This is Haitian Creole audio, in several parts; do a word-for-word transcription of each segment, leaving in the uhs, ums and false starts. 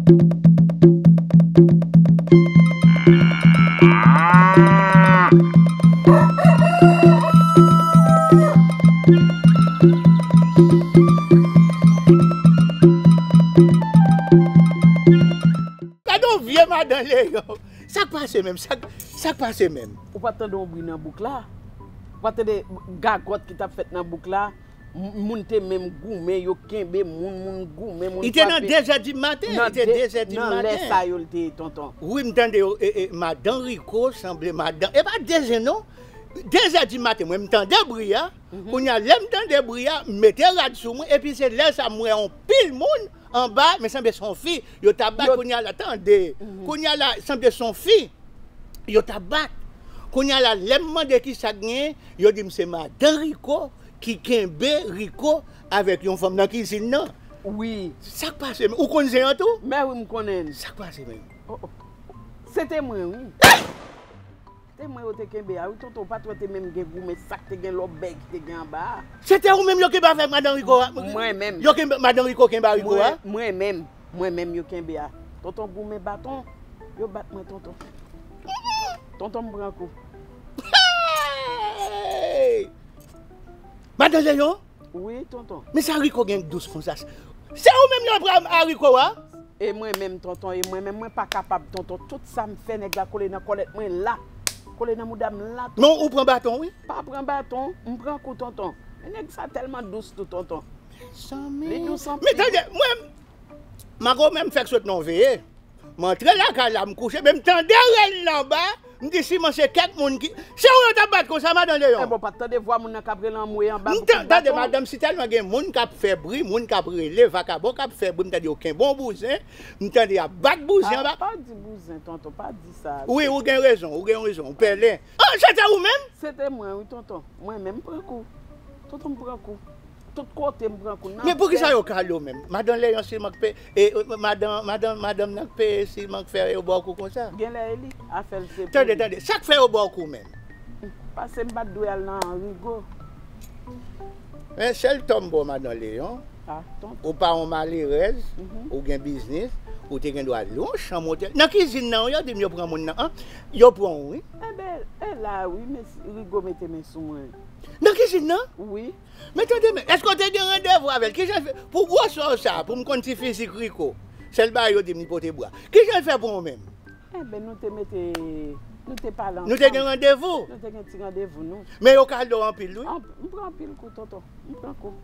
Gade yon vye madan Leyon. Sa k pase menm? Sa k, sa k pase menm? Ou pa t tande yon bri nan bouk la? Ou pa t tande gagòt ki t ap fèt nan bouk la? M- Moun te menm goumen, yo kenbe moun, moun goumen, moun frape. Li te nan de zè di maten, li te de zè di maten. Nan lè sa yo l te ye, tonton. Wi, m tande yo, e, e, madan Rico, sanble madan, e pa de zè non. De zè di maten, mwen, m tande bri a. Kounye a, lè m tande bri a, m mete rad sou mwen, epi se lè sa m wè yon pil moun anba, men sanble se yon fi, yo t ap bat, kounye a la, tande. Kounye a la, sanble se yon fi, yo t ap bat. Kounye a la, lè m mande ki sa k genyen, yo di m se madan Rico ki kenbe Rico avèk yon fanm nan kizin nan. Wi. Sa k pase? Ou konn zen an tou? Mè wi, m konnen l. Sa k pase menm? Oh, oh. Se te mwen, wi. Te mwen yo te kenbe a, wi, tonton, ou pa t wè te menm gen goumen sa k te gen lòbèy ki te gen anba a. Se te ou menm yo kenbe avèk madan Rico a? Mwen menm. Yo kenbe, madan Rico kenbe a Rico a? Mwen, mwen menm, mwen menm yo kenbe a. Tonton goumen baton, yo bat mwen, tonton. Tonton, m pran kou. Hey! Madan Leyon? Wi, tonton. Men sa Rico gen dous konsa? Se ou menm yo pran a Rico a? E mwen menm, tonton, e mwen menm, mwen pa kapab, tonton. Tout sa m fè, nèg la kole nan kòlèt mwen la. Kole nan mouda m la, tonton. Men ou pran baton, wi. Pa pran baton, m pran kou, tonton. Men nèg sa tèlman dous tou, tonton. Mezanmi. Li dous anpil. Men tande, mwen, Mago menm fèk sot nan veye. M antre lakay la, m kouche, men m tande rèl nan anba, m di siman se kèk moun ki, se ou yo t ap bat konsa, madan Leyon? Enben, w pa t tande vwa moun nan k ap rele anmwe anba. M tande, madanm, si tèlman gen moun k ap fè bri, moun k ap rele, vakabon k ap fè bri, m tande yo kenbe yon bouzen, m tande y ap bat bouzen anba. Pa di bouzen, tonton, pa di sa. Wi, ou gen rezon, ou gen rezon, ou pèlen. Ah, se te ou menm? Se te mwen, wi, tonton. Mwen menm, m pran kou. Tonton, m pran kou. Tout kote m pran kou nan tèt. Men poukisa yo kale w menm? Madan Leyon, si mank pe, e, e, madan, madan, madanm nan k peye, si mank fè yo ba w kou konsa? Genlè e li, afè l se pou li. Tande, tande, sa k fè yo ba w kou menm? Paske m pa t dwe al nan Rigo. Men sèl tò m ba w, madan Leyon. Ah, tonton. Ou pa yon malerèz, ou gen biznis, ou te gen dwa lwe yon chanm otèl. Nan kizin nan, yo di m yo pran moun nan, an? Yo pran w, wi. Enben, e la, wi, men Rigo mete men sou mwen. Nan kizin nan? Wi. Men tande, men, èske w te gen randevou avè l? Kijan l fè? Pou gwosè w sa, pou m konn ti fizik Rico. Sèl bagay yo di m li pote bwa. Kijan l fè pran w menm? Enben, nou te mete, nou te pale ansanm. Nou te gen randevou? Nou te gen ti randevou, nou. Men yo kale w anpil, wi. Anp-, m pran anpil kou, tonton. M pran kou.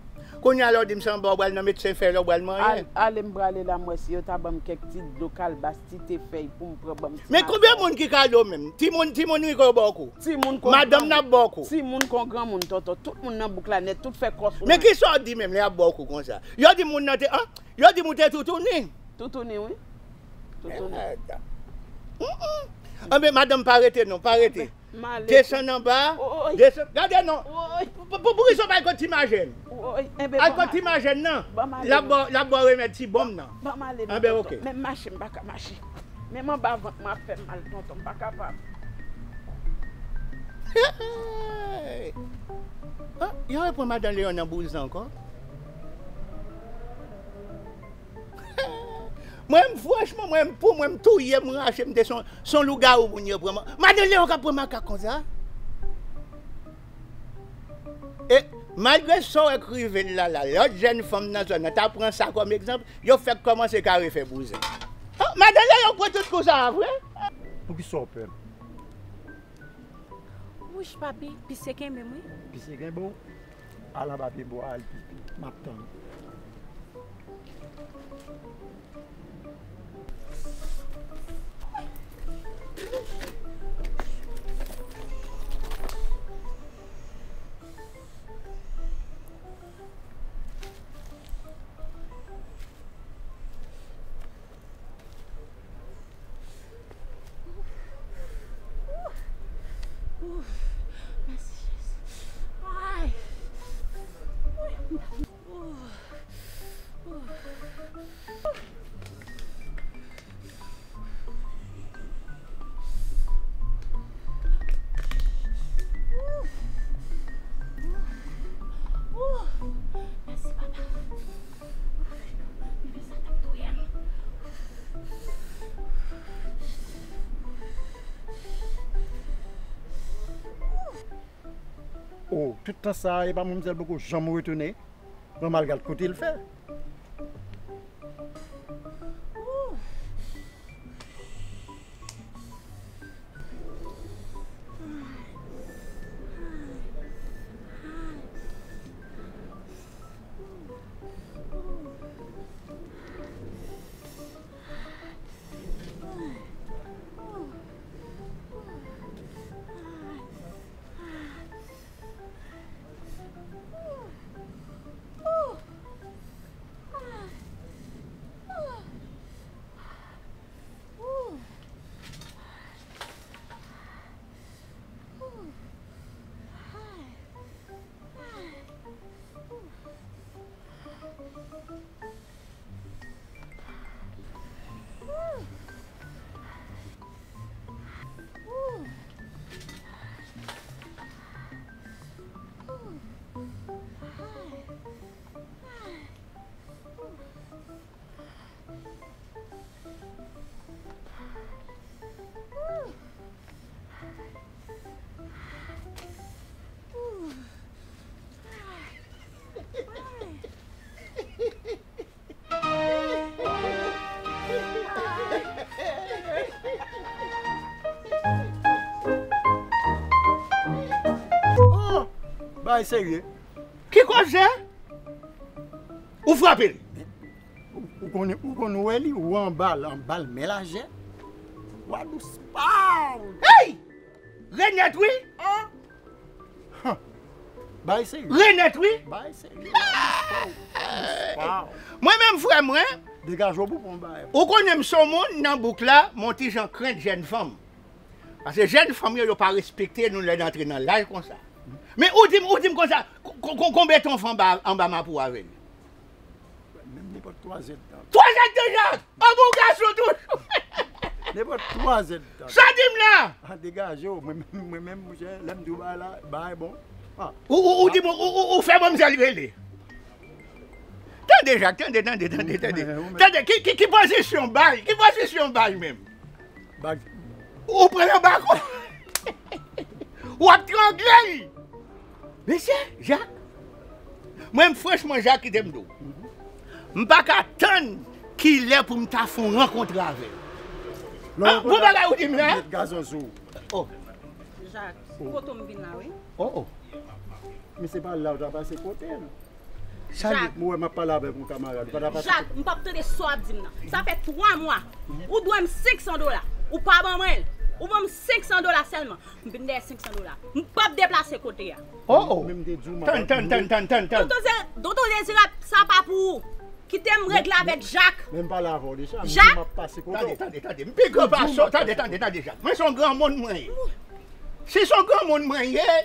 Kounye a la, w di m se anba w pral nan medsen fè lè w pral manyen. Al-, ale m prale la, m wè si yo ta ban m kèk ti dlo kalbas, ti te fèy pou m pran ban m ti maten. Men konbyen moun ki kale w menm? Timoun, timoun Rico yo ba w kou? Timoun kon granmoun. Madanm nan ap ba w kou? Timoun kon granmoun, tonton. Tout moun nan bouk la nèt, tout fè kò sou mwen. Men kisa w di menm lè y ap ba w kou konsa? Yo di moun nan te, an? Yo di m ou te toutouni. Toutouni, wi. Toutouni. Mèda. Mm, mm. Anben, madanm, pa rete non, pa rete. Anben, m ale. Desann anba, desann, gade non. Pou, pou, pou kisa w pa al kot ti majèn? Al kot ti majèn nan. L ap ba w, l ap ba w remèd ti bonm nan. Ban m ale non, tonton. Menm mache, m pa ka mache. Menm anba vant mwen ap fè m mal, tonton, m pa kapab. Hey! Ah, yo reprann madan Leyon nan bouzen ankò. Mwen, m, franchman, mwen, m, pou mwen, m touye, m rache, m te son, son lougawou moun yo pran. Madan Leyon k ap pran makak konsa. E malgre sa w wè k rive l la, la, lòt jèn fanm nan zòn nan ta pran sa kòm egzanp, yo fèk kòmanse kare fè bouzen. Ah, madan Leyon pran tout kou sa a vre? Poukisa w pè m? Wouch, papi, pisye kenbe m, wi. Pisye kenbe w? Al anba pye bwa, al pipi. M ap tann ou. Ouf. Mèsi, Jezi. Ay. Ouf. Oh, tout tan sa a, epa manmzèl poko janm retounen. Bon, m al gad kote l fè. Oh! Bagay serye. Ki koze? Ou frape l. Ou, ou konn, ou konn wè li, ou anba l, anba l, men lajè. Wa dous pa w. Hey! Renèt, wi. An! Hah! Bay serye. Renèt, wi. Bay serye. Wa dous pa w. Wa dous pa w. Mwen menm, frè mwen, degaje w pou pran bagay. Ou konnen m se yon moun nan bouk la, m yon ti jan krent jèn fanm. Paske jèn fanm yo, yo pa respekte nou lè n antre nan laj konsa. Men ou di m, ou di m konsa, ko-, ko-, ko-, konbyen tan w fè anba, anba mapou avè l? Menm nenpòt twa zèdtan. Twa zèdtan, Jak! An bon gason toujou! Nenpòt twa zèdtan. Sa di m la? Ah, degaje w. Mwen menm, mwen menm, monchè, lè m di w bagay la, bagay bon. Ah. Ou, ou, ou di m, ou, ou, ou fè manmzèl rele. Tande, Jak, tande, tande, tande, tande. Ou menm, ou menm. Tande, ki, ki, ki pozisyon bal? Ki pozisyon bal menm? Bag. Ou pran nan bako. W ap trangle l. Mesye, Jak. Mwen, franchman, Jak, kite m di w. M pa ka tann kilè pou m ta fè yon rankontre avè l. Ah, bon bagay ou di m la. Met gazon sou ou. Oh. Jak, kote m vin la, wi. Oh, oh. Men se pa la ou ta pase kote m. Sa li? Jak. Mwen wè m ap pale avèk yon kamarad, ou pa ta pase kote m. Jak, m p ap tande sa w ap di m nan. Sa fè twa mwa. Ou dwe m senk san dola. Ou pa ban mwen l. Ou ban m senk san dola sèlman. M vin dèyè senk san dola. M p ap deplase kote a. Oh, oh. Men m te di w m ap... Tann, tann, tann, tann, tann, tann. Tonton Ze-, Tonton Dezirab, sa pa pou ou. Kite m regle avèk Jak. Men m pale avè w deja, m di w m ap pase kote w. Tande, tande, tande. M pi gran pase w. Tande, tande, tande, Jak. Mwen se yon granmoun mwen ye. Si se yon granmoun mwen ye,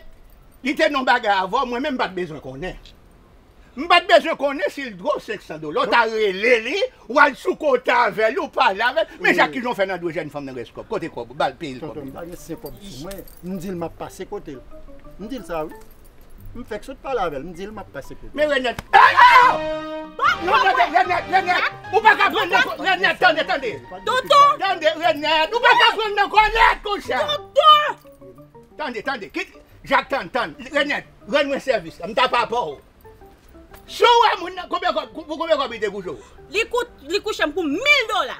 li te nan bagay avè w, mwen menm m pa t bezwen konnen. M pa t bezwen konnen si l dwe w senk san dola. W ta rele li, w al sou kote avè l, ou pale avè l. Men Jak, kijan w fè nan dwe jèn fanm nan rès kòb? Kote kòb ou? Ba l peye l kòb li. Tonton, m pa gen senk kòb sou mwen. M di l m ap pase kote l. M di l sa, wi. M fèk sot pale avè l. M di l m ap pase kote l. Men Renèt. Hey, oh! Non, tande, Renèt, Renèt. Ou pa ka pran nan kò-, Renèt, tande, tande. Tonton! Tande, Renèt. Ou pa ka pran nan kòlèt konsa. Tonton! Tande, tande. Kit, Jak, tann, tann. Renèt, rann mwen sèvis la. M ta papa w. Si w wè moun nan, konbyen kòb, pou konbyen kòb li te kouche w? Li kou-, li kouche m pou mil dola.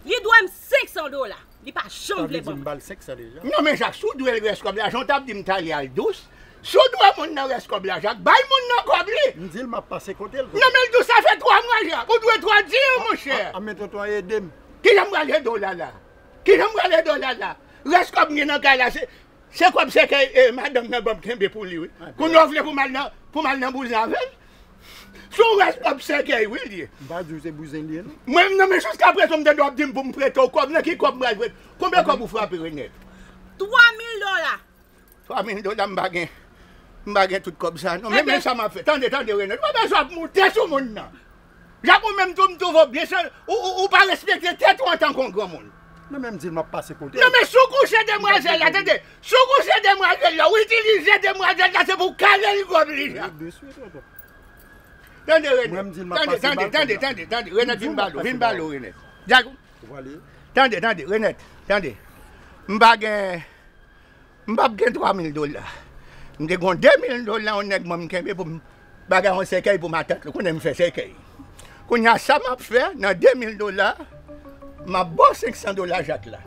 Li dwe m senk san dola. Li pa janm vle ban m. Sa vle di m ba l senk san deja. Non, men Jak, si w dwe l rès kòb la, jan w t ap di m talè a l dous. Si w dwe moun nan rès kòb la, Jak, bay moun nan kòb li. M di l m ap pase kote l. Non, men l dous, sa fè twa mwa, Jak. Ou dwe twa dir, monchè. A, a, men tonton ede m. Kijan m pral ede w la, la? Kijan m pral ede w la, la? Rès kòb m gen nan kay la, se Se kòb sèkèy, e, madanm nan ban m kenbe pou li, wi. Kounye a w vle pou m al nan, pou m al nan bouzen avè l? Se yon rès kòb sèkèy, wi, li ye. M pa di w se bouzen li ye, non. Mwen, non, men jiskaprezan, m tande w ap di m pou m prete w kòb. Nan ki kòb m pral prete? Konbyen kòb ou frape, Renèt? Twa mil dola. Twa mil dola, m pa gen, m pa gen tout kòb sa, non. Men, men sa m ap fè. Tande, tande, Renèt. Ou pa bezwen ap moute sou moun nan. Jak, ou menm tou, m twouve w byen, se, ou, ou, ou pa respekte tèt ou antanke yon granmoun. Non, men m di l m ap pase kote l. Non, men si w kouche demwazèl la, tande, si w kouche demwazèl la, ou itilize demwazèl la, se pou w kale l kòb li, Jak. Wi, byen si, tonton. Tande, Renèt. Mwen, m di l m ap pase bal kòb la. Tande, tande, tande, tande, Renèt, vin ba l, vin ba l, Renèt. Jak, ou prale? Tande, tande, Renèt, tande. M pa gen M p ap gen twa mil dola. M te gon de mil dola yon nèg mwen m kenbe pou m bagay yon sèkèy pou matant li, konnen m fè sèkèy. Kounye a sa m ap fè nan de mil dola, m ap ba w senk san dola jak la.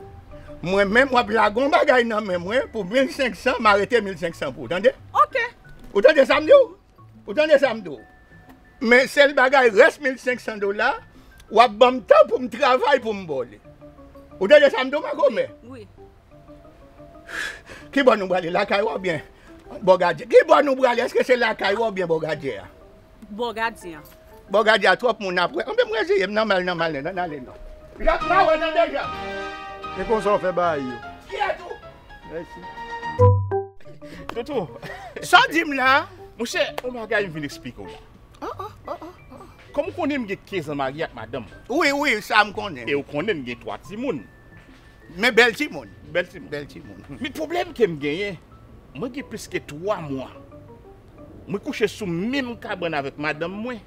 Mwen menm w ap lage yon bagay nan men mwen pou mil senk san, m arete mil senk san pou ou, tande? Ok. Ou tande sa m di w? Ou tande sa m di w? Men sèl bagay, rès mil senk san dola, w ap ban m tan pou m travay pou m ba w li. Ou tande sa m di w, makomè? Wi. Ki bò nou prale, lakay ou oubyen bò gadyen? Ki bò nou prale, èske se lakay ou oubyen bò gadyen an? Bò gadyen an. Bò gadyen an, twòp moun ap wè. Anben, m reziye m nan mal, nan mal, nan ale non. Jak pa wè nan deja. E konsa w fè bagay yo. Kiyès ou? Mèsi. Toto. Sa w di m la? Monchè, yon bagay m vin eksplike w la. Kòm ou konnen m gen kenz an marye ak madanm. Wi, wi, sa m konnen. E ou konnen m gen twa timoun. Men bèl timoun. Bèl timoun. Bèl timoun. Men pwoblèm ke m genyen, mwen gen plis ke twa mwa. Mwen kouche sou menm kabann avèk madanm mwen.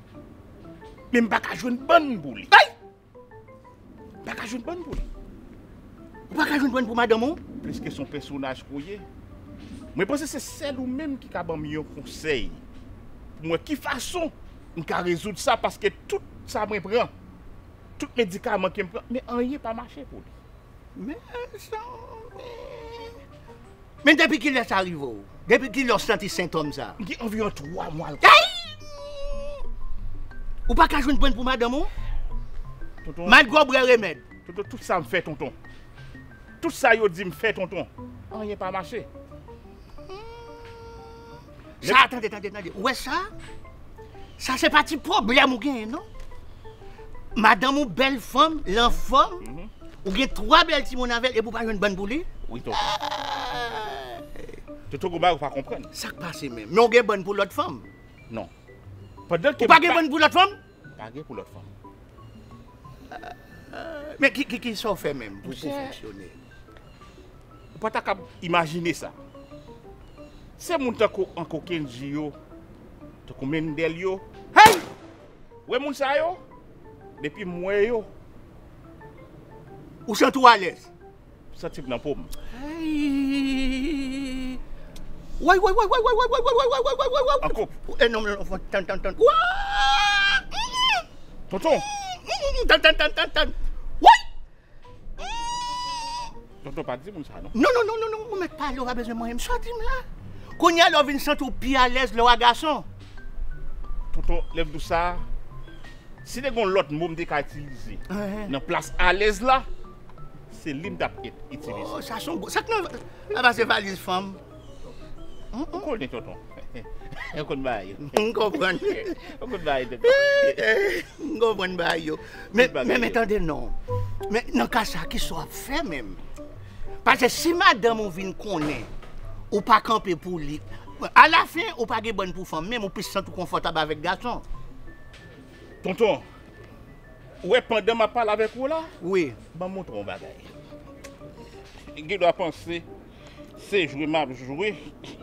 Men m pa ka jwenn bann pou li. Ay! M pa ka jwenn bann pou li. Ou pa ka jwenn bann pou madanm ou? Pliske se yon pèsonaj ke w ye. Mwen panse se sèl ou menm ki ka ban m yon konsèy. Pou m wè ki fason m ka rezoud sa, paske tout sa mwen pran, tout medikaman ke m pran, men anyen pa mache pou li. Men, sa, men, men depi kilè sa rive w? Depi kilè w santi sentòm sa? M gen anviwon twa mwa l. Ay! Ou pa ka jwenn pwen pou madanm ou? Tonton. Malgre w bwè remèd. Tonton, tout sa m fè, tonton. Tout sa yo di m fè, tonton. Anyen pa mache. Sa, tande, tande, tande. Ou wè sa? Sa se pa ti pwoblèm ou genyen, non. Madanm ou bèl fanm, l anfòm. Mhm. Ou gen twa bèl timoun avè l, epi ou pa jwenn bann pou li? Wi, tonton. Ah! Tonton, gon bagay ou pa konprann. Sa k pase menm? Men ou gen bann pou lòt fanm? Non. Pandan ke ou pa gen bann pou lòt fanm? Pa gen pou lòt fanm. Men ki, ki, ki sa w fè menm pou, pou fonksyone? Ou pa ta kab imajine sa. Se moun tankou Uncle Kendji yo, tankou Mendel yo. Hey! Wè moun sa yo? Depi m wè yo, ou santi w alèz? Santi m nan po m. Hey! Way, way, way. Ankò. Eh, non, non, non, tann, tann, tann. Wa! Tonton. Tann, tann, tann, tann, tann. Way! Tonton, pa di moun sa, non. Non, non, non, non, non, ou mèt pale, ou pa bezwen manyen m. Sa w di m la? Kounye a, lè w vin santi w pi alèz lè w a gason. Tonton, lè m di w sa, si te gen yon lòt mo m te ka itilize nan plas alèz la, se li m t ap et-, itilize. Oh, sa se yon gwo, sa k nan, sa pa se valiz fanm. Ou konnen, tonton. Ou konn bagay yo. M konprann. Ou konn bagay, tonton. M konprann bagay yo. Men, men, men tande non. Men nan ka sa, kisa w ap fè menm? Paske si madanm ou vin konnen ou pa kanpe pou li, alafen, ou pa gen bann pou fanm menm, ou plis santi w konfòtab avèk gason. Tonton, ou wè pandan m ap pale avèk ou la? Wi. Ban m montre w yon bagay. Gen dwa panse se jwe m ap jwe.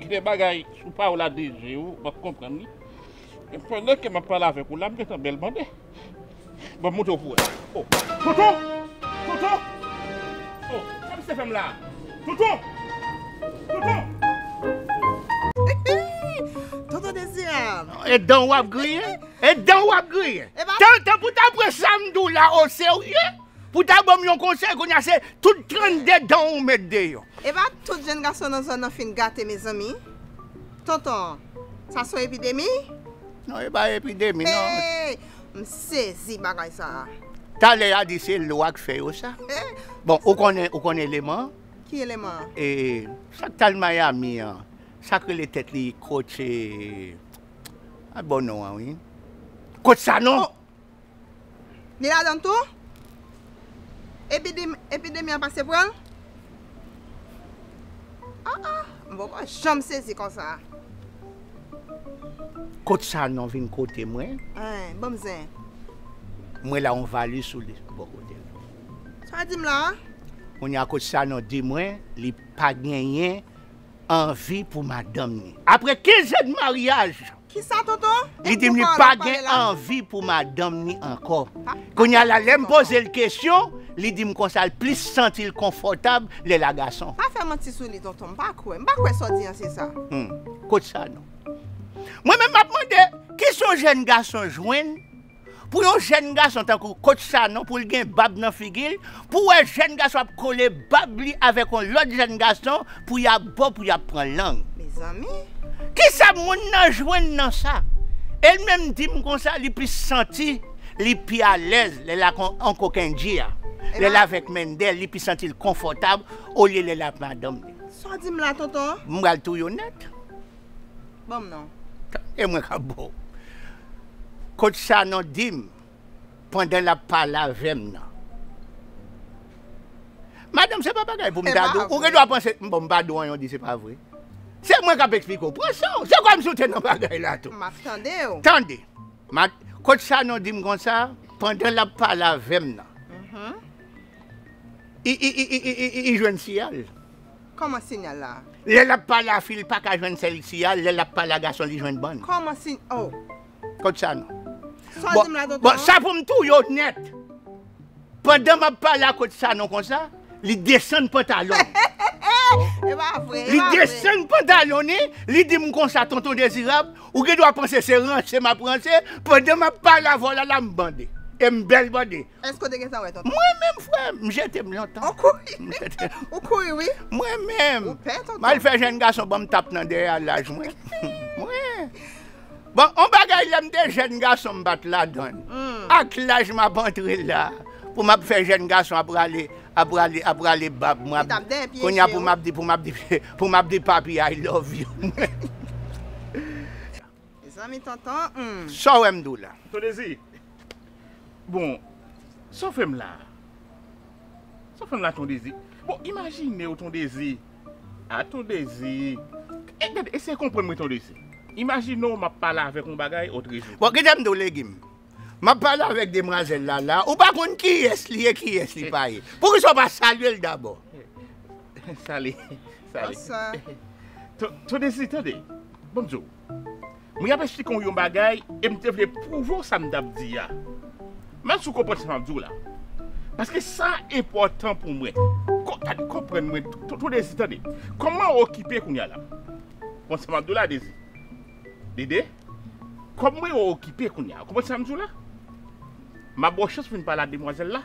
Gen de bagay sou pawòl a de je ou, w ap konprann li. E pandan ke m ap pale avèk ou la, m gentan bèl bande. Ban m montre w pou wè. Oh. Tonton! Tonton! Oh, sa misye fè m la? Tonton! Tonton! Tonton Dezirab. E dan w ap griyen? E dan w ap griyen? E pa tan, tan pou ta pran sa m di w la oserye, pou ta ban m yon konsèy, kounye a se tout trannde dan w ou met deyò. E pa tout jèn gason nan zòn nan fin gate, mezanmi. Tonton, sa se yon epidemi? Non, e pa epidemi, non. Hey, m sezi bagay sa a. Talè a di se lwa k fè yo sa. Bon, ou konnen, ou konnen eleman? Ki eleman? E, sa k t al Miami an. Sa k rele tèt li Coach, e, a bon non an, wi. Coach Sanon. Oh! Li ladan tou? Epidem-, epidemi an pase pran l? Ah, ah, m poko janm sezi konsa. Coach Sanon vin kote mwen. Hein, ban m zen. Mwen la yon valiz sou li, bò kote l. Sa w di m la? Kounye a Coach Sanon di mwen, li pa genyen anvi pou madanm ni. Apre kenz an de maryaj, kisa, tonton? Li di m li pa gen anvi pou madanm ni ankò. Kounye a la, lè m poze l kesyon, Li di m konsa, l plis santi l konfòtab lè l a gason. Pa fè manti sou li, tonton. M pa kwè. M pa kwè sa w di an se sa. Hmm. Kot sa non? Mwen menm m ap mande, ki sa yon jèn gason jwenn? Pou yon jèn gason tankou Kot Sanon, pou l gen bab nan figi l, pou w wè jèn gason ap kole bab li avèk yon lòt jèn gason, pou y ap bo, pou y ap pran lang. Mezanmi. Kisa moun nan jwenn nan sa? E l menm di m konsa, li plis santi li pi alèz lè l ak on, on kokenji a. Lè l avèk Mendel, li pi santi l konfòtab olye lè l ak madanm li. Sa w di m la, tonton? M pral touye w nèt. Ban m non. E mwen k ap ba w. Kot Sanon di m, pandan l ap pale avè m nan. Madanm, se pa bagay pou m ta di w. Ou gen dwa panse, bon, m pa di w anyen, w di se pa vre. Se mwen k ap eksplike w. Pran san w. Se kòmsi w te nan bagay la tou. M ap tande w. Tande. Ma, Kot Sanon di m konsa, pandan l ap pale avè m nan. Mhm. I, i, i, i, i, i, i jwenn siyal. Kòman siyal la? Lè l ap pale a fi, li pa ka jwenn sèl siyal, lè l ap pale a gason, li jwenn bann. Kòman si, oh. Kot Sanon. Sa w di m la, tonton? Bon, sa pou m touye w nèt. Pandan m ap pale a Kot Sanon konsa, li desann pantalon l. E pa vre, e pa vre. Li desann pantalon li, li di m konsa, tonton Dezirab, ou gen dwa panse se ranse m ap ranse, pandan m ap pale avè w la, la m bande. E m bèl bande. Èske w te gentan wè, tonton? Mwen menm, frè, m jete m lontan. Ou kouri? M jete. Ou kouri, wi. Mwen menm. Ou pè, tonton. M al fè jèn gason ban m tap nan dèyè a laj mwen. Mwen. Bon, on bagay lè m te jèn gason m pa t ladan l. Hmm. Ak laj m ap antre la, pou m ap fè jèn gason ap rale, ap rale, ap rale bab mwen. Li t ap dèyè pye. Kounye a pou m ap di, pou m ap di, pou m ap di papi I love you. Mezanmi, tonton, hmm. Sa w wè m di w la? Ton Dezi, bon, sa w fè m la? Sa w fè m la, Ton Dezi? Bon, imajine w, Ton Dezi. A, Ton Dezi. E, gade, eseye konprann mwen, Ton Dezi. Imajine w, m ap pale avèk yon bagay, otrejou. Bon, kite m di w, Legim. M ap pale avèk demwazèl la, la. Ou pa konn kiyès li ye, kiyès li pa ye. Poukisa w pa salye l dabò? Sale, sale. Bonsoir. Ton, Ton Dezi, tande. Bon, m di w. Mwen ap esplike w yon bagay, e m te vle pwouve w sa m t ap di a. M pa si w konprann sa m ap di w la. Paske sa enpòtan pou mwen. Ko-, gade, konprann mwen, Ton, Ton Dezi, tande. Kòman w okipe kounye a la? Konn sa m ap di w la, Dezi? Dede? Kòm mwen okipe kounye a, w konprann sa m di w la? M ap ba w chans pou n pale ak demwazèl la.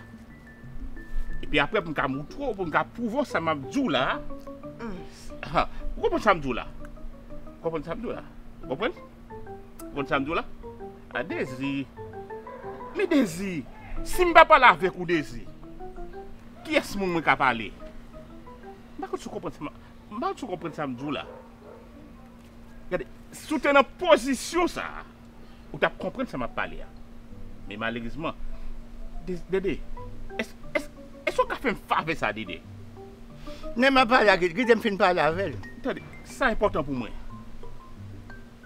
Epi apre, pou m ka moutre w, pou m ka pwouve w sa m ap di w la. Mm. Ha, ou konprann sa m di w la? Ou konprann sa m di w la? Ou konprann? Ou konprann sa m di w la? A, Dezi. Men Dezi, si m pa pale avèk ou, Dezi, kiyès moun mwen ka pale? M pa konn si w konprann sa m, m pa konn si w konprann sa m di w la. Gade, si w te nan pozisyon sa a, ou t ap konprann sa m ap pale a. Men malerezman, Dé-, Dede, èske, èske, èske w ka fè m favè sa, Dede? Men m ap pale ak li, kite m fin pale avè l. Tande, sa enpòtan pou mwen.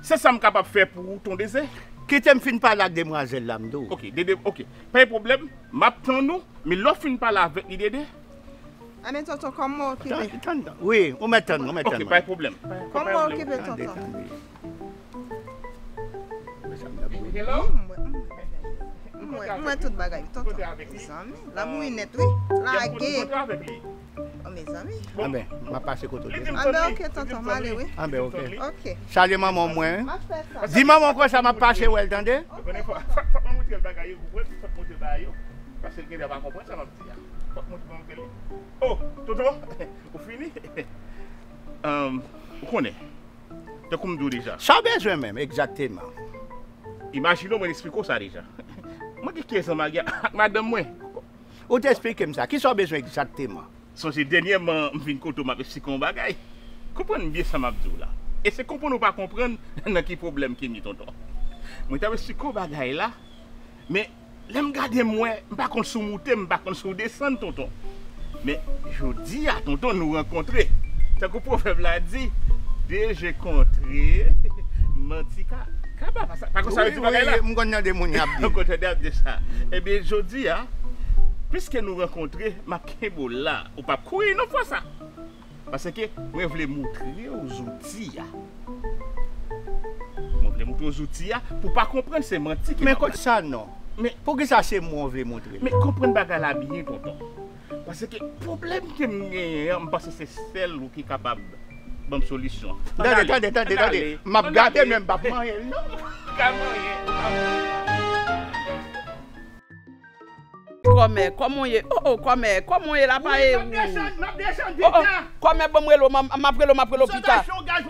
Se sa m kapab fè pou ou, Ton Dezi? Kite m fin pale ak demwazèl la, m di w. Ok, Dede, ok. Pa gen pwoblèm, m ap tann ou, men lè w fin pale avèk li, Dede, Anben, tonton, kòman w okipe? Tann, tann, tann. Wi, ou mèt tann, ou mèt tann. Ok, pa gen pwoblèm. Kòman w okipe, tonton? Tande, tande. Hello? M wè, m wè, m wè tout bagay, tonton. Mezanmi, la bouyi nèt, wi. Lage. O, mezanmi. Anben, m ap pase kote w. Anben, ok, tonton, m ale, wi. Anben, ok. Ok. Salye manman w mwen. M ap fè sa. Di manman w konsa m ap pase wè l, tande? Ou konnen fò, fò, fò mwen montre l bagay yo, ou konprann? Fò mwen montre l bagay yo. Paske l genlè pa konprann sa m ap di a. Fò mwen montre l. Oh, tonton, ou fini? Ahn, ou konnen, tankou m di w deja. Sa w bezwen menm, egzakteman? Imajine w, mwen eksplike w sa deja. Mwen gen kenz an marye ak madanm mwen. Ou te eksplike m sa. Kisa w bezwen egzakteman? Sonje dènyèman m vin kote w, m ap eksplike w yon bagay. Konprann byen sa m ap di w la. E se konprann ou pa konprann nan ki pwoblèm ke m ye, tonton. Mwen t ap eksplike w bagay la, men lè m gade m wè, m pa konn si w moute, m pa konn si w desann, tonton. Men jodi a, tonton, nou rankontre. Tankou pwovèb la di, de je kontre, manti ka, ka pa, pa sa, pa konsa yo di bagay la? Wi, wi, m konn tande moun y ap di. Ou konn tande y ap di sa. Ebyen, jodi a, piske nou rankontre, m ap kenbe w la. Ou p ap kouri non fwa sa. Paske mwen vle moutre w zouti a. Mwen vle moutre w zouti a pou w pa konprann se manti ki... Men kote sa non? Men poukisa se mwen w vle montre l? Men konprann bagay la byen, tonton. Paske pwoblèm ke m genyen an, m panse se sèl ou ki kapab ban m solisyon. Tande, tande, tande, tande. M ap gade, men m p ap manyen l, non. Ka manyen. Kòmè, kòman w ye? Oh, oh, kòmè, kòman w ye la, pa e ou? M ap desann, m ap desann pita. Oh, oh, kòmè, ban m rele w, m ap rele w, m ap rele w pita.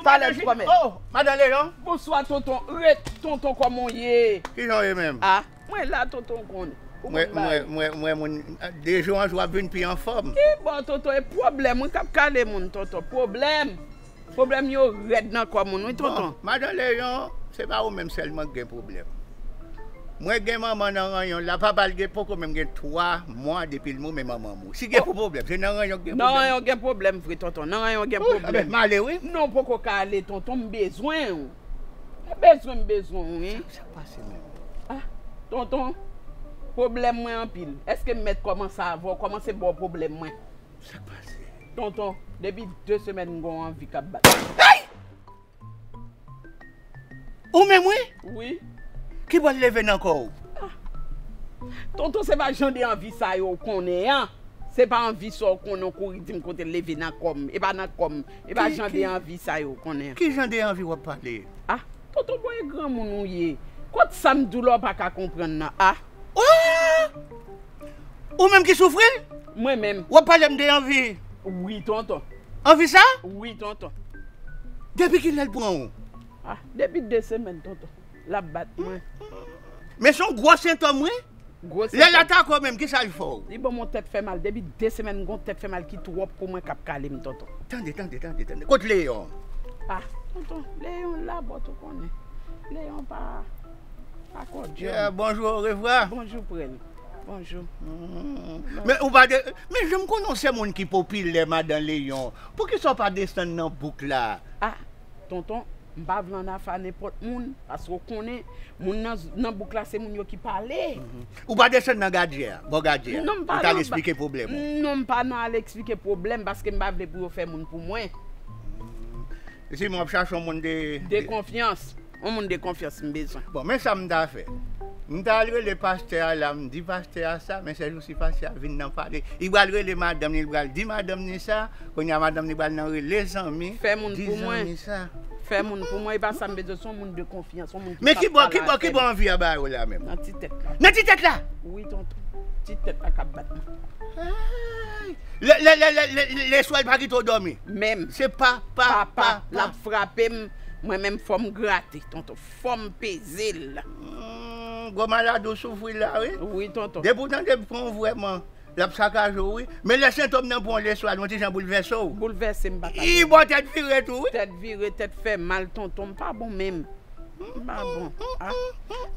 Talè, kòmè. Oh, madan Leyon. Bonswa, tonton. Ret, tonton, kòman w ye? Kijan w ye menm? Ah, mwen la, tonton, w konnen. Ou konn bagay. Mwen, mwen, mwen, moun, de jou an jou ap vin pi anfòm. Ki bò, tonton, e pwoblèm, wi, k ap kale moun, tonton. Pwoblèm. Pwoblèm yo rèd nan kò moun, wi, tonton. Bon, madan Leyon, se pa ou menm sèlman k gen pwoblèm. Mwen gen manman nan ranyon la, papa l gen poko menm gen twa mwa depi l mouri, men manman mouri. Si gen pou pwoblèm, se nan ranyon gen pwoblèm. Nan ranyon gen pwoblèm vre, tonton. Nan ranyon gen pwoblèm. Wi, m ale, wi. Non, poko ka ale, tonton, m bezwen w. M bezwen, m bezwen w, wi. Sa, sa k pase menm? Ah, tonton, pwoblèm mwen anpil. Èske m mèt kòmanse avè w, kòmanse ba w pwoblèm mwen? Sa k pase? Tonton, depi de semèn m gon anvi k ap bat. Ay! Ou menm wi? Wi. Ki bò l leve nan kò w? Ah. Tonton, se pa jan de anvi sa yo w konnen an. Se pa anvi sa w konnen w kouri di m kote l leve nan kò m. E pa nan kò m. E pa jan de anvi sa yo w konnen an. Ki jan de anvi w ap pale? Ah, tonton, bon, e granmoun ou ye. Kot sa m di w la w pa ka konprann nan? Ah! Oh! Ou menm ki soufri l? Mwen menm. W ap pale m de anvi? Wi, tonton. Anvi sa? Wi, tonton. Depi kilè l pran w? Ah, depi de semèn, tonton. L ap bat mwen. Men se yon gwo sentòm, wi. Gwo sentòm. Lè l atake w menm, kisa l fè w? Li ban m yon tèt fè mal. Depi de semèn, m gon tèt fè mal ki twòp pou mwen k ap kale m, tonton. Tande, tande, tande, tande. Kot Leyon? Ah, tonton, Leyon la, bò, tou konnen. Leyon pa, pa kòdyòm. Yeah, bonjou, orevwa. Bonjou, Prèl. Bonjou. Hmm. Men ou pa de, men jan m konnen w se moun ki popilè, madan Leyon. Poukisa w pa desann nan bouk la? Ah, tonton, m pa vle ann afa nenpòt moun, paske w konnen, moun nan, nan bouk la, se moun yo ki pale. Mhm. Ou pa desann nan gadyè a, bò gadyè a. Non, m pa nan, ou t al eksplike pwoblèm ou. Non, m pa nan al eksplike pwoblèm, paske m pa vle pou yo fè moun pou mwen. Hmm. Si m ap chache yon moun de, de konfyans. Yon moun de konfyans m bezwen. Bon, men sa m ta fè. M ta al rele pastè a la, m di pastè a sa, men sèl jou si pastè a vin nan pale. Li pral rele madanm li, li pral di madanm li sa, kounye a madanm li pral nan rele zanmi, di zanmi sa. Fè moun pou mwen, e pa sa m bezwen, se yon moun de konfyans, yon moun ki pap pale avè m. Men ki bò, ki bò, ki bò anvi a ba yo la menm? Nan ti tèt la. Nan ti tèt la? Wi, tonton. Ti tèt la k ap bat mwen. Ay! Lè, lè, lè, lè, lè, lè, lè swa l pa kite w dòmi. Menm. Se pa, pa, pa, pa, pa. L ap frape m, mwen menm fò m grate, tonton. Fò m peze l. Hmm, gwo maladi w soufri la, wi. Wi, tonton. Depi w tande pran w vrèman, l ap sakaje w, wi. Men lè sentòm nan pran w lè swa, l yon ti jan boulvèse w. Boulvèse m, papa. Ii, bon, tèt vire tou, wi. Tèt vire, tèt fè mal, tonton. M pa bon menm. M pa bon. Ah.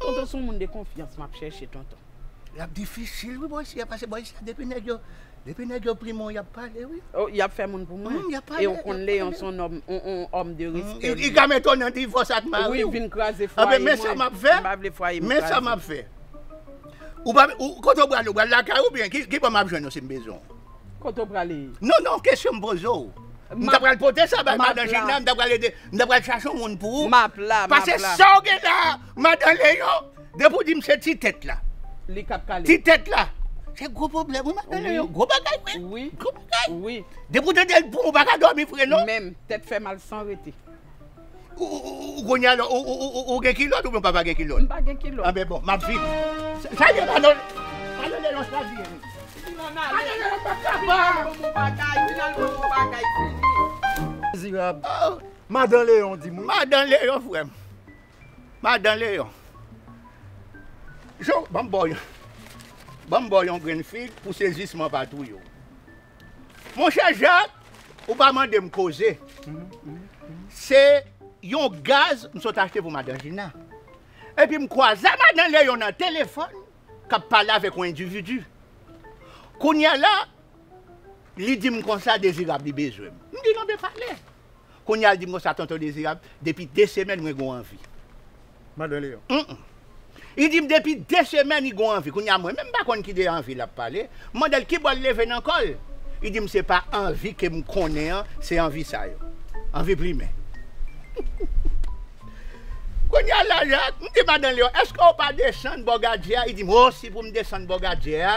Tonton, se yon moun de konfyans m ap chèche, tonton. L ap difisil, wi, bò isi a, paske bò isi a, depi nèg yo, depi nèg yo prime w, y ap pale, wi. Oh, y ap fè moun pou mwen. Hmm, y ap pale, y ap pale. E w konn Leyon se yon nonm, yon, yon òm de respè. Hmm, li, li ka mete w nan divòs ak mari w. Wi, vin kraze fwaye mwen. Anben, men sa m ap fè. M pa vle fwaye m kraze. Men sa m ap fè. Ou pa, ou, kote w prale, ou pral lakay ou byen? Ki, ki bò m ap jwenn ou si m bezwen w? Kote w prale? Non, non, kesyon m poze w. M ta pral pote sa bay madan Jina, m ta pral ede, m ta pral chache yon moun pou ou. M ap la, m ap la. Paske sa w gen la, madan Leyon, depi w di m se ti tèt la. Li k ap kale. Ti tèt la. Se gwo pwoblèm, wi, madan Leyon. Gwo bagay, wi. Wi. Gwo bagay. Wi. Depi w tande l pran w, ou pa ka dòmi vre, non. Menm, tèt fè mal san rete. Ou, ou, ou, ou kounye a la, ou, ou, ou, ou, ou gen kilòt oubyen w pa, pa gen kilòt? M pa gen kilòt. Anben bon, m ap vini. Sa, sa ye, madan, madan Leyon, sa vini. Vin ann ale. Madan Leyon pa kapab. Vin al ban m yon bagay, vin al ban m yon bagay, fini. Dezirab. Oh. Madan Leyon di m wi. Madan Leyon, frè m. Madan Leyon. Jo, ban m ba w yon, ban m ba w yon grenn fig pou sezisman pa touye w. Monchè Jak, ou pa mande m koze. Se yon gaz m sot achte pou madan Jina. Epi m kwaze a madan Leyon nan telefòn k ap pale avèk yon endividi. Kounye a la, li di m konsa Dezirab li bezwen m. M di l anben pale. Kounye a l di m konsa, tonton Dezirab, depi de semèn mwen gon anvi. Madan Leyon. Mm, mm. Li di m depi de semèn li gon anvi. Kounye a mwen menm m pa konn ki de anvi l ap pale. M mande l ki bò l leve nan kò l. Li di m se pa anvi ke m konnen an, se anvi sa yo. Anvi plimen. Kounye a la, Jak, m di Madan Leyon, èske w pa desann bò gadye a? Li di m, o, si pou m desann bò gadye a,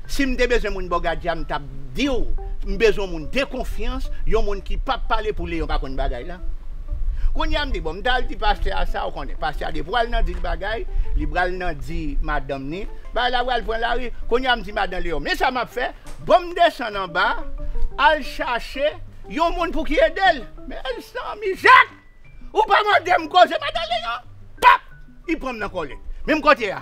si m te bezwen moun bò gadye a, m t ap di w, m bezwen moun de konfyans, yon moun ki p ap pale pou Leyon pa konn bagay la. Kounye a, m di, bon, m t al di pastè a sa, ou konnen, pastè a depi pral nan di l bagay, li pral nan di madanm ni, bagay la pral pran lari. Kounye a, m di Madan Leyon, men sa m ap fè, bon, m desann anba, al chache yon moun pou ki ede l. Mezanmi, Jak! Ou pa mande m koze, Madan Leyon, pap! Li pran m nan kòlèt. Menm kote a.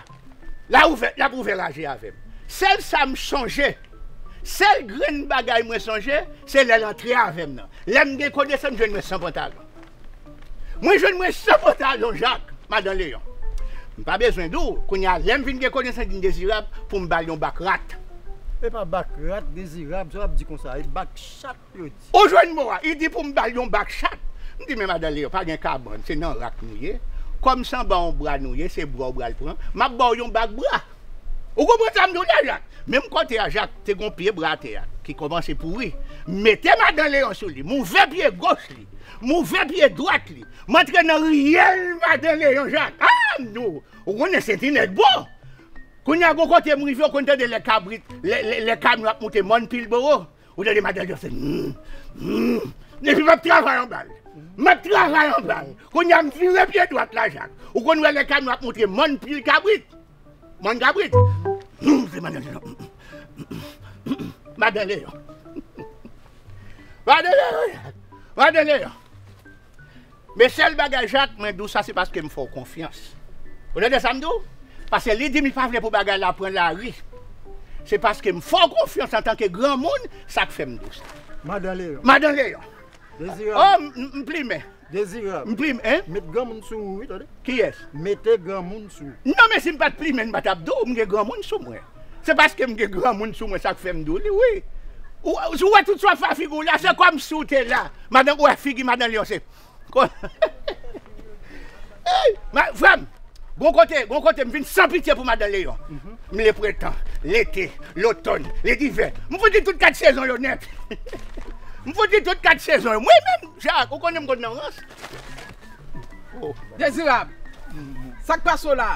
La ouvè, l ap ouvè raje avè m. Sèl sa m sonje, sèl grenn bagay mwen sonje, se lè l antre avè m nan. Lè m gen konesans, m jwenn mwen san pantalon. Mwen jwenn mwen san pantalon, Jak, Madan Leyon. M pa bezwen di w, kounye a, lè m vin gen konesans, vin dezirab, pou m ba l yon bak rat. E pa bak rat, dezirab, sa w ap di konsa, e bak chat. Ou jwenn mo a, li di pou m ba l yon bak chat. M di, men Madan Leyon, pa gen kabann, se nan rak nou ye. Kòm se anba yon bra nou ye, se bra w pral pran. M ap ba w yon bak bra. Ou konprann sa m di w la, Jak? Menm kote a, Jak, te gon pye bra atè a, ki kòmanse pouri. M mete Madan Leyon sou li, m ouvè pye goch li, m ouvè pye dwat li. M antre nan riyèl Madan Leyon, Jak. Ah, non! Ou konnen se ti nèg bon. Kounye a, gon kote m rive, ou konn tande lè kabrit, lè, lè, lè kamyon ap moute mòn Pilbowo. Ou tande madanm yo fè, hmm, hmm. Epi m ap travay anba l. M ap travay anba l. Kounye a, m vire pye dwat la, Jak. Ou konn wè lè kamyon ap montre mòn pil kabrit. Mòn kabrit. Hmm, se madanm yo. Madanm Leyon. Madanm Leyon, Jak. Madanm Leyon. Men sèl bagay, Jak, mwen di w sa, se paske m fè w konfyans. Ou tande sa m di w? Paske li di m li pa vle pou bagay la pran lari. Se paske m fè w konfyans antanke granmoun, sa k fè m di w sa. Madan Leyon. Madan Leyon. Dezirab. Oh, m, m, m plimen. Dezirab. M plimen, hein? Met granmoun sou ou, wi, tande? Kiyès? Mete granmoun sou ou. Non, men si m pa t plimen, m pa t ap di w, m gen granmoun sou mwen. Se paske m gen granmoun sou mwen, sa k fè m di w li, wi. Ou, ou wè tout sa w ap fè figi w la, se kòmsi w te la. Madan, ou wè figi Madan Leyon, se Ko-, hey, ma-, frè m, gon kote, gon kote, m vin san pitye pou Madan Leyon. M le prentan, lete, lotòn, ledivè. M fout li tout kat sezon yo nèt. M fout li tout kat sezon yo. Mwen menm, Jak, ou konnen m konn nan rans. Oh. Dezirab. Sa k pase w la?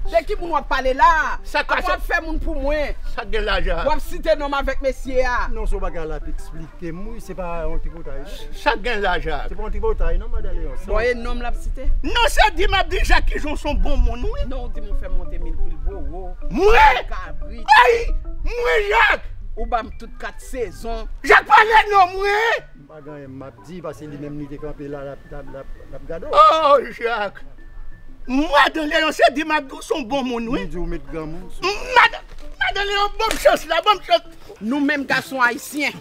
De ki moun w ap pale la? Sa k pase? Apa w ap fè moun pou mwen? Sa k gen la, Jak? W ap site non m avèk mesye a. Non, se yon bagay l ap eksplike m, wi, se pa yon tripotay, non. Sa k gen la, Jak? Se pa yon tripotay, non, Madan Leyon. Bon, e non m l ap site? Non, se di m ap di Jak ki jan w se yon bon moun, wi. Non, w di m w fè monte mil pil bowo. Mwen? Kabrit. Ay! Mwen, Jak! Ou ba m tout kat sezon. Jak, pale non, mwen! M pa gen anyen m ap di, paske li menm li te kanpe la, l ap, l ap, l ap, l ap gade w. Oh, Jak! Madan Leyon, se di m ap di w se yon bon moun, wi. M di w met granmoun sou. Madan, Madan Leyon, ban m chans la, ban m chans. Nou menm gason ayisyen,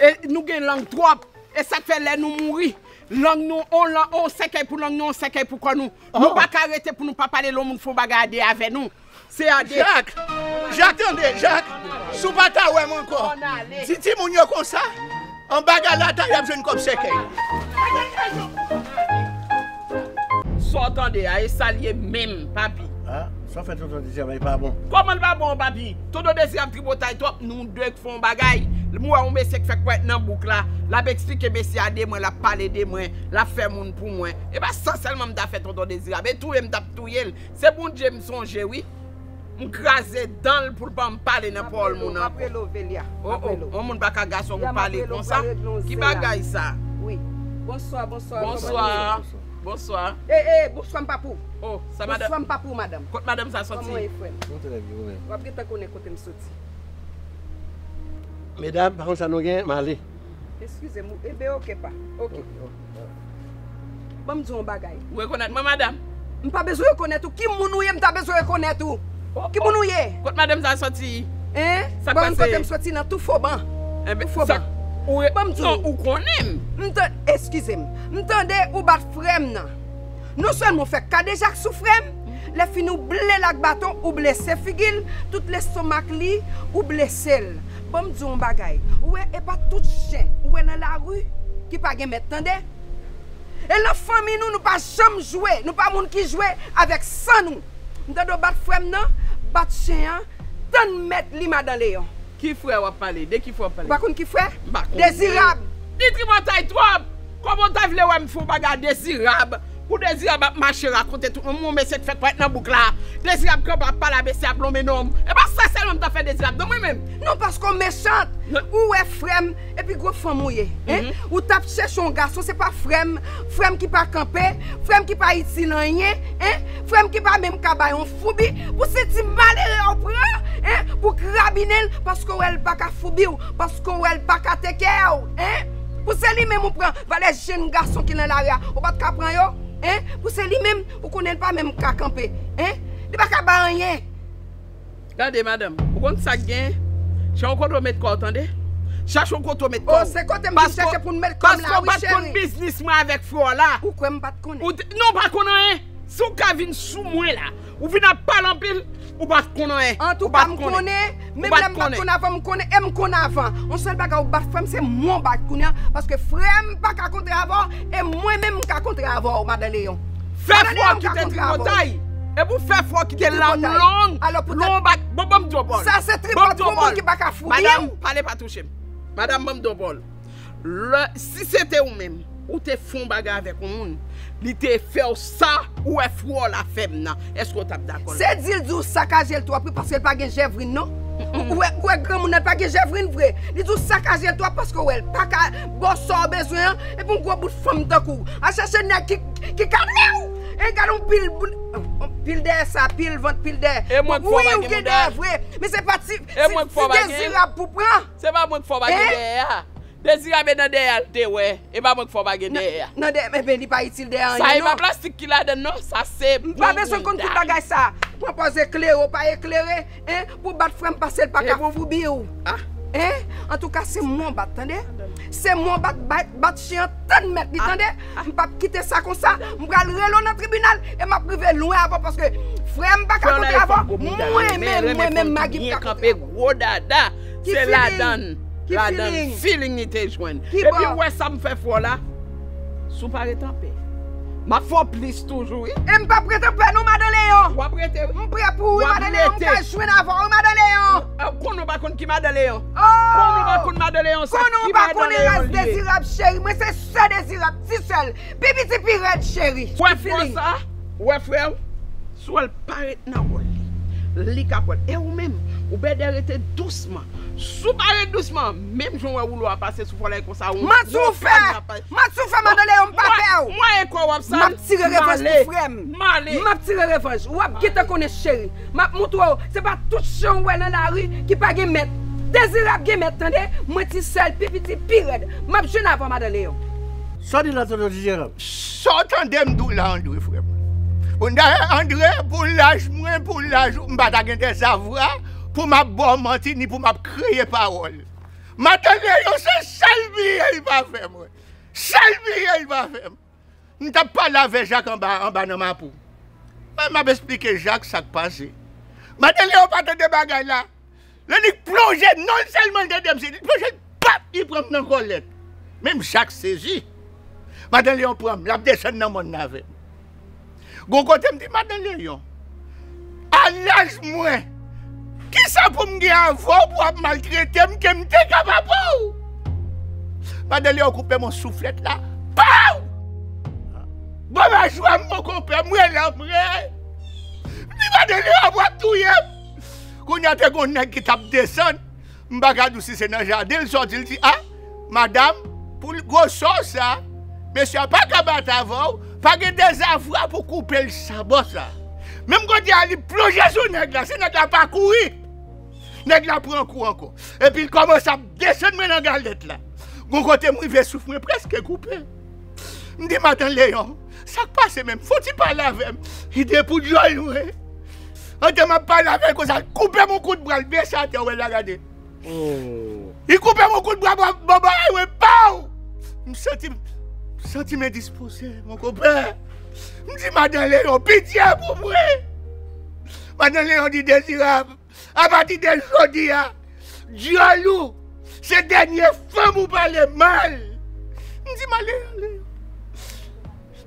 e nou gen lang twòp. E sa k fè lè nou mouri, lang nou, on lang, on sèkèy pou lang nou, on sèkèy pou kò nou. Nou pa ka rete pou nou pa pale lè yon moun fè yon bagay a de avè nou. Se a de. Jak! Jak, tande, Jak! Si w pa ta wè m ankò, di timoun yo konsa, anba galata, y ap jwenn kòb sèkèy. Sa w tande a, e sa l ye menm, papi. Ah, sa w fè tonton Dezirab, e pa bon. Kòman l pa bon, papi? Tonton Dezirab tripotay twòp, nou de k fè yon bagay. M wè yon mesye k fèk parèt nan bouk la, l ap eksplike mesye a de mwen, l ap pale de mwen, l ap fè moun pou mwen. E pa sa sèlman m ta fè tonton Dezirab, e touye m t ap touye l. Se Bondye m sonje, wi. M kraze dan l pou l ban m pale nan pawòl moun ankò. M ap rele w, Velia. Oh, oh, yon moun pa ka gason pou pale konsa. Ki bagay sa? Wi. Bonswa, bonswa. Bonswa. Bonswa. E, e, bonswa, m pa pou. Oh, sa madanm. Bonswa, m pa pou, madanm. Kot madanm sa soti? Kòman w ye, frè m? Mwen trè byen, ou menm? W ap gentan konnen kote m soti. Medam, pa konn sa nou gen, m ale. Eskize m, wi. Enben, oke, pa. Oke. Ban m di w yon bagay. Ou rekonèt mwen, madanm? M pa bezwen rekonèt ou. Ki moun ou ye, m ta bezwen rekonèt ou. Oh, ki moun ou ye? Kot madanm sa soti? Hein? Sa k pase? Ban m kote m soti nan tou fo ban. Enben, tou fo ban. Ban m di w. Non, ou konnen m. M ta-, eskize m. M tande ou bat frè m nan. Non sèlman w fè kadejak sou frè m, lè fini w ble l ak baton, ou blese figi l, tout lestomak li, ou blese l. Ban m di w yon bagay. Ou wè, e pa tout chen ou wè nan lari ki pa gen mèt, tande. E nan fanmi nou, nou pa janm jwe, nou pa moun ki jwe avèk san nou. M tande w bat frè m nan, bat chen an, tann mèt li, Madan Leyon. Ki frè w ap pale? De ki frè w ap pale? Ou pa konn ki frè? M pa konn. Dezirab. Li tripotay twòp! Kòman w ta vle wè m fè yon bagay a Dezirab? Pou Dezirab ap mache rakonte tout moun, yon mesye k fèk parèt nan bouk la. Dezirab kanpe ap pale a mesye ap lonmen non m. E pa sa sèlman m ta fè Dezirab, non mwen menm. Non, paske w mechan. Ou wè frè m, epi gwo fanm ou ye. Hein? Ou t ap chèche yon gason, se pa frè m, frè m ki pa kanpe, frè m ki pa itil anyen, hein? Frè m ki pa menm ka bay yon foubi. Pou se ti malere w pran, hein? Pou krabinen l, paske w wè l pa ka foubi w, paske w wè l pa ka teke w, hein? Pou se li menm ou pran, valè jenn gason ki nan lari a, ou pa t ka pran yo? Hein? Pou se li menm, ou konnen l pa menm ka kanpe. Hein? Li pa ka bay anyen. Gade, madanm, ou konn sa k gen? Chèche yon kote w met kò w, tande? Chèche yon kote w met kò w. Oh, se kote m vin chèche pou m met kò m la, wi, cheri. Paske w pa t konn biznis mwen avèk frè w la. Ou kwè m pa t konnen? Ou te, non, w pa konn anyen. Si w ka vin sou mwen la, ou vin ap pale anpil, ou pa t konn anyen. Antouka, m konnen, menm lè m pa t konn avan, m konnen, e m konn avan. Yon sèl bagay, ou bat frè m, se mwen w bat kounye a, paske frè m pa ka kontre avè w, e mwen menm m ka kontre avè w, madan Leyon. Fè frè w kite tripotay. E pou fè frè w kite lam long, long bat, bon, ban m di w pawòl. Sa se tripot pou moun ki pa ka foubi w. Madanm, pale pa touche m. Madanm, ban m di w pawòl. Lè, si se te ou menm, ou te fè yon bagay avèk yon moun, li te fè w sa ou wè frè w la fè m nan, èske w t ap dakò l? Se di l di w sakaje l twòp wi, paske l pa gen jèvrin non. Ou wè, ou wè granmoun nan pa gen jèvrin vre. Li di w sakaje l twòp paske w wè l pa ka ba w sa w bezwen an, epi yon gwo bout fanm tankou w. Al chèche nèg ki, ki ka lè w. E gade yon pil bout, yon pil dèyè sa, pil vant, pil dèyè. E mwen k fè w pa gen mouda? Wi, ou gen dèyè vre. Men se pa ti, ti, ti Dezirab pou pran. Se pa mwen k fè w pa gen dèyè a. Dezirab e nan dèyè a l te wè. E pa mwen k fè w pa gen dèyè a. Nan dèyè, enben, li pa itil dèyè anyen non. Sa e pa plastik ki ladan l non, sa se bon mouda. M pa bezwen konn tout bagay sa. Pran pòz eklere, w pa eklere, hein, pou bat frè m paske l pa ka foubi w. Hein? Antouka, se mwen w bat, tande? Se mwen w bat, bat, bat chen an tann mèt li, tande? M p ap kite sa konsa, m pral rele w nan tribinal e m ap rive lwen avè w paske frè m pa ka kontre avè w. Mwen menm, mwen menm, Magi m ka kontre avè w. Gwo dada. Se ladan, ladan feeling li te jwenn. Epi ou wè sa m fè fò la, si w pa ret anpè, m ap fè w plis toujou, wi. E m p ap ret anpè non, madan Leyon. W ap rete, wi. M prè pou ou, wi, madan Leyon. M ka jwenn avè w, wi, madan Leyon. Konnen w pa konn ki madan Leyon. Konnen w pa konn madan Leyon, sa ki madan Leyon li ye. Konnen w pa konnen ras Dezirab, cheri. Mwen se sè Dezirab, ti sè l. Pi piti, pi rèd, cheri. Ou wè frè w sa? Ou wè frè w? Si w wè l pa ret nan wòl li, li k ap wè l. E ou menm, ou bèdè rete dousman. Si w pa ret dousman, menm jan w wè woulo a pase sou fò la e konsa, ou, manti w fè! Manti w fè, madan Leyon, m pa pè w. Mwayen kò w ap sal. M ap tire revanj pou frè m. M ap tire revanj. W ap gentan konnen, cheri. M ap moutre w, se pa tout chen w wè nan lari ki pa gen mèt. Dezirab gen mèt, tande? Mwen ti sè l, pi piti, pi rèd. M ap jwenn avè w, madan Leyon. Sa w di la, tonton Dezirab? Sa w tande m di w la, Andre, frè m? Bon, dayè, Andre, pou laj mwen, pou laj ou, m pa ta gen dèzavwa pou m ap ba w manti, ni pou m ap kreye pawòl. Madan Leyon, se sèl biyè l pa fè mwen. Sèl biyè l pa fè m. M t ap pale avè Jak anba, anba nan Mapou. Mwen, m ap esplike Jak sa k pase. Madan Leyon pa tande bagay la. Lè li plonje, non sèlman l tande m, se li plonje, pap, li pran m nan kòlèt. Menm Jak sezi. Madan Leyon pran m, l ap desann nan mòn nan avè m. Gon kote m di, Madan Leyon, a laj mwen, kisa pou m gen avè w pou w ap maltrete m ke m te ka papa w? Madan Leyon koupe m yon souflèt la. Paw! Bon, majwa m, mon konpè, m rele, m rele. M di, Madan Leyon, w ap touye m. Kounye a, te gon nèg ki t ap desann. M pa ka di w si se nan jaden l sòti, l di, a, madanm, pou l gwosè w sa, mesye a pa ka bat avè w, pa gen dezavwa pou koupe l sa bò sa. Menm kote a, li plonje sou nèg la, si nèg la pa kouri, nèg la pran kou ankò. Epi l kòmanse ap desann mwen nan galèt la. Gon kote m rive souf mwen prèske koupe. M di, Madan Leyon, sa k pase menm? Fò w ti pale avè m. Li de pou dyòl mwen. Antan m ap pale avè l konsa, l koupe m yon kout bra, l bese atè, w wè l la gade. Li koupe m yon kout bra, bò, bò, bò, ay, wi, paw! M santi, m santi m endispoze, mon konpè. M di, Madan Leyon, pitye pou mwen. Madan Leyon di, Dezirab, apati de jodi a, dyòl ou, se dènye fanm ou pale mal. M di, Madan Leyon,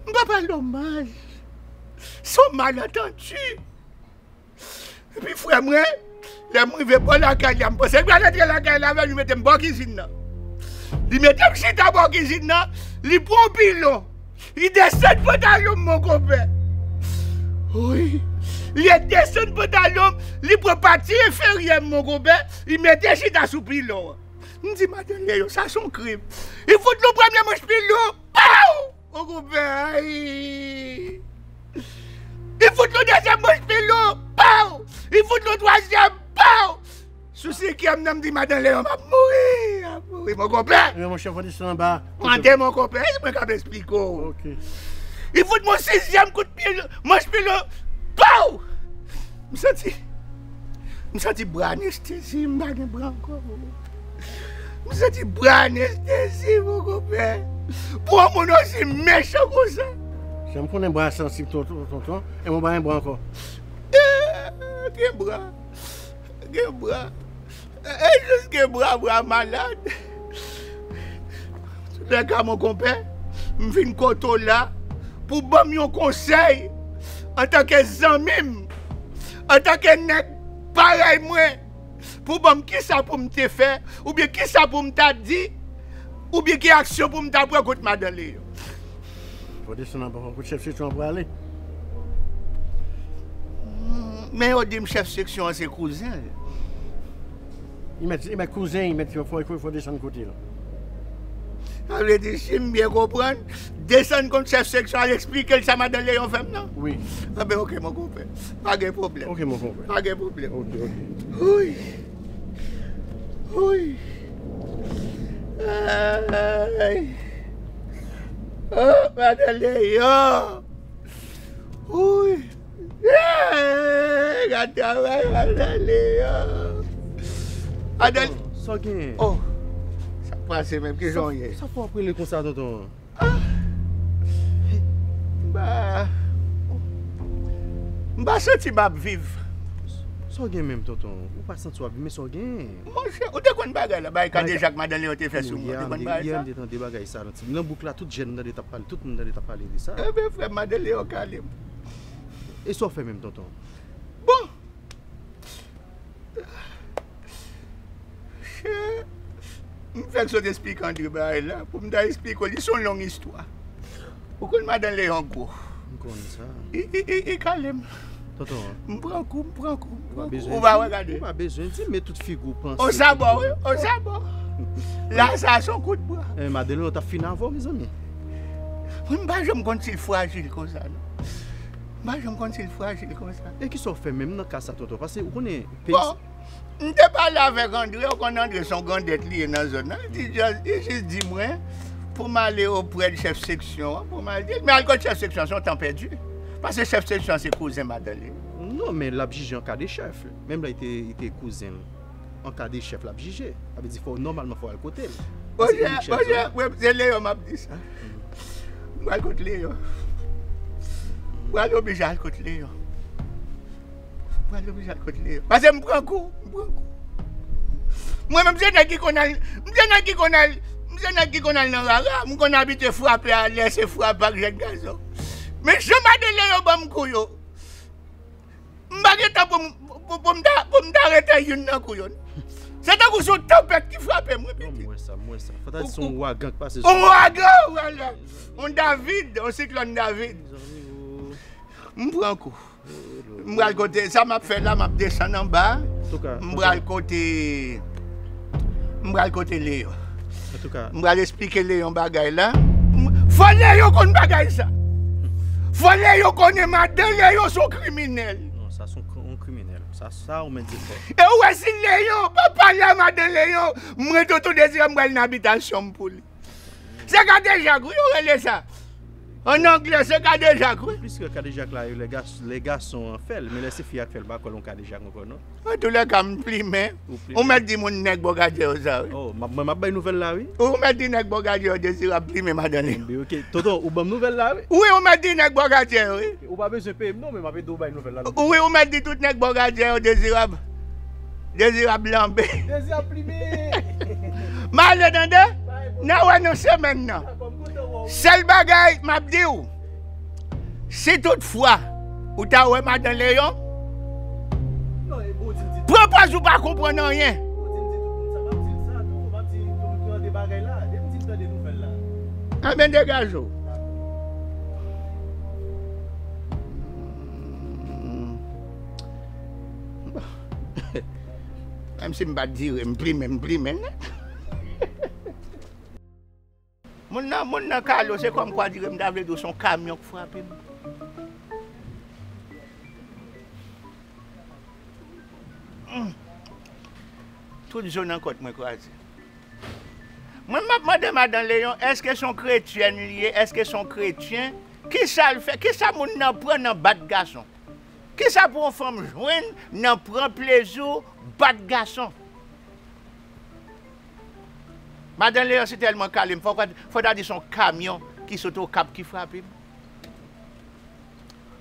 m pa pale w mal. Se yon malantandi. Epi frè mwen, lè m rive bò lakay la, m panse l pral antre lakay la avè m, li mete m bò kizin nan. Li mete m chita bò kizin nan, li pran yon pilon, Li desann pantalon m, mon konpè. Wi. Li desann pantalon m, li pran pati enferyè m, mon konpè, li mete chita sou pilon an. M di, "Madan Leyon, sa se yon krim." Li fout nou premye manch pilon. Paw! Mon konpè, ay! Li fout nou dezyèm manch pilon. Paw! Li fout nou twazyèm. Paw! Sou senkyèm nan, m di, "Madan Leyon, m ap mouri, m ap mouri, mon konpè." Men monchè, fò desann anba. Mande, mon konpè, e mwen k ap esplike w. Ok. Li fout mwen sizyèm kout pye, manch pilon. Paw! M santi, m santi bra anestezi, m pa gen bra ankò. M santi bra anestezi, mon konpè. Pou yon moun osi mechan konsa. Jan m konnen bra sansib, tonton, tonton, e mwen pa gen bra ankò. Eh, gen bra. Gen bra. E, e jis gen bra, bra malad. Antouka, mon konpè, m vin kote w la pou ban m yon konsèy antanke zanmi m, antanke nèg parèy mwen, pou ban m kisa pou m te fè, oubyen kisa pou m ta di, oubyen ki aksyon pou m ta pran kont Madan Leyon. Fò desann anba, fò kote chèf seksyon an prale. Men yo di m chèf seksyon an se kouzen l. Li mèt, li mèt kouzen, li mèt fò, fò, fò desann kote l. Sa vle di, si m byen konprann, desann kot chèf seksyon al eksplike l sa Madan Leyon fè m nan? Wi. Anben, ok, mon konpè. Pa gen pwoblèm. Ok, mon konpè. Pa gen pwoblèm. Ok, ok. Wi. Wi. Ay. Oh, Madan Leyon. Wi. Eh, gad travay Madan Leyon. Madan... Tonton, sa w genyen? Oh, sa k pase menm? Ki jan w ye? Sa fè w ap rele konsa, tonton? Ah. M pa, m pa santi m ap viv. Sa w gen menm, tonton? Ou pa santi w ap viv, men sa w gen? Monchè, ou te konn bagay la, bagay kadejak Madan Leyon te fè sou mwen, ou te konn bagay sa? Yè, m te tande bagay sa nan ti, nan bouk la, tout jèn tande t ap pale, tout moun tande t ap pale de sa. Enben, frè m, Madan Leyon kale m. E sa w fè menm, tonton? Bon. Chè, m fèk sot esplike Andre bagay la, pou m ta esplike w, li se yon long istwa. Ou konn Madan Leyon gwo. M konn sa. I, i, i, i kale m. Tonton. M pran kou, m pran kou, m pran kou. Ou pa wè, gade. Ou pa bezwen di, men tout figi w panse. O sabò, wi, o sabò. La, sa se yon kout bwa. Eh, Madan Leyon t ap fin avè w, mezanmi. Mwen, m pa janm konn si l frajil konsa, non. M pa janm konn si l frajil konsa. E kisa w fè menm nan ka sa, tonton? Paske ou konnen peyi... Bon, m te pale avèk Andre, ou konn Andre se yon grandèt li ye nan zòn nan. Li di, just, li jis di mwen pou m ale oprè de chèf seksyon an, pou m al di l, men al kot chèf seksyon an, se yon tan pèdi. Paske chèf seksyon an se kouzen madanm li. Non, men l ap jije an ka de chèf. Menm lè li te, li te kouzen l, an ka de chèf l ap jije. Sa vle di fò, nòmalman, fò w al kote l. Paske li chèf zòn nan. Monchè, monchè, se Leyon m ap di sa. M pral kot Leyon. M pral oblije al kot Leyon. M pral oblije al kot Leyon. Paske m pran kou, m pran kou. Mwen menm, m se nèg ki konn al, m se nèg ki konn al, m se nèg ki konn al nan rara, m konn abitye frape a, lè se frape ak jèn gason. Men jan madanm Leyon ban m kou yo, m pa gen tan pou m, pou, pou m ta, pou m ta rete youn nan kou yo. Se tankou se yon tanpèt ki frape m, wi, pitit. Non, m wè sa, m wè sa. Fò ta di se yon ouragan k pase sou mwen. Yon ouragan, vwala. Yon David, yon siklòn David. Mezanmi, o. M pran kou. M pral kote, sa m ap fè la, m ap desann anba. Antouka, m pral kote, m pral kote Leyon. Antouka. M pral esplike Leyon bagay la. M, fò Leyon konn bagay sa. Fò Leyon konnen madanm Leyon se yon kriminèl. Non, sa se yon kri-, yon kriminèl. Sa, sa ou mèt di l fò. E ou wè si Leyon pa pale a madanm Leyon, mwen, tonton Dezire, m pral nan abitasyon m pou li. Se kadejak, wi, yo rele sa. An anglè, se kadejak, wi. Plis ke kadejak la, lè gas-, lè gason an fè l, men lè se fi a k fè l, m pa kwè l yon kadejak ankò, non. Antoulèka, m plimen. Ou plimen. Ou mèt di moun nèg Bòkadyè yo sa, wi. Oh, m ap, mwen, m ap bay nouvèl la, wi. Ou mèt di nèg Bòkadyè yo Dezire ap plimen madanm li. Enben, ok. Tonton, ou ban m nouvèl la, wi. Wi, ou mèt di nèg Bòkadyè yo, wi. Ou pa bezwen peye m non, men m ap ede w bay nouvèl la. Wi, ou mèt di tout nèg Bòkadyè yo Dezire ap, Dezire ap blanbe. Dezire ap plimen. M ale tande. N a wè nan semèn nan. Sèl bagay m ap di w, si toutfwa ou ta wè madanm Leyon, pran pòz ou pa konprann anyen. Enben, degaje w. Si m pa t dire, m plimen, m plimen nèt. Moun nan, moun nan Kalo, se kòmkwa dire m ta vle di w se yon kamyon k frape m. Hmm. Tout zo nan kòt mwen kraze. Mwen, m ap mande Madan Leyon, èske se yon kretyèn li ye? Èske se yon kretyen? Kisa l fè? Kisa moun nan pran nan bat gason? Kisa pou yon fanm jwenn nan pran plezi w bat gason? Madan Leyon, si tèlman kale m, fò, fò ta di se yon kamyon ki sot Okap ki frape m.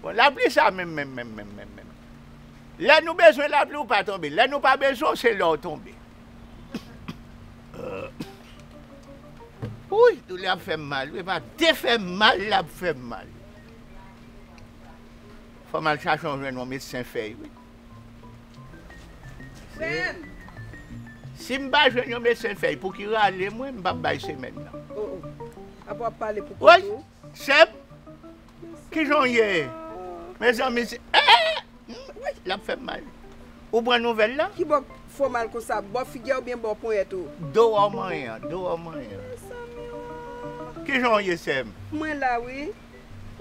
Bon, lapli sa menm, menm, menm, menm, menm, menm. Lè nou bezwen lapli, ou pa tonbe. Lè nou pa bezwen w, se lè w tonbe. Wouy, doulè ap fè m mal, wi. Pa defè m mal, l ap fè m mal. Fò m al chache yon jwenn yon medsen fèy, wi. Frè m. Si m pa jwenn yon medsen fèy, pou ki rale mwen, m p ap bay semèn nan. Oh, oh. Apa w ap pale pou kont ou? Sè m, kijan w ye? Mezanmi, se, eh, eh, eh, hmm, wi, l ap fè m mal. Ou pran nouvèl la? Ki bò k fè w mal konsa? Bò figi a oubyen bò ponyèt ou? Do a w manyen an, do a w manyen an. Mezanmi, oh. Kijan w ye, sè m? Mwen la, wi.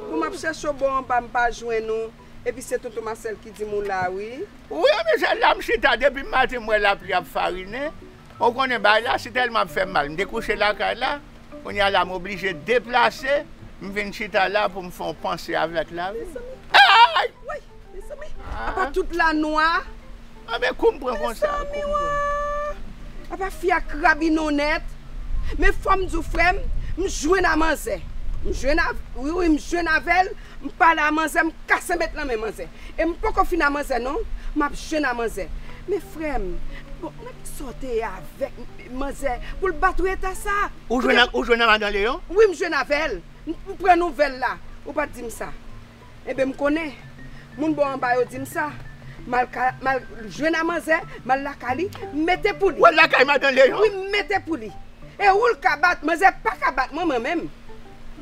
Bon, m ap chèche w bò anba, m pa jwenn ou. Epi se tonton Masèl ki di m ou la, wi. Wi, wi, se la m chita depi maten, m wè lapli ap farinen. Ou konnen bagay la, si tèlman ap fè m mal, m te kouche lakay la. Kounye a la, m oblije deplase. M vin chita la pou m fè yon panse avèk lavi. Ay! Woy, mezanmi. Ah. Apa tout la nwa. Ah, men kou m pran konsa, kou m pran. Apa fi a krabinen w nèt. Men fò m di w, frè m, m jwenn a manzè. M jwenn a, wi, wi, m jwenn avè l. M pale a manzè, m kase met nan men manzè. E m poko fin a manzè non, m ap jwenn a manzè. Men frè m, bon, nan ki sa w te ye avèk manzè pou l bat ou eta sa? Ou jwenn a, ou jwenn a Madan Leyon? Wi, m jwenn avè l. M, m pran nouvèl la. Ou pa t di m sa. Enben, m konnen. Moun bò anba yo di m sa. M al ka, m al jwenn a manzè, m al lakay li, m mete pou li. Ou al lakay Madan Leyon? Wi, m mete pou li. E ou l ka bat, manzè pa ka bat mwen, mwen menm.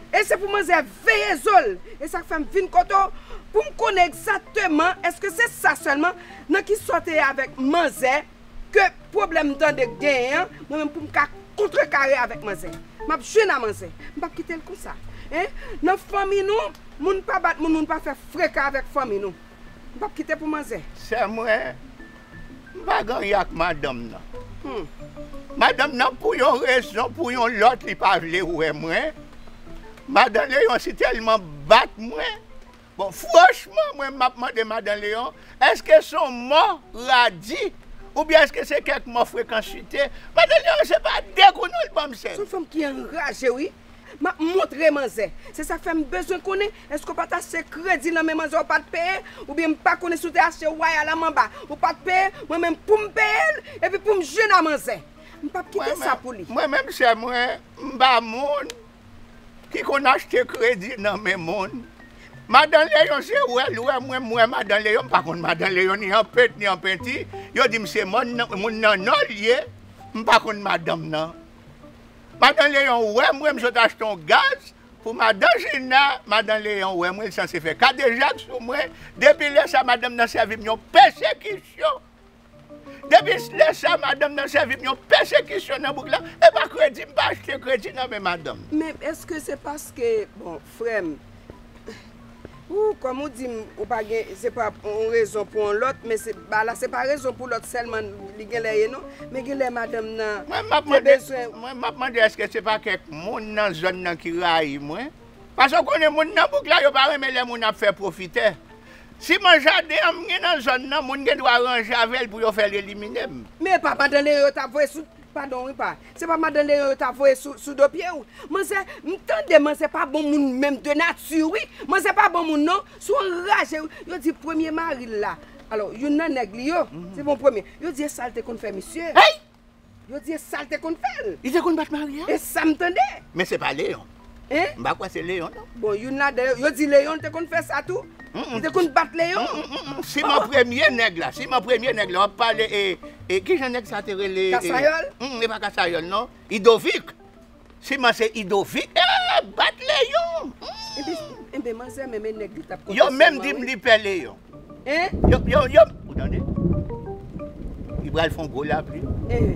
E se pou manzè veye zo l. E sa k fè m vin kote w, pou m konnen egzakteman, èske se sa sèlman, nan ki sa w te ye avèk manzè, ke pwoblèm m tande k genyen an, mwen menm pou m ka kontrekare avèk manzè. M ap jwenn a manzè. M p ap kite l konsa. Hein? Nan fanmi nou, moun pa bat moun, moun pa fè freka avèk fanmi nou. M p ap kite pou manzè. Sè mwen, m pa gen anyen ak madanm nan. Hmm. Madanm nan, pou yon rezon, pou yon lòt, li pa vle wè mwen. Madan Leyon si tèlman bat mwen. Bon, franchman, mwen, m ap mande Madan Leyon, èske se yon mò radi, oubyen èske se kèk mò frekansite? Madan Leyon, se pa de kou non l ban m, sè m. Se yon fanm ki anraje, wi. M ap montre manzè. Se sa k fè m bezwen konnen, èske w pa t achte kredi nan men manzè, w pa t peye? Oubyen m pa konnen si w te achte waya la manba, ou pa t peye, mwen menm pou m peye l, epi pou m jwenn a manzè. M p ap kite sa pou li. Mwen menm, sè mwen, m pa moun ki konn achte kredi nan men moun. Madan Leyon, se wè l wè mwen, m wè Madan Leyon, m pa konn Madan Leyon ni an pent, ni an penti. Yo di m se mòn nan, moun nan Nò l ye, m pa konn madanm nan. Madan Leyon wè mwen, m sot achte yon gaz pou Madan Jina, Madan Leyon wè mwen, li sanse fè kadejak sou mwen. Depi lè sa, madanm nan sèvi m yon pèsekisyon. Depi lè sa, madanm nan sèvi m yon pèsekisyon nan bouk la. E pa kredi, m pa achte kredi nan men madanm. Men èske se paske, bon, frè m, ou, kòm ou di m, ou pa gen, se pa yon rezon pou yon lòt, men se, ba la, se pa rezon pou lòt sèlman, li gen lè ye non, men gen lè madanm nan te bezwen. Mwen, m ap mande, èske se pa kèk moun nan zòn nan ki rayi mwen? Paske w konnen moun nan bouk la, yo pa renmen lè moun ap fè pwofitè. Siman jaden an m gen nan zòn nan, moun gen dwa ranje avè l pou yo fè l elimine m. Men e pa Madan Leyon yo t ap voye sou, padon wi pa, se pa Madan Leyon yo t ap voye sou, sou do pye w. Manzè, m tande manzè pa bon moun menm de nati wi. Manzè pa bon moun non, se yon raje wi. Yo di premye mari l la, alò, youn nan nèg li yo, se bon premye. Yo di e sa l te konn fè misye. Hey! Yo di e sa l te konn fè l. Li te konn bat mari a? E sa m tande. Men se pa Leyon. Hein? M pa kwè se Leyon, non. Bon, youn ladan yo, yo di Leyon te konn fè sa tou. Mm, mm. Li te konn bat Leyon. Mm, mm, mm, mm. Siman premye nèg la, siman premye nèg la, w ap pale, e, e, kijan nèg sa te rele, e, Kasayòl? Mm, e pa Kasayòl, non. Idovik. Siman se Idovik. E, bat Leyon. Mm. Epi, enben, manzè menm e nèg li t ap konte sou mwen, wi. Yo menm di m li pè Leyon. Hein? Yo, yo, yo, ou tande? Pral fè yon gwo lapli. Eh,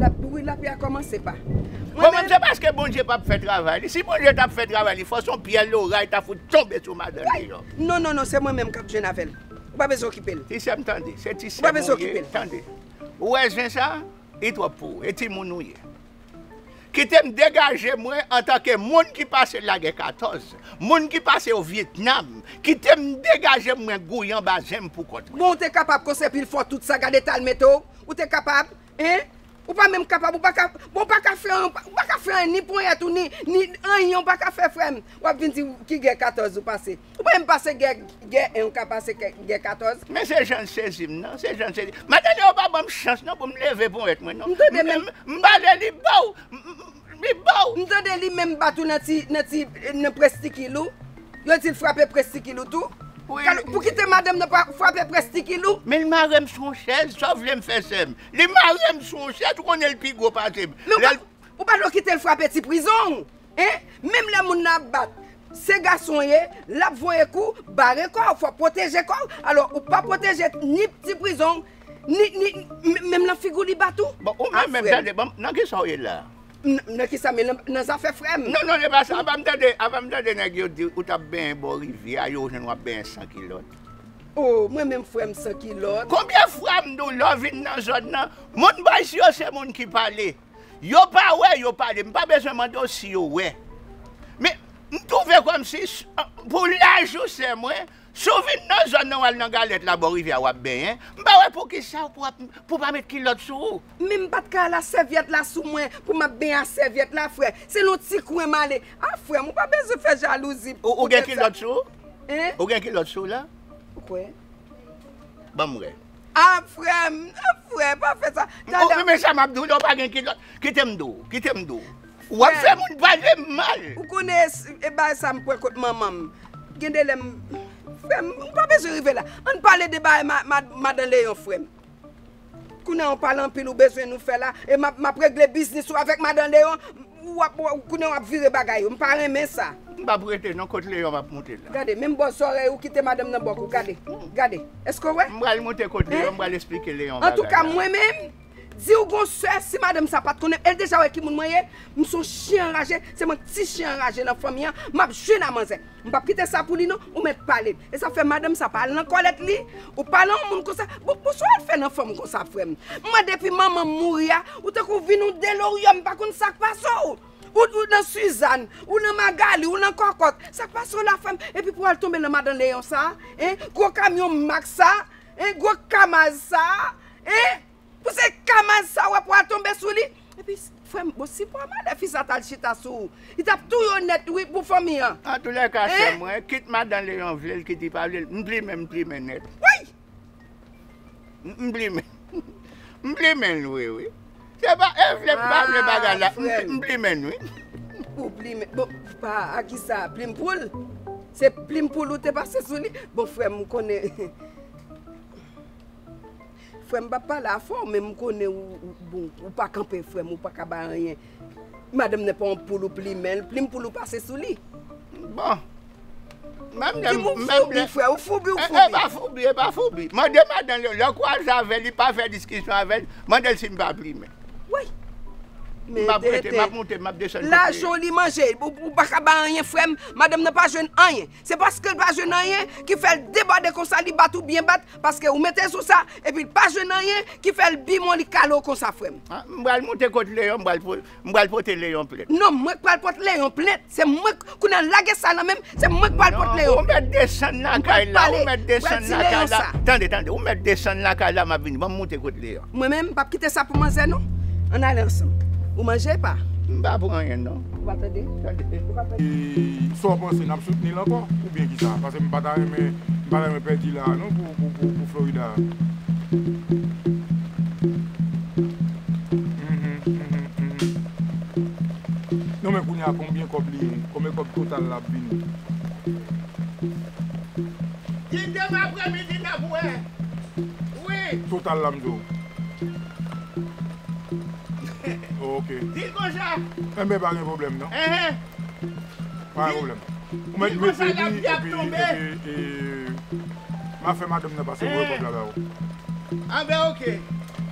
lapli, wi, lapli a kòmanse pa. Bon, mwen menm, se paske Bondye p ap fè travay li. Si Bondye t ap fè travay li, fò se yon pyè loray ta fout tonbe sou madan Leyon. Non, non, non, se mwen menm k ap jwenn avè l. Ou pa bezwen okipe l. Ti sè m, tande. Se ti sè m ou ye. Ou pa bezwen okipe l. Tande. Ou wè zen sa? Li twòp pou ou. E timoun ou ye. Kite m degaje mwen antanke moun ki pase lagè katòz, moun ki pase o Vyetnam. Kite m degaje mwen gouye anba zen m poukont mwen. Bon, ou te kapab konsa epi l fè w tout sa, gade ta l mete w. Ou te kapab, en? Ou pa menm kapab, ou pa ka, bon, ou pa ka fè, ou pa ka fè anyen, ni ponyèt ou, ni, ni anyen, ou pa ka fè, frè m. W ap vin di ki gè katòz ou pase. Ou pa menm pase gè, gè en, ou ka pase gè, gè katòz. Men se jan l sezi m nan, se jan l sezi. Madan Leyon pa ban m chans non pou m leve ponyèt mwen non. M tande, men m, m pale li ba w, m, m, m, li ba w. M tande li menm bat ou nan ti, nan ti, nan prestikil ou. Yo di l frape prestikil ou tou. Wi. Pou kite madanm nan pa frape prestikil ou. Men l mare m sou yon chèz, sa w vle m fè sè m? Li mare m sou yon chèz, ou konnen l pi gwo pase m. Men ou pa, ou pa dwe kite l frape ti prizon w. En? Menm lè moun nan ap bat, se gason ye, l ap voye kou, bare kò w, fò w pwoteje kò w. Alò, ou pa pwoteje ni ti prizon, ni, ni, m-, menm nan figi w li bat ou. Bon, ou menm, menm, tande, bon, nan kisa w ye la? N-, nan kisa, men nan, nan zafè frè m. Non, non, e pa sa. Apa m tande, apa m tande nèg yo di ou t ap benyen bò rivyè a, yo jwenn w ap benyen san kilòt. Oh, mwen menm frè m san kilòt. Konbyen fwa m di w lè w vin nan zòn nan, moun Bòysi yo se moun ki pale. Yo pa wè, yo pale. M pa bezwen mande w si yo wè. Men, m twouve kòmsi, s-, pou laj ou sè mwen, si w vin nan zòn nan, w al nan Galèt la, bò rivyè a, w ap benyen, m pa wè poukisa pou w ap, pou w pa met kilòt sou ou. Men m pa t ka al a sèvyèt la sou mwen, pou m ap benyen a sèvyèt la, frè. Se nan yon ti kwen m ale. A, frè m, ou pa bezwen fè jalouzi. Ou, ou gen kilòt sou ou? En? Ou gen kilòt sou ou la? Ou kwè? Ban m wè. A, frè m, a, frè, pa fè sa. Tande. Men sa m ap di w la, ou pa gen kilòt. Kite m di w, kite m di w. W ap fè moun pale m mal. Ou konnen, e bagay sa m kwè kot manman m. Gen de lè m, frè m, ou pa bezwen rive la. Ann pale de bagay ma-, ma-, madan Leyon, frè m. Kounye a, ou pale anpil, ou bezwen nou fè la. E m ap, m ap regle biznis ou avèk madan Leyon. W ap, w ap, kounye a w ap vire bagay yo. M pa renmen sa. M p ap rete non, kot Leyon m ap moute la. Gade, menm bò zòrèy ou kite madanm nan bò kou. Gade, gade. Èske w wè? M pral moute kot Leyon, m pral esplike Leyon bagay la. Antouka, mwen menm, di w gon sè, si madanm sa pa t konnen, e l deja wè ki moun mwen ye, m se yon chen anraje, se mwen k ti chen anraje nan fanmi an, m ap jwenn a manzè. M p ap kite sa pou li non, ou mèt pale. E sa fè madanm sa pa al nan kòlèt li, ou pale yon moun konsa. Bon, bon, sa w al fè nan fanm konsa, frè m? Mwen, depi manman m mouri a, ou tankou vin yon deloryòm, m pa konn sa k pase w. Ou, ou nan Sizàn, ou nan Magali, ou nan Kòkòt. Sa k pase w la, frè m? Epi pou w al tonbe nan madan Leyon sa, en? Gwo kamyon Mak sa, en? Gwo kamaz sa, en? Pou se kamaz sa w ap tonbe sou li. Epi, frè m, bon, si pwa malè fi sa t al chita sou ou, li t ap touye w nèt, wi, pou fanmi an. Antoulèka, sè mwen, kit madan Leyon vle l, kit li pa vle l, m plimen, m plimen nèt. Woy! M, m plimen. M plimen l, wi, wi. Se pa, e vle m pa vle bagay la, m, m plimen l, wi. Ou plimen, bon, pa, a kisa? Plim poul? Se plim poul ou te pase sou li? Bon, frè m, m konnen. Frè m, m p ap pale afè w, men m konnen ou, ou, bon, ou pa kanpe, frè m, ou pa ka bay anyen. Madanm nan pa yon poul ou plimen l, plim poul ou pase sou li. Bon. Menm lè m, ou foubi, frè, ou foubi, ou foubi. E pa foubi, e pa foubi. Mande madanm li, lè w kwaze avè l, li pa fè diskisyon avè l, mande l si m pa plimen. Woy. M ap rete, m ap moute, m ap desann kote. Lajan w li manje, ou, ou pa ka bay anyen, frè m. Madanm nan pa jwenn anyen. Se paske l pa jwenn anyen ki fè l debòde konsa, li bat ou byen bat, paske ou mete sou sa, epi l pa jwenn anyen ki fè l bimon, li kale w konsa, frè m. A, m pral moute kot Leyon, m pral po-, m pral pote Leyon plent. Non, mwen k pral pote Leyon plent. Se mwen k, kounye a lage sa nan men m, se mwen k pral pote Leyon plent. Non, ou mèt desann lakay la, ou mèt desann lakay la. Tande, tande, ou mèt desann lakay la, m ap vini. Ban m moute kot Leyon. Mwen menm, m p ap kite sa pou manzè, non. Ann ale ansanm. Ou manje pa? M pa pran anyen, non. Ou pa tande? Tande. Ou pa tande? E, sa w panse, n ap soutni l ankò? Oubyen kisa? Paske m pa ta renmen, m pa ta renmen pèdi la, non, pou, pou, pou, pou Florida. Mhm, mhm, mhm. Non, men kounye a, konbyen kòb li ye? Konbyen kòb total la ap vini? Di demen apremidi n ap wè. Wi. Total la, m di w. Ok. Di l konsa. Enben, pa gen pwoblèm, non. Enhen. Pa gen pwoblèm. Ou mèt mete li, epi, epi, e, m a fè madanm nan pase voye kòb la ba ou. Enben, ok.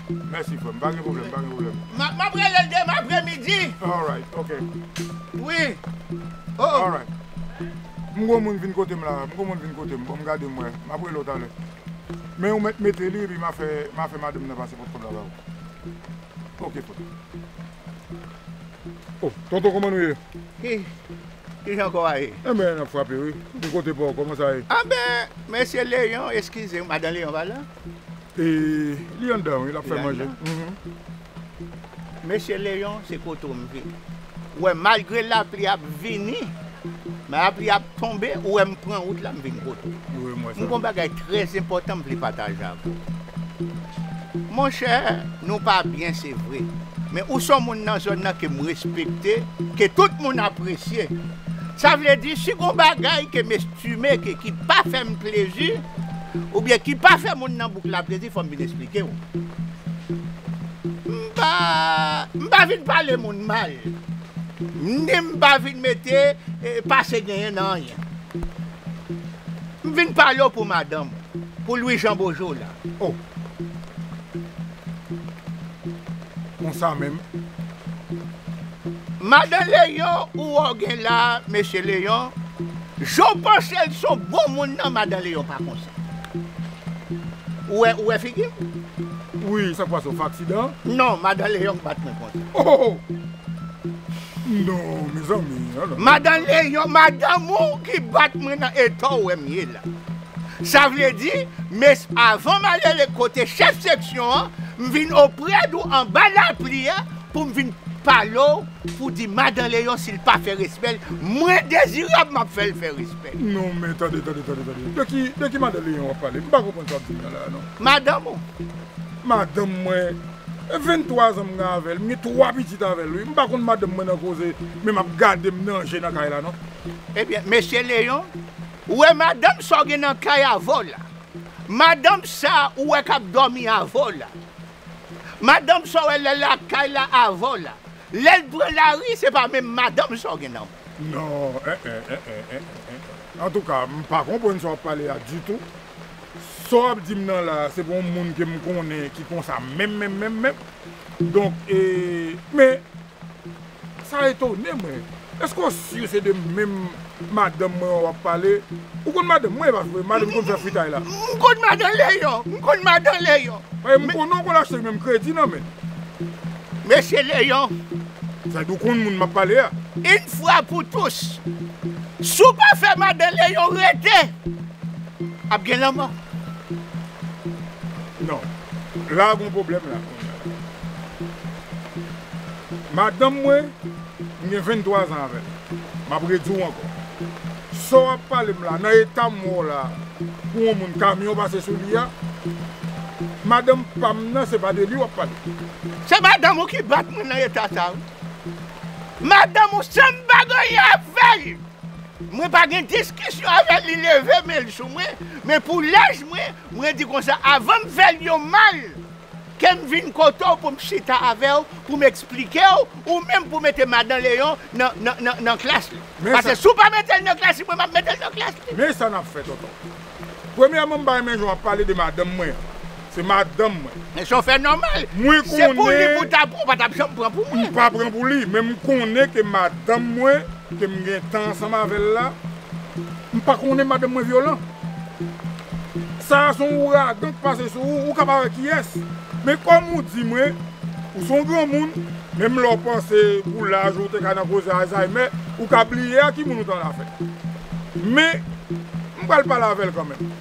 Mèsi, frè m. Pa gen pwoblèm, pa gen pwoblèm. M ap, m ap rele l demen apremidi. Alright, ok. Wi. Oh. Alright. M gon moun vin kote m la, m gon moun vin kote m. Bon, m gade m wè. M ap rele w talè. Men ou mèt mete li, epi m a fè, m a fè madanm nan pase pòt kòb la ba ou. Ok, frè. Oh, tonton, kòman nou ye? Ki, kijan kò a ye? Enben, n ap frape, wi. M kote pa w, kòman sa ye? Anben, mesye Leyon, eskize m, madan Leyon pa la? E, li anndan, wi, l ap fè manje. Mhm. Mesye Leyon, se kote w m vin. Ou wè, malgre lapli ap vini, lapli ap tonbe, ou wè m pran wout la, m vin kote w. Wi, m wè sa. M gon bagay trè enpòtan m vle pataje avè w. Monchè, nou pa byen, se vre. Men ou se yon moun nan zòn nan ke m respekte, ke tout moun apresye. Sa vle di, si gon bagay ke m estime ke ki pa fè m plezi, oubyen ki pa fè moun nan bouk la plezi, fò m vin esplike w. M pa, m pa vin pale moun mal. Ni m pa vin mete, eh, pase genyen nan anyen. M vin pale w pou madanm ou, pou Lwijan Bojo la. Oh. Konsa menm. Madan Leyon ou wè w gen la, mesye Leyon, jan w panse l se yon bon moun nan, madan Leyon pa konsa. Ou wè, ou wè figi m? Wi, sa k pase, w fè aksidan? Non, madan Leyon k bat mwen konsa. Oh! Non, mezanmi, non, non. Madan Leyon, madanm ou ki bat mwen nan eta w wè m ye la. Sa vle di, mes, avan m ale kote chèf seksyon an, m vin oprè d ou anba lapli a pou m vin pale w, pou di madan Leyon, si l pa fè respè l, mwen Dezirab m ap fè l fè respè l. Non, men tande, tande, tande, tande. De ki, de ki madan Leyon w ap pale? M pa konprann sa w ap di m nan la, non. Madanm ou? Madanm mwen, e venntwa zan m gen avè l, m gen twa pitit avè l, wi. M pa konn madanm mwen nan koze, men m ap gade m nan je nan kay la, non. Ebyen, mesye Leyon, ou wè madanm sa w gen nan kay avè w la. Madanm sa ou wè k ap dòmi avè w la. Madanm sa w wè lè lakay la avè w la. Lè l pran lari, se pa menm madanm sa w gen nan men w. Non, en, en, en, en, en, en, en. Antouka, m pa konprann sa w ap pale a ditou. Sa w ap di m nan la, se pou yon moun ke m konnen ki konsa menm, menm, menm, menm. Donk, e, men, sa etone mwen. Èske w si se de menm madanm mwen w ap pale? Ou konn madanm mwen, pa vre? Madanm konn fè fritay la. M konn madan Leyon, m konn madan Leyon. Paske m konnen w konn achte menm kredi nan men. Mesye Leyon. Sa di w konn moun m ap pale a. Yon fwa pou tous. Si w pa fè madan Leyon rete, ap gen lanmò. Non. La gon pwoblèm la. Madanm mwen, m gen venntwa zan avè l. M ap redi w ankò. Sa w ap pale m la, nan eta m wè w la, pou yon moun kamyon pase sou li a, madanm pa m nan, se pa de li w ap pale. Se madanm ou ki bat mwen nan eta sa, wi. Madanm ou, san m pa gen anyen avè l. Mwen pa gen diskisyon avè l, li leve men l sou mwen, men pou laj mwen, mwen di konsa, avan m fè l yon mal, ke m vin kote w pou m chita avè w, pou m eksplike w, ou menm pou mete madan Leyon nan, nan, nan, nan klas li. Paske si w pa mete l nan klas li, mwen m ap mete l nan klas li. Men sa n ap fè, tonton. Premyèman, m pa renmen jan w ap pale de madanm mwen an. Se madanm mwen. Men se yon fè nòmal. Mwen konnen. Se pou li pou w ta pran, w pa t ap janm pran pou mwen. M pa pran pou li, men m konnen ke madanm mwen, ke m gen tan ansanm avè l la, m pa konnen madanm mwen vyolan. Sa a se yon ouragan k pase sou ou, ou ka pa wè kiyès. Men kòm ou di mwen, ou se yon granmoun, menm lè w panse pou laj ou te ka nan koze Alzheimer, ou ka bliye a ki moun ou t annafè. Men, m pral pale avè l kanmenm.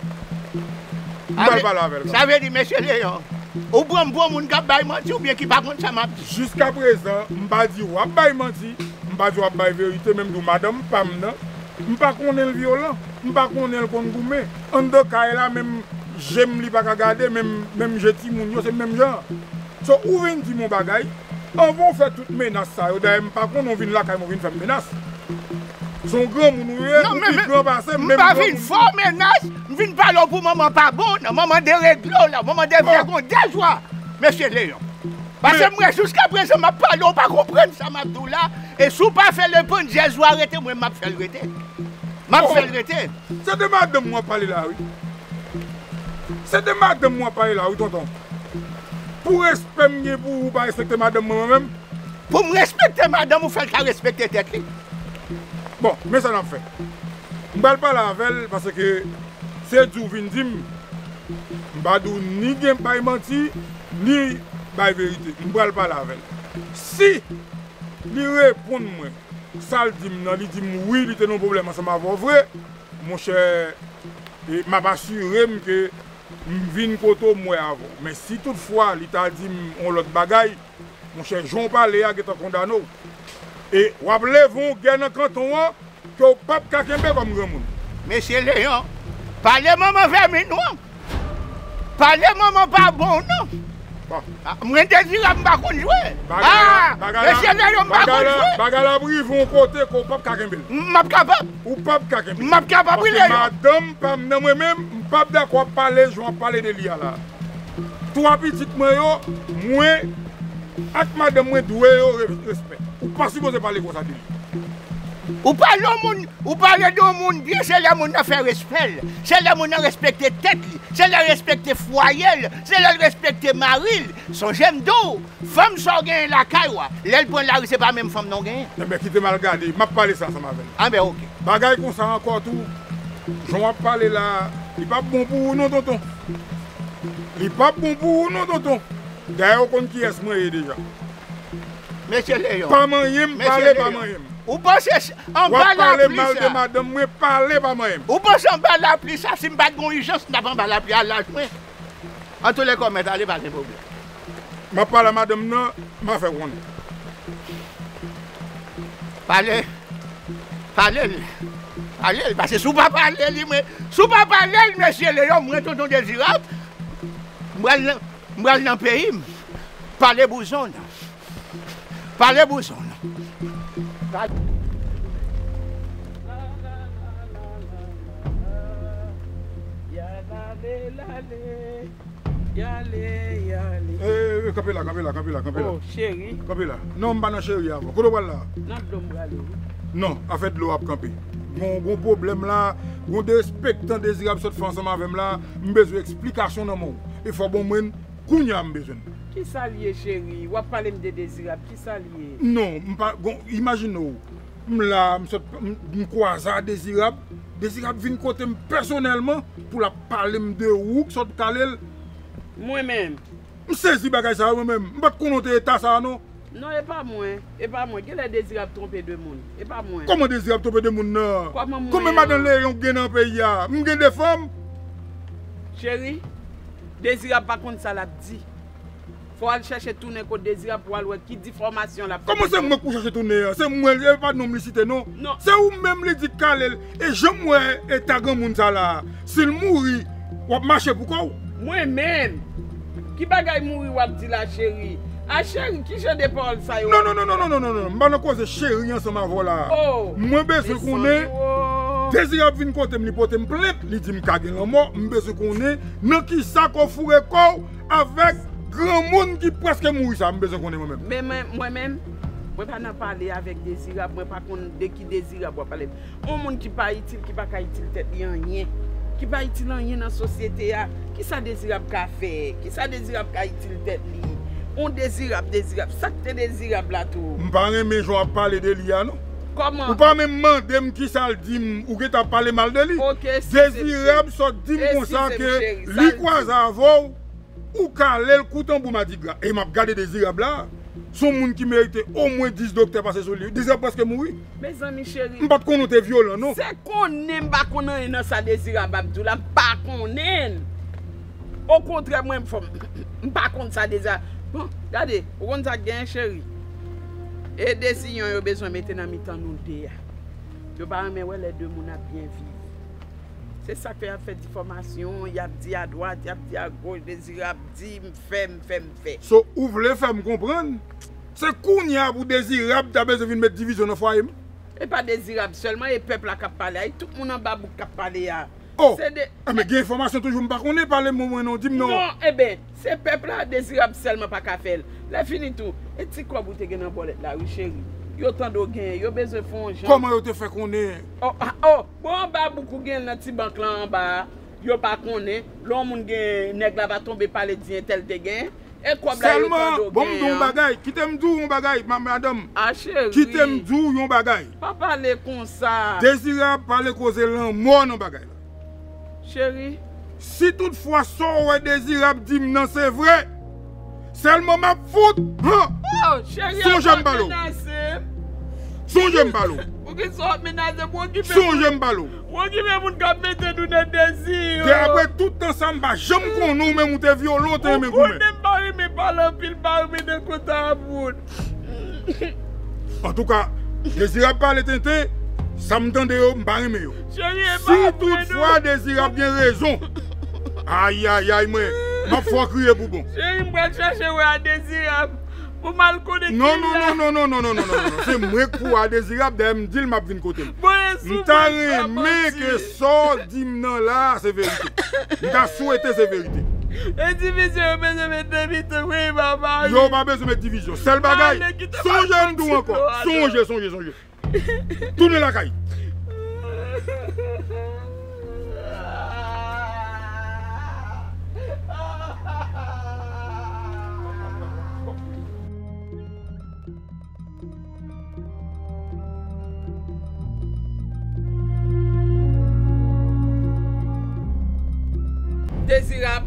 M pral pale avè l kanmenm. Sa vle di, mesye Leyon, ou pran m pou yon moun k ap bay manti oubyen ki pa konn sa m ap di? Jiskaprezan, m pa di w ap bay manti, m pa di w ap bay verite, men m di w madanm pa m nan, m pa konnen l vyolan, m pa konnen l konn goumen. Anndan kay la, menm je m li pa ka gade, menm, menm je timoun yo, se menm jan an. So, ou vin di m yon bagay, anvan w fè tout menas sa yo, dayè m pa konnen w vin lakay mwen, w vin fè m menas. Se yon granmoun ou ye, ou pi gran pase m, menm granmoun. Non, men, men, m pa vin fè w menas, m vin pale w pou manman pa bon w nan, manman deregle w la, manman devègonde w la, mesye Leyon. Paske mwen, jiskaprezan, m ap pale w, w pa konprann sa m ap di w la, e si w pa fè lepann dyèz ou arete, mwen, m ap fè l rete. M ap fè l rete. Se de madanm mwen w ap pale la, wi. Se de madanm mwen w ap pale la, wi, tonton. Pou respè m gen pou ou, ou pa respekte madanm mwen, mwen menm? Pou m respekte madanm ou, fè l ka respekte tèt li. Bon, men sa n ap fè. M pral pale avè l paske se di w vin di m. M pa di w ni gen bay manti, ni bay verite. M pral pale avè l. Si li reponn mwen, sa l di m nan, li di m wi, li te nan yon pwoblèm ansanm avè w vre, monchè, e m ap asire m ke m vin kote w, m wè avè w. Men si toutfwa li ta di m yon lòt bagay, monchè, jan w pale a gentan kondane w. E w ap leve yon gè nan kanton an ke w p ap ka kenbe kòm granmoun. Mesye Leyon, pale manman vèmin ou an. Pale manman pa bon w non. Bon. Ah, mwen Dezirab m pa konn jwe. Bagay la, ah, bagay la, mesye Leyon m pa konn bagay la, jwe. Bagay la ap rive yon kote ke w p ap ka kenbe l. M ap kapab. Ou p ap ka kenbe l. M ap kapab, wi, Leyon. Paske madanm pa m nan mwen menm, m p ap dakò ap pale jan w ap pale de li a la. Twa pitit mwen yo, mwen ak madanm mwen dwe yo re-, respè. Ou pa sipoze pale konsa de li. Ou pale yon moun, ou pale de yon moun byen, se lè moun nan fè respè l, se lè moun nan respekte tèt li, se lè l respekte fwaye l, se lè l respekte mari l. Sonje m di w, fanm sa w genyen lakay ou a, lè l pran lari, se pa menm fanm nan w genyen. Enben, kite m al gade, m ap pale sa ansanm avè l. Anben, oke. Bagay konsa ankò tou, jan w ap pale la, li p ap bon pou ou non, tonton. Li p ap bon pou ou non, tonton. Dayè, ou konn kiyès mwen ye deja. Mesye Leyon. Pa manyen m, pale pa manyen m. Ou panse s-, anba lapli sa. W ap pale mal de madanm mwen, pale pa manyen m. Ou panse anba lapli sa, si m pa t gen yon ijans, m t ap anba lapli a laj mwen. Antoulèka, w mèt ale, pa gen pwoblèm. M ap pale a madanm nan, m a fè w konnen. Pale. Pale l. Pale l, paske si w pa pale li, mwen, si w pa pale l, mesye Leyon, mwen tonton Dezirab, m pral nan, m pral nan peyi m. Pale bouzon nan. Pale bouzon nan. Pale. Y ale, y ale. Y ale, y ale. Eh, eh, kanpe la, kanpe la, kanpe la, kanpe la. Oh, cheri. Kanpe la. Non, m pa nan cheri avè w. Kote w pral la? Nan dlo m prale, wi. Non, afè dlo ap kanpe. Gon, gon pwoblèm la, gon derespektan Dezirab sot fè ansanm avè m la, m bezwen eksplikasyon nan men w. E fò w ban mwen l, kounye a m bezwen l. Kisa l ye, cheri? W ap pale m de Dezirab, kisa l ye? Non, m pa, gon, imajine w. M la, m sot, m, m kwaze a Dezirab. Dezirab vin kote m pèsonèlman pou l ap pale m de ou k sot kale l. Mwen menm. M sezi bagay sa yo mwen menm. M pa t konnen w te eta sa a non. Non, e pa mwen. E pa mwen. Genlè Dezirab twonpe de moun. E pa mwen. Kòman Dezirab twonpe de moun nan? Kòman mwen? Konbyen madanm Leyon gen nan peyi a? M gen de fanm? Cheri, Dezirab pa konn sa l ap di. Fò w al chèche tounen kot Dezirab pou w al wè ki difòmasyon l ap fè. Kòman se mwen k pou chache tounen an? Se mwen, e pa non m li site non. Non. Se ou menm li di k kale l. E jan m wè eta granmoun sa la, si l mouri, w ap mache pou kò w. Mwen menm? Ki bagay mouri w ap di la, cheri? A cheri, ki jan de pawòl sa yo? Non, non, non, non, non, non, non, non. M pa nan koze cheri ansanm avè w la. Oh, mwen bezwen konnen, Dezirab vin kote m, li pote m plent, li di m ka gen lanmò, m bezwen konnen nan kisa ke w foure kò w avèk granmoun ki prèske mouri sa, m bezwen konnen mwen menm. Men mwen, mwen menm, mwen pa nan pale avèk Dezirab, mwen pa konn de ki Dezirab w ap pale. Yon moun ki pa itil, ki pa ka itil tèt li anyen, ki pa itil anyen nan sosyete a, kisa Dezirab ka fè? Kisa Dezirab ka itil tèt li? Yon Dezirab, Dezirab, sa k te Dezirab la tou? M pa renmen jan w ap pale de li a non. Kòman? Ou pa menm mande m kisa l di m, ou gentan ap pale mal de li. Oke, si se Dezirab sot di m konsa ke li kwaze avè w, ou kale l kou tanbou madigra. E m ap gade Dezirab la, se yon moun ki merite omwen dis doktè pase sou li. Dezirab prèske mouri. Mezanmi cheri. M pa t konnen w te vyolan non. Se konnen m pa konn anyen nan sa Dezirab ap di w la, m pa konnen l. Okontrè, mwen, m fò m, m pa konn sa Dezirab. Bon, gade, ou konn sa k genyen, cheri? E desiyon yo bezwen mete nan mitan nou de a. Yo pa renmen wè lè de moun ap byen viv. Se sa k fè y ap fè difòmasyon, y ap di adwat, y ap di agoch, Dezirab di, m fè, m fè, m fè. So, ou vle fè m konprann, se kounye a pou Dezirab ta bezwen vin met divizyon nan fwaye m? E pa Dezirab sèlman, e pèp la k ap pale a, e tout moun anba bouk k ap pale a. Oh! Se de... Enben, gen enfòmasyon toujou m pa konnen, pale m omwen non, di m non. Non, enben, se pèp la, Dezirab sèlman pa ka fè l. Lè fini tou, e ti kòb ou te gen nan bòlèt la, wi, cheri. Yo tande w genyen, yo bezwen fè yon jan. Kòman yo te fè konnen? Oh, ah, oh, bon, anba bouk ou gen l nan ti bank lan anba a, yo pa konnen. Lè yon moun gen, nèg la pa tonbe pale di entèl te genyen. E kòb la yo tande w genyen an. Sèlman, bon, m di w yon bagay. Kite m di w yon bagay, ma-, madanm. A, cheri. Kite m di w yon bagay. Pa pale konsa. Dezirab pale koze lanmò nan bagay la. Cheri. Si toutfwa sa w wè Dezirab di m nan se vre, sèlman m ap fout, han! Oh, cheri, sonje m pale w. Sonje m pale w. Poukisa w ap menaze m? Sonje m pale w. Ou okipe moun k ap mete nou nan dezi yo. Te apre tout tan sa, m pa janm konnen w, menm ou te vyole, w te renmen goumen. Ou konnen m pa renmen pale anpil, m pa renmen nan konta a moun. Antouka, Dezirab pale tenten, sa m tande yo, m pa renmen yo. Si toutfwa Dezirab gen rezon, ayayay mwen, m ap fè w kriye pou bon. Cheri, m pral chache wè a Dezirab. Pou m al konnen ki la. Non, non, non, non, non, non, non, non, non, non. Se mwen k pou a Dezirab, dayè m di l m ap vin kote l. M ta renmen ke sa w di m nan la a, se verite. M ta swete se verite. E divizyon yo bezwen met nan mitan, wi, papa, wi. Yo pa bezwen met divizyon. Sèl bagay, sonje m di w ankò. Sonje, sonje, sonje. Tounen lakay. Dezirab,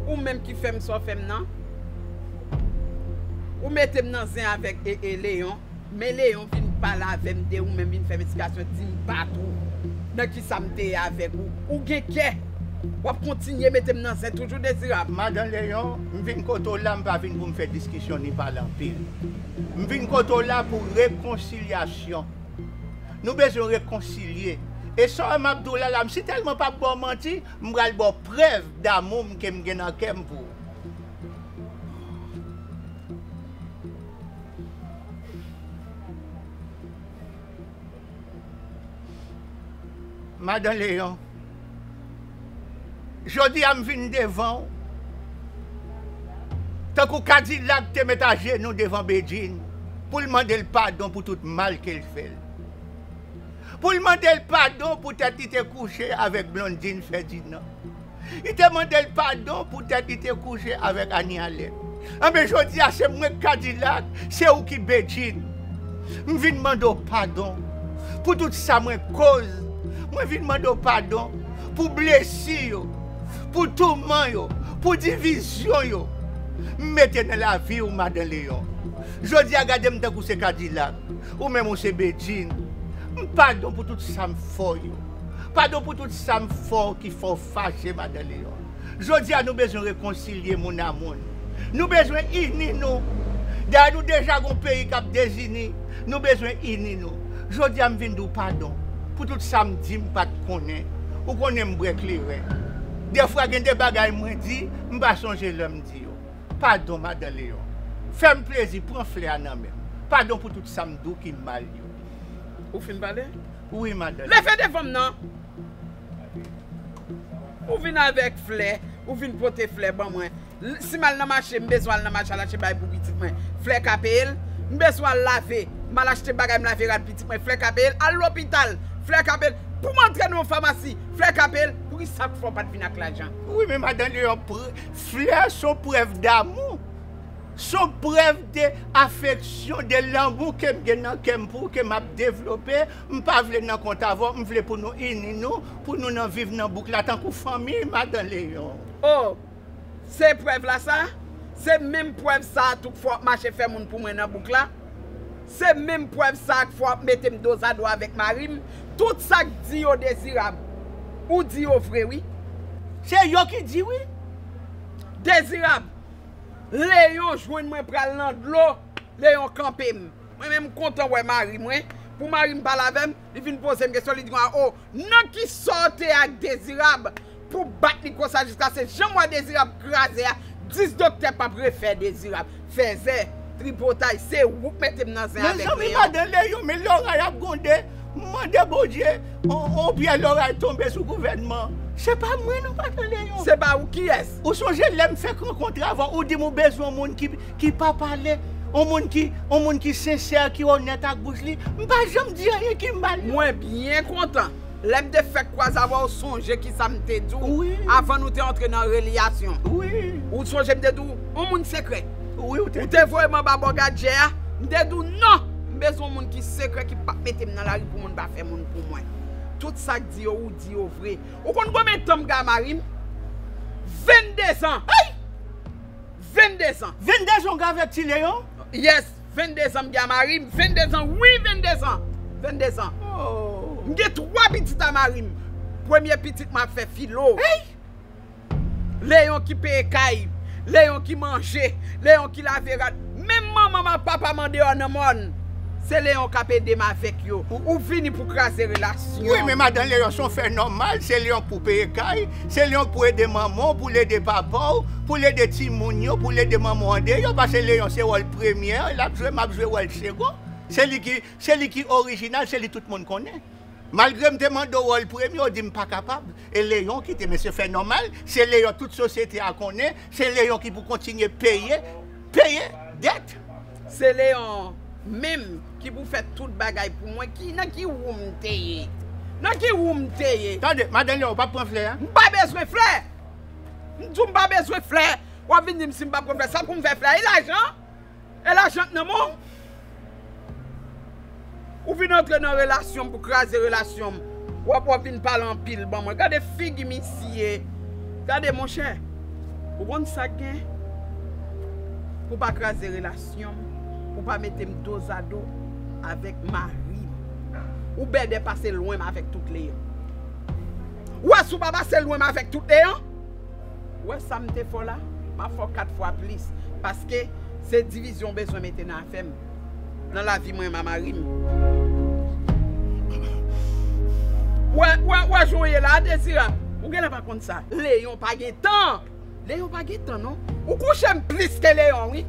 ou menm ki fè m sa w fè m nan. Ou mete m nan zen avèk e, e Leyon. Men Leyon vin pale avè m de ou menm, vin fè m esplikasyon, di m pa twou nan kisa m te ye avèk ou. Ou gen kè. W ap kontinye mete m nan zen toujou, Dezirab. Madan Leyon, m vin kote w la, m pa vin pou m fè diskisyon ni pale anpil. M vin kote w la pou rekonsilyasyon. Nou bezwen rekonsilye. E sa w wè m ap di w la la, m sitèlman p ap ba w manti, m pral ba w prèv damou m ke m gen nan kè m pou ou. Madan Leyon, jodi a m vin devan w, tankou Kadilak te met ajenou devan Bedjine pou l mande l padon pou tout mal ke l fè l. Pou l mande l padon poutèt li te kouche avèk Blondine Ferdinand. Li te mande l padon poutèt li te kouche avèk Annie Allen. Anben, jodi a, se mwen k Kadilak, se ou ki Bedjine. M vin mande w padon pou tout sa mwen koz. Mwen vin mande w padon pou blesi yo, pou touman yo, pou divizyon yo m mete nan lavi w, Madan Leyon. Jodi a, gade m tankou se Kadilak, ou menm ou se Bedjine. M padon pou tout sa m fè w yo. Padon pou tout sa m fè w ki fè w fache, Madan Leyon. Jodi a, nou bezwen rekonsilye moun a moun. Nou bezwen ini nou. Dayè, nou deja gon peyi k ap dezini. Nou bezwen ini nou. Jodi a, m vin di w padon pou tout sa m di m pa t konnen. Ou konnen m bwè kleren. Dèfwa, gen de bagay mwen di, m pa sonje lè m di yo. Padon, Madan Leyon. Fè m plezi, pran flè a nan men m. Padon pou tout sa m di w ki mal yo. Ou fin pale? Wi, Madan Leyon. Leve devan m nan! Ou vin avèk flè, ou vin pote flè ban mwen. L-, si m al nan mache, m bezwen al nan mache, al achte bagay pou pitit mwen, flè ka peye l. M bezwen al lave, m al achte bagay, m lave rad pitit mwen, flè ka peye l. Al lopital, flè ka peye l. Pou m antre nan yon famasi, flè ka peye l. Poukisa k fè w pa t vin ak lajan? Wi, men Madan Leyon, pr-, flè se yon prèv damou. Se yon prèv de afeksyon, de lanmou ke m gen nan kè m pou ou, ke m ap devlope. M pa vle nan kont avè w, m vle pou nou ini nou, pou nou nan viv nan bouk la tankou fanmi, Madan Leyon. Oh, se prèv la sa? Se menm prèv sa a tou k fè w ap mache fè moun pou mwen nan bouk la? Se menm prèv sa a k fè w ap mete m dozado avèk mari m? Tout sa k di yo Dezirab, ou di yo vre wi. Se yo ki di wi. Dezirab, Leyon jwenn mwen pral nan dlo, Leyon kanpe m. Mwen menm m kontan wè mari mwen. Pou mari m pale avè m, li vin poze m kesyon, li di mwen, "O, nan kisa w te ak Dezirab pou bat li konsa jiskaske jan m wè Dezirab kraze a, dis doktè p ap refè Dezirab." Fèzè, tripotay, se ou k mete m nan zen avèk Leyon. Mezanmi, Madan Leyon, men loray ap gwonde. M mande Bondye, on, on pyè loray tonbe sou gouvènman. Se pa mwen non, Madan Leyon. Se pa ou, kiyès? Ou sonje lè m fèk rankontre avè w, ou di m ou bezwen yon moun ki, ki pa pale, yon moun ki, yon moun ki sensè, ki onèt ak bouch li. M pa janm di anyen ki mal non. Mwen byen kontan. Lè m te fèk kwaze avè w, sonje kisa m te di w avan nou te antre nan relyasyon. Ou sonje m te di w, yon moun sekrè. Ou te voye m anba bò gadjè a, m te di w non, m bezwen yon moun ki sekrè, ki p ap mete m nan lari pou moun pa fè moun pou mwen. Tout sa k di yo, ou di yo vre. Ou konn konbyen tan m gen a mari m? Venndezan! Venndezan! Venndezan w gen avèk Ti Leyon? Yes, venndezan m gen a mari m, venndezan, wi, venndezan! Venndezan! M gen twa pitit a mari m. Premye pitit mwen ap fè filo. Leyon ki peye kay, Leyon ki manje, Leyon ki lave rad. Menm manman m ak papa m andeyò nan mòn, se Leyon k ap ede m avèk yo. Ou vini pou kraze relasyon. Wi, men madan Leyon, se yon fè nòmal, se Leyon k pou peye kay, se Leyon k pou ede manman w, pou l ede papa w, pou l ede timoun yo, pou l ede manman w andeyò, paske Leyon se wòl premyè l ap jwe, m ap jwe wòl segon. Se li ki, se li ki orijinal, se li tout moun konnen. Malgre m te mande w wòl premye, w di m pa kapab. E Leyon ki te, men se fè nòmal, se Leyon tout sosyete a konnen, se Leyon ki pou kontinye peye, peye dèt. Se Leyon menm ki pou fè tout bagay pou mwen. Ki, nan ki wou m te ye? Nan ki wou m te ye? Tande, madan Leyon, w p ap pran flè a? M pa bezwen flè! M di w m pa bezwen flè, w ap vin di m si m pa pran flè, sa pou m fè flè a? E lajan? E lajan k nan men w? Ou vin antre nan relasyon m pou kraze relasyon m. W ap, w ap vin pale anpil ban mwen. Gade figi misye. Gade, monchè. Ou konn sa k gen? Pou pa kraze relasyon m, pou pa mete m dozado avèk mari m. Ou bèdè pase lwen m avèk tout Leyon. Ou wè si w pa pase lwen m avèk tout Leyon? Ou wè sa m te fè w la? M ap fè w kat fwa plis. Paske se divizyon w bezwen mete nan afè m, nan lavi mwen menm a mari m. Wè, wè, wè jan w ye la, Dezirab. Ou genlè pa konn sa. Leyon pa gen tan. Leyon pa gen tan, non. Ou kouche m plis ke Leyon, wi.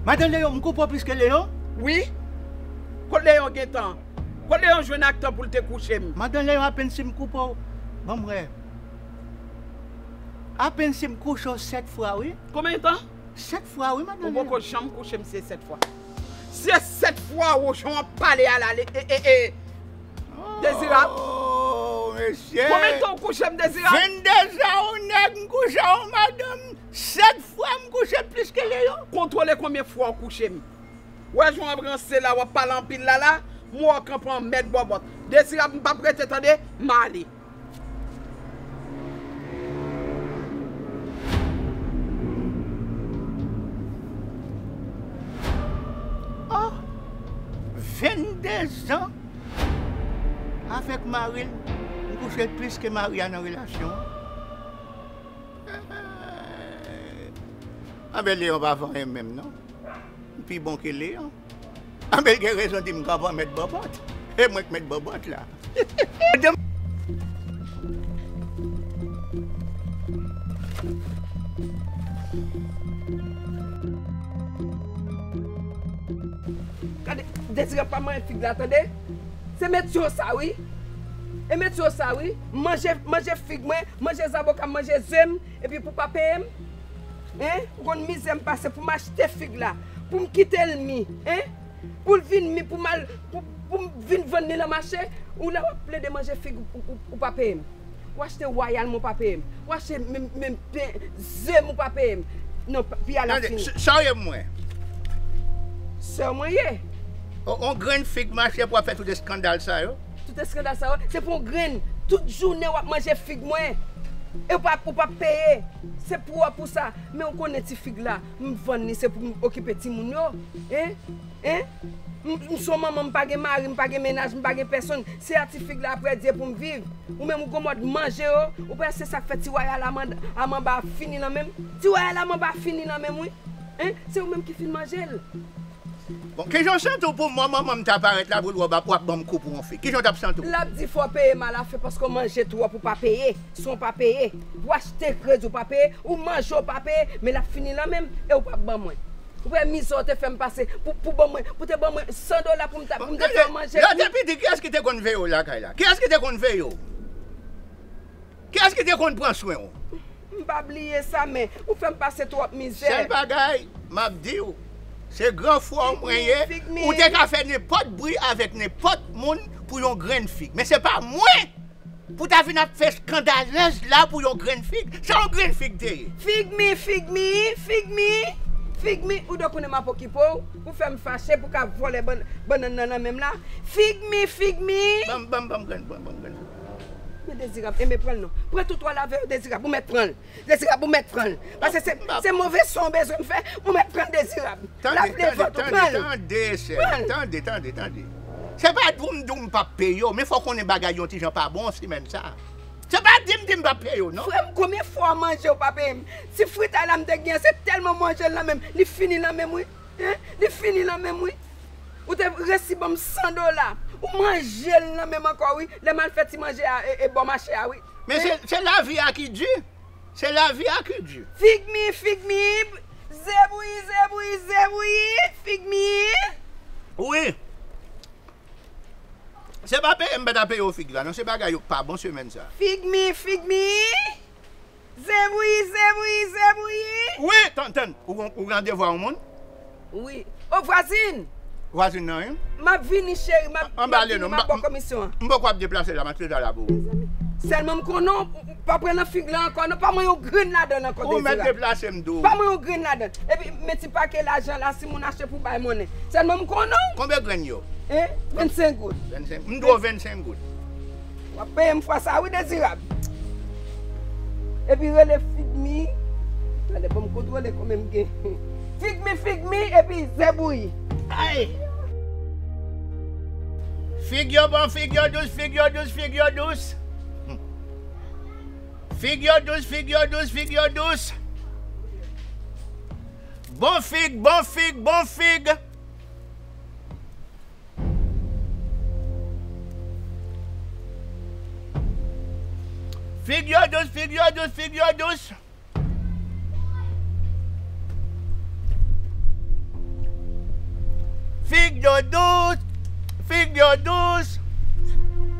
Madan Leyon, m koupe w plis ke Leyon? Wi. Kot Leyon gen tan? Kot Leyon jwenn ak tan pou l te kouche m? Madan Leyon, apenn si m koupe w, ban m wè. Apenn si m kouche w sèt fwa, wi. Konbyen tan? Sèt fwa, wi, madan Leyon. Ou poko janm kouche m, se sèt fwa. Se sèt fwa, ou jan w ap pale a la, e, e, e. Dezirab. Oh, mesye. Konbyen tan w kouche m, Dezirab? Venndezan, w nèg, m kouche w, madanm. Sèt fwa m kouche plis ke Leyon. Kontwole konbyen fwa w kouche m. Wè jan w ap ranse la, w ap pale anpil la la, m wè w kanpe an mèt bòbòt. Dezirab, m p ap rete tande, m ale. Oh! Venndezan avèk mari l, m kouche plis ke mari a nan relasyon an. Anben, Leyon pa vanyen menm, non. M pi bon ke Leyon. Anben, l gen rezon di m kanpe an mèt bòbòt. E mwen k mèt bòbòt la. Gade, Dezirab pa manyen fig la, tande? Se metye w sa, wi. E metye w sa, wi. Manje, manje fig mwen, manje zaboka m, manje ze m, epi pou pa peye m. Hein? Ou konn mizè m pase pou m achte fig la, pou m kite l mi, hein? Pou l vin mi, pou m al, pou, pou m vin vann li nan mache, ou la w ap plede manje fig ou, ou, ou pa peye m. Ou achte wayal mwen, ou pa peye m. Ou achte menm, menm pen, ze m, ou pa peye m. Non, pa, pi a la fini. Tande, sa w ye mwen? Sè w mwen ye. On, on grenn fig mache pou w ap fè tout eskandal sa yo? Tout eskandal sa yo, se pou on grenn. Tout jounen w ap manje fig mwen. E ou pa, ou pa peye. Se pou w pou sa. Men ou konnen ti fig la, m vann li, se pou m okipe timoun yo. Hein? Hein? M, m se on manman, m pa gen mari, m pa gen mennaj, m pa gen pèsonn. Se a ti fig la ap rèdi pou m viv. Ou menm ou gon mòd manje yo, ou pa se sa k fè ti wayal a manba, a manba a fini nan men m. Ti wayal a manba a fini nan men m, wi. Hein? Se ou menm ki fin manje l. Bon, kijan w santi w pou mò manman m ta parèt la pou l wè w ap, w ap ban m kou pou yon fig? Kijan w t ap santi w? L ap di fò w peye m alafen paske w manje twòp ou pa peye. San w pa peye. Ou achte kredi ou pa peye, ou manje ou pa peye, men l ap fini nan men m e ou p ap ban mwen. Ou wè mizè w te fè m pase pou, pou ban mwen, pou te ban mwen san dola pou m ta, pou m te fè w manje. Lè w te piti, kiyès ki te konn veye w lakay la? Kiyès ki te konn veye w? Kiyès ki te konn pran swen w? M pa bliye sa, men ou fè m pase twòp mizè. Sèl bagay m ap di w, se gran frè w mwen ye, ou te ka fè nenpòt bri avèk nenpòt moun pou yon grenn fig. Men se pa mwen pou ta vin ap fè eskandalèz la pou yon grenn fig. Se yon grenn fig te ye. Fig mi, fig mi, fig mi, fig mi. Ou dwe konnen m ap okipe w, ou fè m fache pou ka vòlè bann, bannann nan nan men m la. Fig mi, fig mi. Ban m, ban m, ban m grenn, ban m, ban m grenn. Men Dezirab, enben pran l non. Pran tout twa l avè w, Dezirab, ou mèt pran l. Dezirab, ou mèt pran l. Paske se, se move son w bezwen m fè, ou mèt pran l, Dezirab. L ap leve vant ou, pran l. Tande, tande, sè m. Pran l. Tande, tande, tande. Se pa di w m di w m p ap peye w, men fò w konnen bagay yon ti jan pa bon semèn sa. Se pa di m di m p ap peye w, non. Frè m, konbyen fwa w manje w pa peye m? Ti fritay la m te gen an, se tèlman manje l nan men m, li fini nan men m, wi. Hein? Li fini nan men m, wi. Ou te resi ban m san dola. Ou manje l nan men m ankò, wi. Lè m al fè ti manje a, e, e bò mache a, wi. Men se, se lavi a ki di. Se lavi a ki di. Fig mi, fig mi, zebouyi, zebouyi, zebouyi, fig mi. Wi. Se pa peye m pa ta peye w fig la, non, se bagay yo k pa bon semèn sa. Fig mi, fig mi, zebouyi, zebouyi, zebouyi. Wi, tann, tann, ou, ou gen devwa yon moun? Wi. O vwazin! Vwazin nan, wi. M ap vini, cheri, m ap, m ap vini, m ap ba w komisyon an. M poko ap deplase la, m ap chita la pou ou. Sèlman m konnen w pa pran nan fig la ankò, non, pa manyen yon grenn ladan l ankò, Dezirab. Ou mèt deplase m tou. Pa manyen yon grenn ladan l. Epi, men ti pake lajan la, si moun achte pou bay monnen. Sèlman m konnen w. Konbyen grenn yo? Hein? Vennsenk goud. Vennsenk. M dwe w vennsenk goud. W ap peye m fwa sa wi, Dezirab. Epi rele fig mi. Tande, ban m kontwole konbyen m gen. Fig mi, fig mi, epi zebouyi. Ay! Fig yo bon, fig yo dous, fig yo dous, fig yo dous. Fig yo dous, fig yo dous, fig yo dous. Bon fig, bon fig, bon fig. Fig yo dous, fig yo dous, fig yo dous. Fig yo dous, fig yo dous.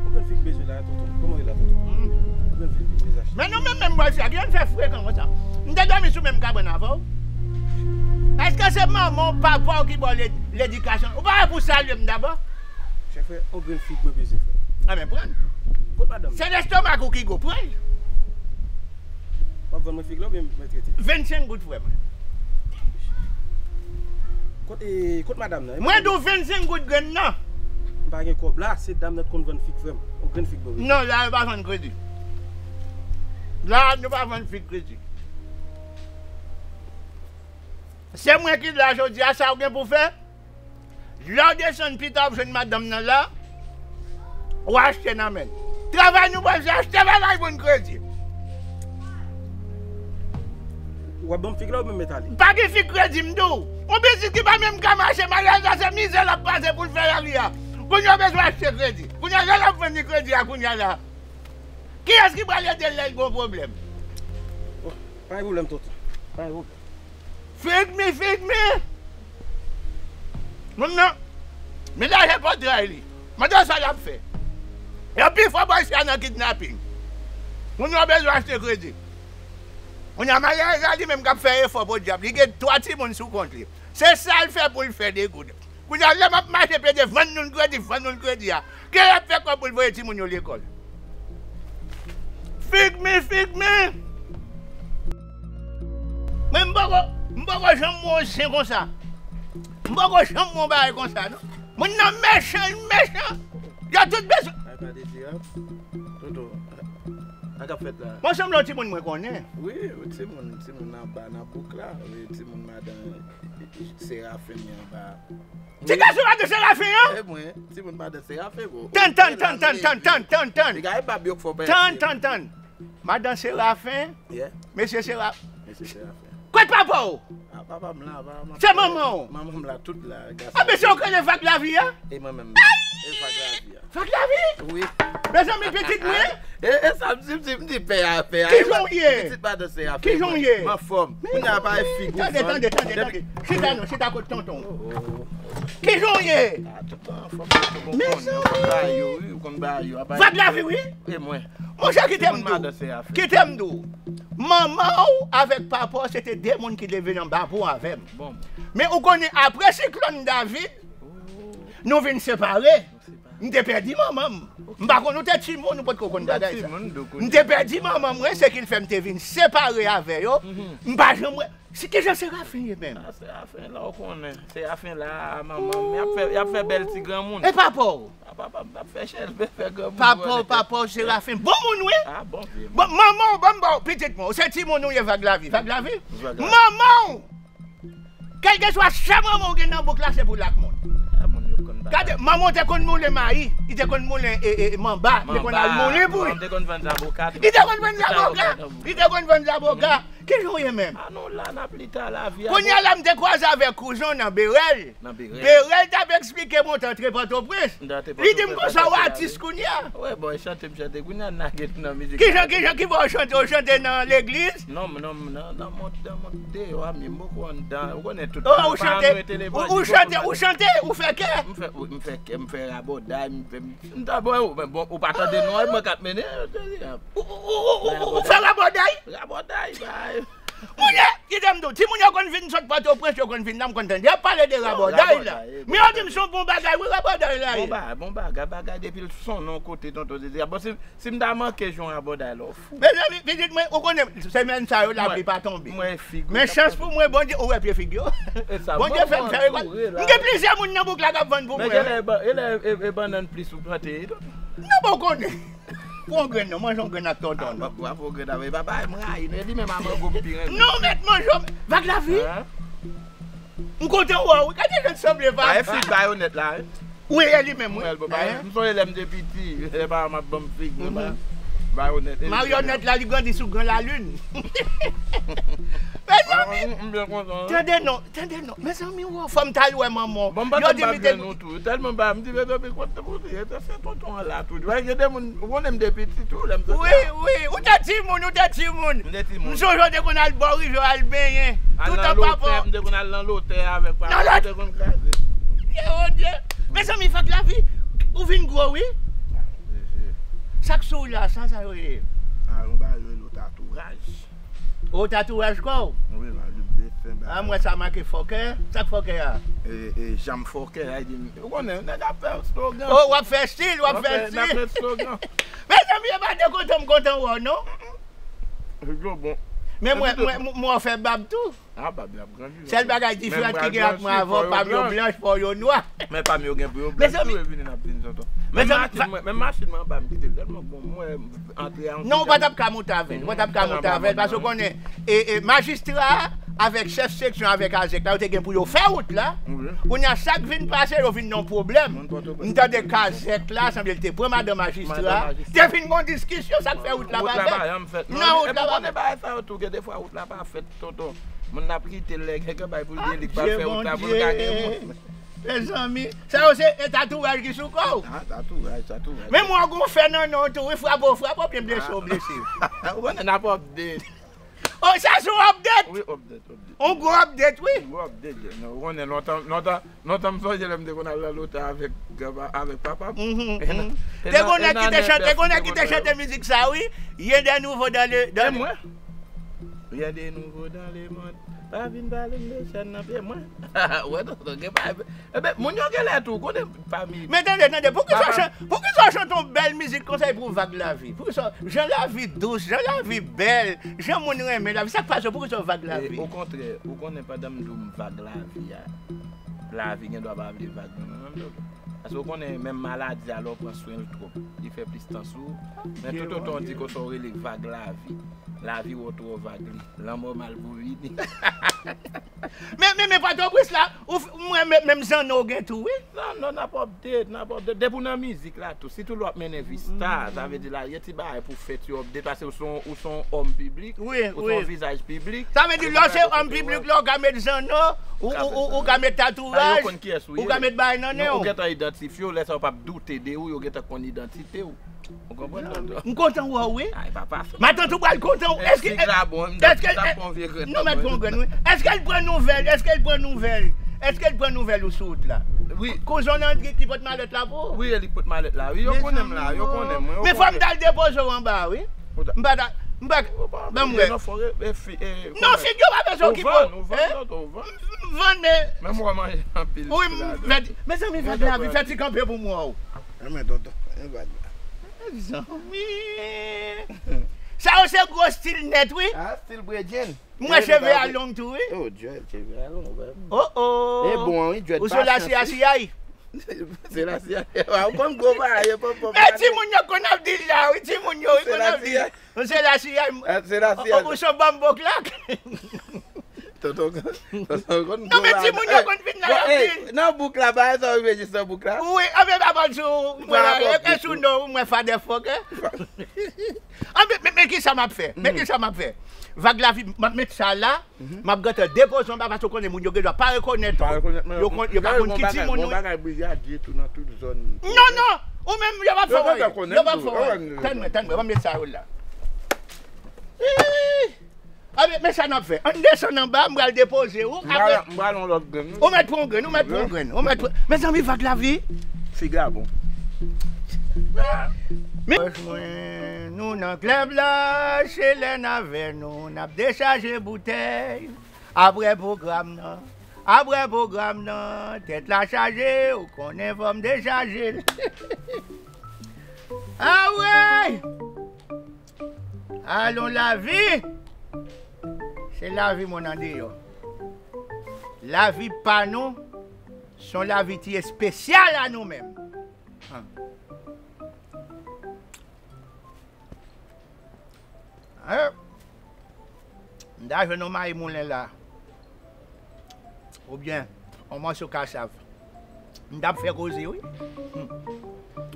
Ou konn fig bezwen la, tonton? Kòman w ye la, tonton? Hmm. Ou konn fig bezwen achte? Men nou menm, menm bòl fè, ki jan n fè frekan konsa? M te dòmi sou menm kabann avè w? Èske se manman w, papa w ki ba w led-, ledikasyon? Ou pa wè pou w salye m dabò? Chèfrè, on grenn fig mwen bezwen, frè. Enben, pran l. Kot madanm? Se lestomak ou ki gwo, pran l. W ap vann mwen fig la oubyen mwen trete? Vennsenk goud, frè mwen. Kot, e, kot madanm nan? Mwen di w vennsenk goud grenn nan. M pa gen kòb la, se dam nan t konn vann fig, frè m. On grenn fig mwen bezwen. Non, la yo pa vann kredi. La nou pa vann fig kredi. Se mwen ki la jodi a, sa w gen pou w fè? Lè w desann pita, w ap jwenn madanm nan la, w a achte nan men l. Travay nou pral fè, achte bagay moun kredi. W ap ban m fig la oubyen m mèt ale? Pa gen fig kredi, m di w. Yon pitit ki pa menm ka mache, malerèz la, se mizè l ap pase pou l fè lavi a. Kounye a w bezwen achte kredi. Kounye a, lè l ap vann li kredi a, kounye a la. Kiyès ki pral ede l lè l gen yon pwoblèm? Oh, pa gen pwoblèm, tonton. Pa gen pwoblèm. Fig mi, fig mi! Moun nan, men lajan pòtray li. Mande sa l ap fè. Yo pi fò bòs sa nan kidnaping. Moun yo bezwen achte kredi. Kounye a, malerèz la li menm k ap fè efò podyab. Li gen twa timoun sou kont li. Se sa l fè pou l fè de goud. Kounye a, lè m ap mache plede vann nou kredi, vann nou kredi a. Ke l ap fè kòb pou l voye timoun yo lekòl? Fig mi, fig mi! Men m poko, m poko janm wè yon zen konsa. M poko janm wè yon bagay konsa, non. Moun nan mechan, li mechan. Yo tout bezwen. Ay, pa Dezirab. Toto, sa k ap fèt la? Mwen sanble yon timoun mwen konnen. Wi, yon timoun, timoun anba nan bouk la. Wi, timoun madan Serafen li anba. Ti gason madan Serafen an? E mwen, timoun madan Serafen, bro. Tann, tann, tann, tann, tann, tann, tann, tann. Li gaye bab yo k fè w pè. Tann, tann, tann. Madan Serafen. Yeah. Mesye Sera-, Mesye Serafen. Kot papa w? A, papa m la, papa m la. Se manman w? Manman m la, tout la. A, mesye w k rele Vag Lavi a? E mwen menm. E Vag Lavi a. Vag Lavi? Wi. Mezanmi, pitit mwen. E, e sa m di, m di, m di pè a, pè a. Kijan w ye? Pitit madan Serafen. Kijan w ye? M anfòm. Kounye a pa e figi w vann. Tande, tande, tande, tande. Chita non, chita kot tonton. Oh, oh. Kijan w ye? A, tonton anfòm, tonton bon konn, ou konn ba yo, wi, ou konn ba yo. Vag Lavi, wi. E mwen. Monchè, kite m di w. Kite m di w. Manman w avèk papa w se te de moun ki leve nan Bapou avè m. Bon. Men ou konnen, apre siklòn David, nou vin separe. M te pèdi manman m. M pa konn, ou te timoun, ou potko konn bagay sa. M te pèdi manman m, wi, se ki l fè m te vin separe avè yo. M pa janm wè. Si kijan Serafen ye menm? Ah, Serafen la, ou konnen. Serafen la, manman m, y ap fè, y ap fè bèl ti granmoun. E papa w? Ah, papa m t ap fè chèlbè, fè granmoun. Papa w, papa w, Serafen. Bon moun, wi. Ah, bon vye moun. Bon, manman w, ban m ba w, pitit mwen, ou se timoun ou ye, Vag Lavi. Vag Lavi? Manman w! Kèlkeswa sa manman w gen nan bouk la, se pou l ak moun. Gade, manman w te konn moulen mayi, li te konn moulen, e, e, manba, li te konn al moulen pou li. Li te konn vann zaboka. Li te konn vann zaboka. Li te konn vann zaboka. Kijan w ye menm? Ah non, la n ap lite a lavi a. Kounye a la, m te kwaze avèk kouzen w nan Berèl. Nan Berèl. Berèl t ap eksplike mwen w t antre Pòtoprens. Li di m konsa w atis kounye a. Wè, bon, chante m chante. Kounye a n lage tou nan mizik. Kijan, kijan, ki bò w chante? W chante nan legliz? Non, non, nan, nan mont, nan mont deyò a, men m poko anndan. Ou konnen tout paran nou rete levanjil. Ou chante, ou chante, ou fè kè? M fè, m fè kè, m fè rabòday, m fè, m ta bon, bon, ou pa tande non, e mwen k ap mennen. Ou, ou, ou, ou, ou fè rabòday? Rabòday, bay. Moun yo, kite m di w, timoun yo konn vin sot Pòtoprens, yo konn vin la, m konn tande y ap pale de rabòday la. Men yo di m se yon bon bagay, wi, rabòday la ye. Bon bagay, bon bagay, bagay depi l sonnen yon kote, tonton Zezi. Bon, si, si m ta manke jwe yon rabòday la, w fou. Mezanmi, pitit mwen, ou konnen, semèn sa yo, lapli pa tonbe. Men chans pou mwen, Bondye, ou wè pye fig yo? Bondye fè m fè rekòt. M gen plizyè moun nan bouk la k ap vann pou mwen. Men genlè e ba-, genlè e, e bannann plis ou plante, tonton. Non, bon, ou konnen. Pran yon grenn non, manje yon grenn ak tonton non. Bwa, pran yon grenn avè papa, m rayi nou, e li menm a mango m pi renmen. Non, mèt manje yon Vag Lavi. M kontan wè w wi, gade jan l sanble papa. Bay fig bayonèt la, wi. Wi, e li menm, wi. M sonje lè m te piti, lè papa m ap ban m fig, mwen ba, bayonèt. Maryonèt la, li grandi sou Gran Lalin. Mezanmi, tande non, tande non. Mezanmi, wè, fò m t al wè manman w. Bon, m pa t ap ba grenn ou tou. Yo tèlman ba, m di, mezanmi, kote pou li ye, se tonton an la tou. Wè, gen de moun, ou konnen m te piti tou, lè m sot la. Wi, wi, ou te timoun, ou te timoun. M te timoun. M sonje w te konn al bò rivyè, al benyen. Toutan papa. M te konn al nan lotè avèk papa, m te konn kraze. Ye, Bondye. Mezanmi, Vag Lavi, ou vin gwo, wi. Sa k sou ou la, sa, sa yo ye? A, yon bagay yo rele tatouaj. O, tatouaj kò w? Wi, m ap di w desen bagay. A, m wè sa make fòkè. Sa k fòkè a? E, e, janm fòkè a, di m, ou konnen, nèg ap fè slogan. O, w ap fè estil, w ap fè estil. N ap fè slogan. Mezanmi, e pa de kontan m kontan wè w, non. Fig yo bon. Men mwen, mwen, mwen, mwen fè bab tou. A, bab la ap grandi. Sèl bagay diferans ki gen ak mwen avè w, pa m yo blanch, pa w yo nwa. Men pa m yo gen pou yo blanch tou, e vini n ap vin tonton. Menm machin mwen, menm machin mwen anba m kite l tèlman bon, mwen antre a yon. Non, ou pa t ap ka monte avè l, ou pa t ap ka monte avè l, paske ou konnen, e, e, majistra a, avèk chèf seksyon, avèk azèk la, yo te gen pou yo fè wout la. Kounye a, sa k vin pase, yo vin nan pwoblèm. M tande kazèk la, sanble l te pran madan majistra a, te vin gon diskisyon, sa k fè wout la pa fèt. Non, wout la pa fèt. Tou gen defwa wout la pa fèt, tonton. Moun nan ap kite l lè gen kè bay pou l gen li k pral fè wout la pou l ka gen moun. Mezanmi, sa yo se e tatouaj ki sou kò w? A, tatouaj, tatouaj. Men mwen gon fè nan non tou, wi, frape w frape w, byen blese w blese. Ou konnen n ap update. O, sa se yon update? Wi, update, update. Yon gwo update, wi. Yon gwo update, non, ou konnen lontan, lontan, Lontan m sonje lè m te konn al nan lotè avèk granpa, avèk papa m. Te gon nèg ki te chante, te gon nèg ki te chante mizik sa wi. Rien de nouveau dans le, dans le. E mwen. Rien de nouveau dans le monde. Pa vin pale m de chèn nan pye mwen. Wè tonton gen pa. Ebyen moun yo genlè tou konnen pami. Men tande, tande, poukisa w chan-, poukisa w chante yon bèl mizik konsa e pou Vag Lavi? Poukisa w, jan lavi dous, jan lavi bèl, jan moun renmen lavi, sa k pase w, poukisa w Vag Lavi? Okontrè, ou konnen pandan m di w m Vag Lavi a, lavi gen dwa pa vle vag nan men m tonton. Paske ou konnen menm maladi a lè w pran swen l twòp, li fè plis tan sou ou. Men toutotan w di konsa w rele vag lavi, lavi wè w twò vag li. Lanmò mal pou vini. Men, men, men Pòtoprens la, ou f-, mwen menm, menm zanno w gen tou wi. Non, non, n ap update, n ap update. Depi w nan mizik la tou, sitou lè w ap mennen vi sta, sa vle di la, gen ti bagay pou fèt yo update, paske ou se yon, ou se yon òm piblik, ou se yon vizaj piblik. Sa vle di lè w se òm piblik la, ou ka met zanno, ou, ou, ou, ou ka met tatouaj, ou ka met bagay nan nen w. Ou gentan idantifye w, lè sa yo p ap doute de ou, yo gentan konn idantite w. Ou konprann tonton? M kontan wè w wi. Ay papa. Matant ou pral kontan w. Èske, èske, non, mèt pran yon grenn wi. Èske l pran nouvèl? Èske l pran nouvèl? Èske l pran nouvèl ou sou wout la? Wi. Kouzen w nan ki, ki pot malèt la pou ou? Wi, e li k pot malèt la. Wi, yo konnen m la, yo konnen mwen. Men fò m t al depoze w anba wi. M pa ta, m pa, ban m wè. Non, fig yo pa bezwen okipe w. Ou vann, ou vann, tonton, ou vann. M vann men. Men m wè manje anpil. Wi, mezanmi, fè ti kanpe pou m wè w. Mwen tonton, yon vag la. Zanmi. Sa yo se gwo stil nèt, wi. Ah, stil bredjenn. Mwen cheve a long tou, wi. Oh, dread, cheve a long, vre. Oh, oh. E bon, wi, dread. Ou se la siyasiyay. Se la siyasiyay. Ou konn gwo bagay, yo pòp pòp. E timoun yo konn ap di la, wi, timoun yo, wi, konn ap di. Ou se la siyasiyay. Se la siyasiyay. Ou se bòm boklak. Tonton, tonton konn. Non, men timoun yo konn vin la, y ap vin. Nan bouk la, bagay sa yo jwe jis nan bouk la. Wi, anben pa ban sou mwen la, e sou non, mwen fatherfucker. Anben, men, men kisa m ap fè? Men kisa m ap fè? Vag lavi, m ap met sa la, m ap gentan depoze anba, paske w konnen moun yo gen dwa pa rekonèt ou. Yo pa konn ki timoun ou ye. Bagay brigadye tou nan tout zòn. Non, non, ou menm, yo p ap fè w anyen. Yo p ap fè w anyen. Tann mwen, tann mwen, ban m met sa yo la. Anben, men sa n ap fè. Ann desann anba, m pral depoze ou. M pral, m pral yon lòt grenn, wi. Ou mèt pran yon grenn, ou mèt pran yon grenn, ou mèt pran. Mezanmi, vag lavi. Figi a bon. Men mwen, nou nan klèb la, Chelèn avè nou, n ap dechaje boutèy. Apre pwogram nan, apre pwogram nan, tèt la chaje, ou konnen fò m dechaje l. Awe! Alon lavi, se lavi moun andeyò. Lavi pa nou, se yon lavi ti espesyal a nou menm. Hein? M ta jwenn yon mayi moulen la. Oubyen yon mòso kasav. M t ap fè koze, wi. Hmm.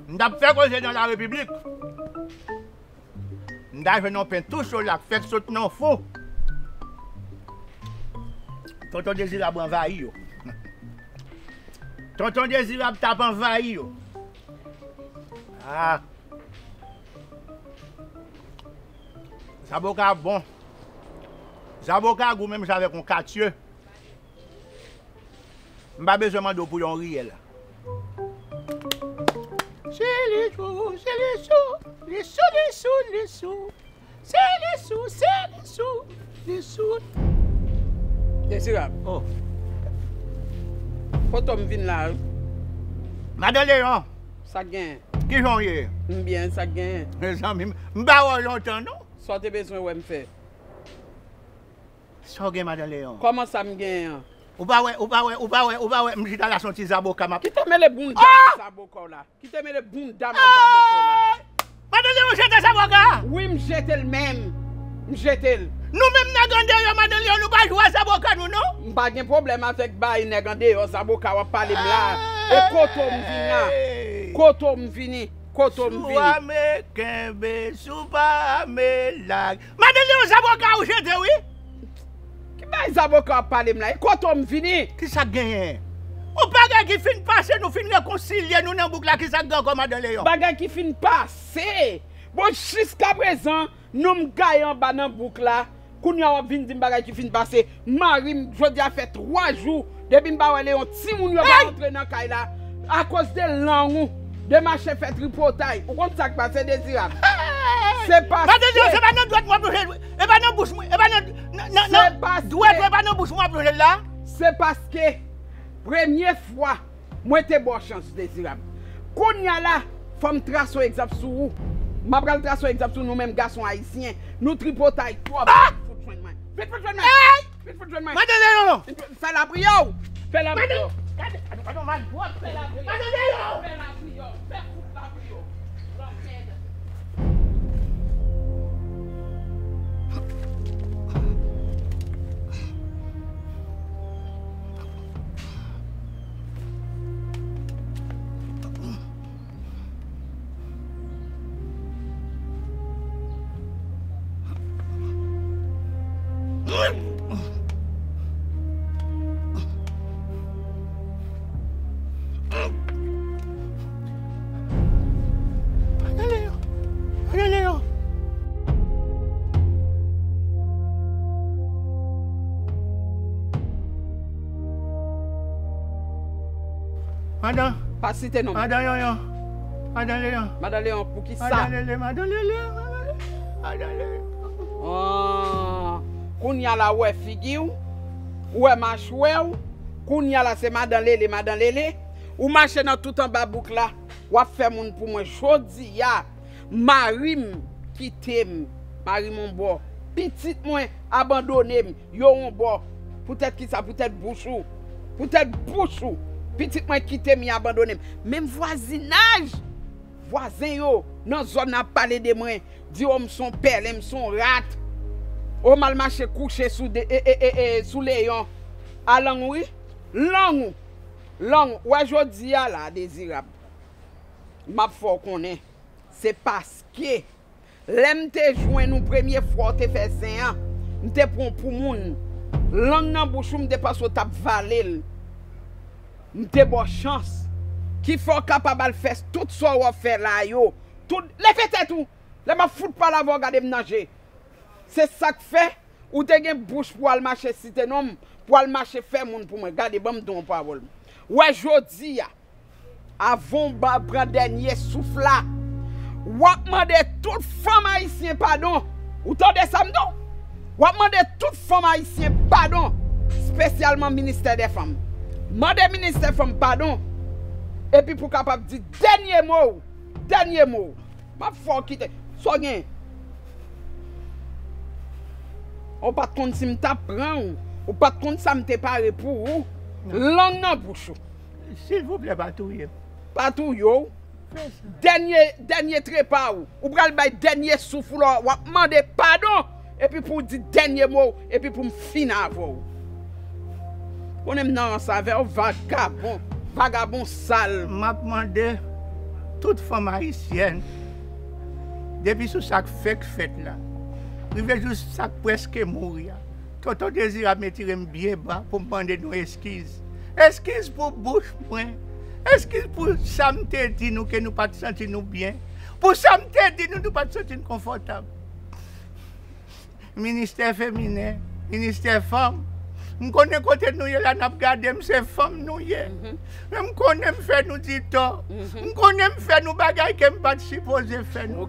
M t ap fè koze nan la repiblik. M ta jwenn yon pen tou cho la k fèk sot nan fou. Tonton Dezirab anvayi yo. Tonton Dezirab t ap anvayi yo. Ah. Zaboka bon. Zaboka gou menm jan avèk yon katye. M pa bezwen mande w pou yon riyèl. Se li sou, se li sou, li sou, li sou, li sou. Se li sou, se li sou, li sou. Dezirab. Oh. Poto m vin la, wi. Madan Leyon. Sa k genyen? Kijan w ye? M byen, sa k genyen? Mezanmi, m pa wè w lontan, non. Sa w te bezwen wè m fè? Sa w gen, Madan Leyon? Kòman sa m genyen an? Ou pa wè, ou pa wè, ou pa wè, ou pa wè, m chita la se yon ti zaboka m ap. Kite mele bounda nan zaboka w la. Kite mele bounda nan zaboka w la. Madan Leyon jete zaboka? Wi, m jete l menm. M jete l. Nou menm nèg andeyò, Madan Leyon, nou pa jwe a zaboka nou, non. M pa gen pwoblèm avèk bay nèg andeyò, zaboka w ap pale m la. E kote w m vin la? Kote w m vini? Kote w m vini? Si w ame, kenbe, si w pa ame, lage. Madan Leyon, zaboka ou jete, wi. Ki bay zaboka w ap pale m la? E kote w m vini? Kisa k genyen? Yon bagay ki fin pase, nou fin rekonsilye nou nan bouk la, kisa k gen ankò, Madan Leyon? Bagay ki fin pase? Bon, jiskaprezan, nou m gaye anba nan bouk la. Kounye a w ap vin di m bagay ki fin pase. Mari m, jodi a fè twa jou depi m pa wè Leyon. Timoun yo pa rantre nan kay la akoz de lang ou, de mache fè tripotay. Ou konn sa k pase, Dezirab? Se paske... Madan Leyon, se pa nan dwèt mwen ap lonje l, wi. E pa nan bouch mwen, e pa nan, nan, nan, nan dwèt ou, e pa nan bouch mwen ap lonje l la. Se paske premye fwa mwen te ba w chans, Dezirab. Kounye a la, fò m trase yon egzanp sou ou. M ap pral trase yon egzanp sou nou menm gason ayisyen. Nou tripotay twòp. Ah! Vin fout jwenn mwen. Vin fout jwenn mwen. Hey! Vin fout jwenn mwen. Madan Leyon! Fè lapriyè w! Fè lapriyè w! Gade, gade, gade, mal pwòp. Fè lapriyè w! Madan Leyon! Fè lapriyè w! Fè fout lapriyè w! Lanmèd! Madan Leyon! Madan Leyon! Madan. Pa site non m. Madan Leyon. Madan Leyon. Madan Leyon, pou ki sa? Madan Lele, Madan Lele, Madan Lele, Madan Lele. Ah, kounye a la, ou wè figi w, ou wè machwè w, kounye a la, se Madan Lele, Madan Lele. Ou mache nan tout anba bouk la. W ap fè moun pou mwen jodi a. Mari m kite m. Mari m on bò. Pitit mwen abandone m. Yo on bò. Poutèt kisa? Poutèt bouch ou. Poutèt bouch ou. Pitit mwen kite m, y abandone m. Menm vwazinaj, vwazen yo nan zòn nan ap pale de mwen. Di, o, m son pèlen, m son rat. O, m al mache kouche sou de, e, e, e, e, sou Leyon. A lang ou wi. Lang ou. Lang ou. Wè jodi a la, Dezirab. M ap fè w konnen. Se paske lè m te jwenn ou premye fwa w te fè zen an, m te pran w pou moun. Lang nan bouch ou, m te panse w t ap vale l. M te ba w chans. Ki fè w kapab al fè tout sa w ap fè la yo. Tout, leve tèt ou! Lè m ap fout pale avè w, gade m nan je. Se sa k fè ou te gen bouch pou al mache site non m, pou al mache fè moun pou mwen. Gade, ban m di w yon pawòl. Wè jodi a, avan w ba, pran dènye souf la, w ap mande tout fanm ayisyen padon. Ou tande sa m di w? W ap mande tout fanm ayisyen padon, espesyalman ministè dè fanm. Mande ministè fanm padon, epi pou w kapab di dènye mo w, dènye mo w. M ap fè w kite. Sa w gen? Ou pa t konn si m t ap pran w. Ou pa t konn sa m te pare pou ou. Lang nan bouch ou. Silvouplè, pa touye m. Pa touye w. Fè sa. Dènye, dènye trepa w. Ou pral bay dènye souf ou la. W ap mande padon. Epi pou w di dènye mo w. Epi pou m fin avè w. Konnen m nan rans avè w, vagabon. Vagabon sal. M ap mande tout fanm ayisyèn, depi sou sa k fèk fèt la, rive jis sa k prèske mouri a, Tonton Dezirab ap retire m byen ba pou m mande nou eskiz. Eskiz pou bouch mwen. Eskiz pou sa m te di nou ke nou pa t santi nou byen. Pou sa m te di nou, nou pa t santi n konfòtab. Ministè feminen, ministè fanm. M konnen kote nou ye la, n ap gade m, se fanm nou ye. Men m konnen m fè nou di tò. M konnen m fè nou bagay ke m pa t sipoze fè nou.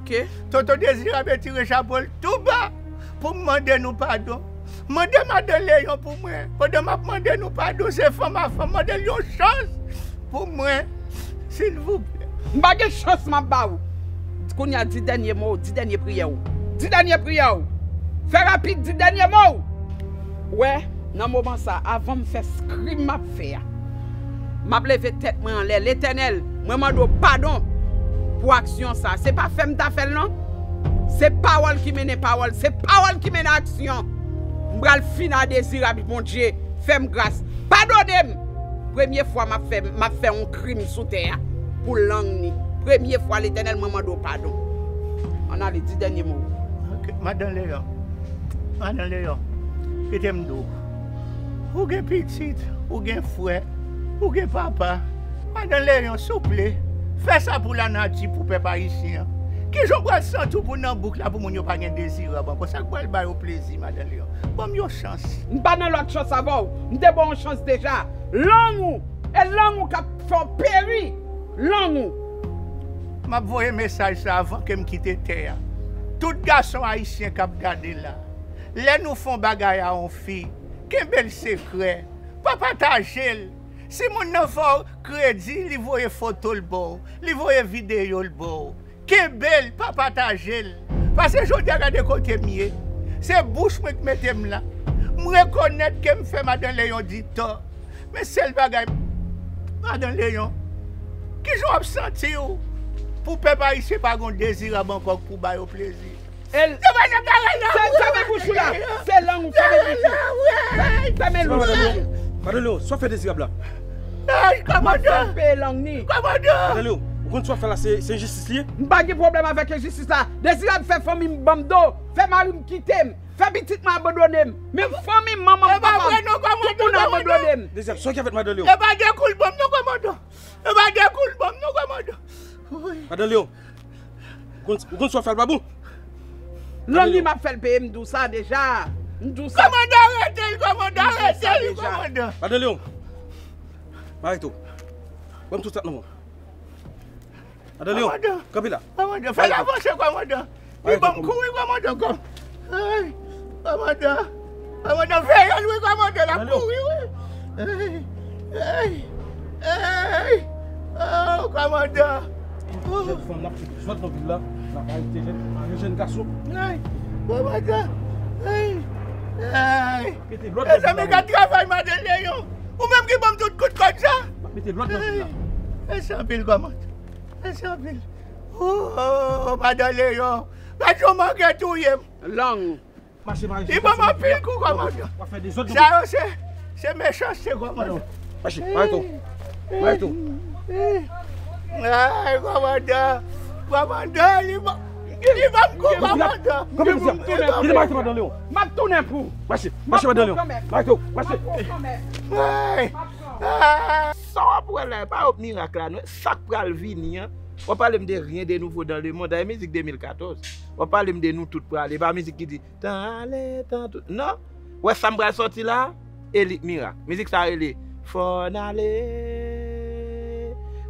Tonton Dezirab retire chapo l tou ba pou m mande nou padon. Mande madan Leyon pou mwen. Pandan m ap mande nou padon, se fanm a fanm, mande l yon chans pou mwen, silvouplè. M pa gen chans m ap ba w. Kounye a, di dènye mo w, di dènye priyè w. Di dènye priyè w. Fè rapid, di dènye mo w. Ou wè, nan moman sa, avan m fè s-, krim m ap fè a, m ap leve tèt mwen anlè. Letènèl, mwen mande w padon pou aksyon sa. Se pa fè m ta fè l non. Se pawòl ki mennen pawòl. Se pawòl ki mennen aksyon. M pral fin a Dezirab, Bondye. Fè m gras. Padone m. Premye fwa m ap fè, m ap fè yon krim sou tè a pou lang ni. Premye fwa, Letènèl, mwen mande w padon. Ann ale, di dènye mo w. Ok, Madan Leyon. Madan Leyon, kite m di w. Ou gen pitit, ou gen frè, ou gen papa. Madan Leyon, souple, fè sa pou lanati, pou pèp ayisyen an. Kijan w pral santi w pou nan bouk la pou moun yo pa gen Dezirab ankò? Sa k pral ba yo plezi, Madan Leyon? Ban m yon chans. M pa nan lòt chans avè w. M te ba w yon chans deja. Lang ou, e lang ou k ap fè w peri. Lang ou. M ap voye mesaj sa avan ke m kite tè a. Tout gason ayisyen k ap gade la, lè nou fè yon bagay a yon fi, kenbe l sekrè. Pa pataje l. Si moun nan fè w kredi, li voye foto l ba w, li voye videyo l ba w. Kenbe l, pa pataje l. Paske jodi a, gade kote m ye. Se bouch mwen k mete m la. M rekonèt ke m fè Madan Leyon di tò. Men sèl bagay, Madan Leyon, kijan w ap santi w pou pèp ayisyen pa gen Dezirab ankò pou ba yo plezi? El, se pa nan bagay la, se, fèmen bouch ou la. Se lang ou, fèmen bouch ou. Fèmen bouch ou. Madan Leyon, sa w fè Dezirab la? Ay, kòmandan. M ap fè l peye lang ni. Kòmandan. Madan Leyon, ou konn sa w ap fè la, se, se enjistis li ye? M pa gen pwoblèm avèk enjistis la. Dezirab fè fanmi m ban m do, fè mari m kite m, fè pitit mwen abandone m. Men fanmi m, manman m, papa m, tout moun abandone m. Dezirab, sa w fè avèk Madan Leyon? E pa de kou l ban m non, kòmandan. E pa de kou l ban m non, kòmandan. Madan Leyon, ou konn, ou konn sa w ap fè l pa bon? Lang li m ap fè l peye, m di w sa deja. M di w sa. Kòmandan, arete l, kòmandan, arete l, kòmandan. Madan Leyon, m arete w. Ban m tout sa nan men w. Madan Leyon, kanpe la. Kòmandan, fè l avanse, kòmandan. Li ban m kou wi, kòmandan, kò-, ay, kòmandan. Kòmandan, veye l wi, kòmandan, l ap kouri wi. Ay, ay, ay. Oh, kòmandan. Jèn fanm, n ap fè dezòd nan vil la. N ap arete jèn, mare jèn gason. Ay, kòmandan. Ay, ay. Mete lòd nan vil la. Mezanmi, gad travay madan Leyon. Ou menm ki ban m tout kout kòd sa. N ap mete lòd nan vil la. Mèsi anpil, kòmandan. Mèsi anpil. Oh, madan Leyon. Gad yon mangè touye m. Lang. Mache, mache. Li ban m anpil kou, kòmandan. W ap fè dezòd. Sa yo se, se mechanste, kòmandan. Mache, mare tou. Mare tou. Ay, kòmandan. Kòmandan, li ban, li ban m kou, kòmandan. Kanpe, mesye. Kite mare tou, madan Leyon. M ap tounen pou. Mache, mache, madan Leyon. Mare tou, mache. Ay. Sa w ap wè la, e pa yon mirak la, non. Sa k pral vini an. W ap pale m de rien de nouveau dans le monde. Ay, mizik de mil katòz. W ap pale m de nou tout prale. E pa mizik ki di, tan ale, tan tou. Non. Wè sa m pral sòti la? Elit Mirak. Mizik sa rele, fò n ale,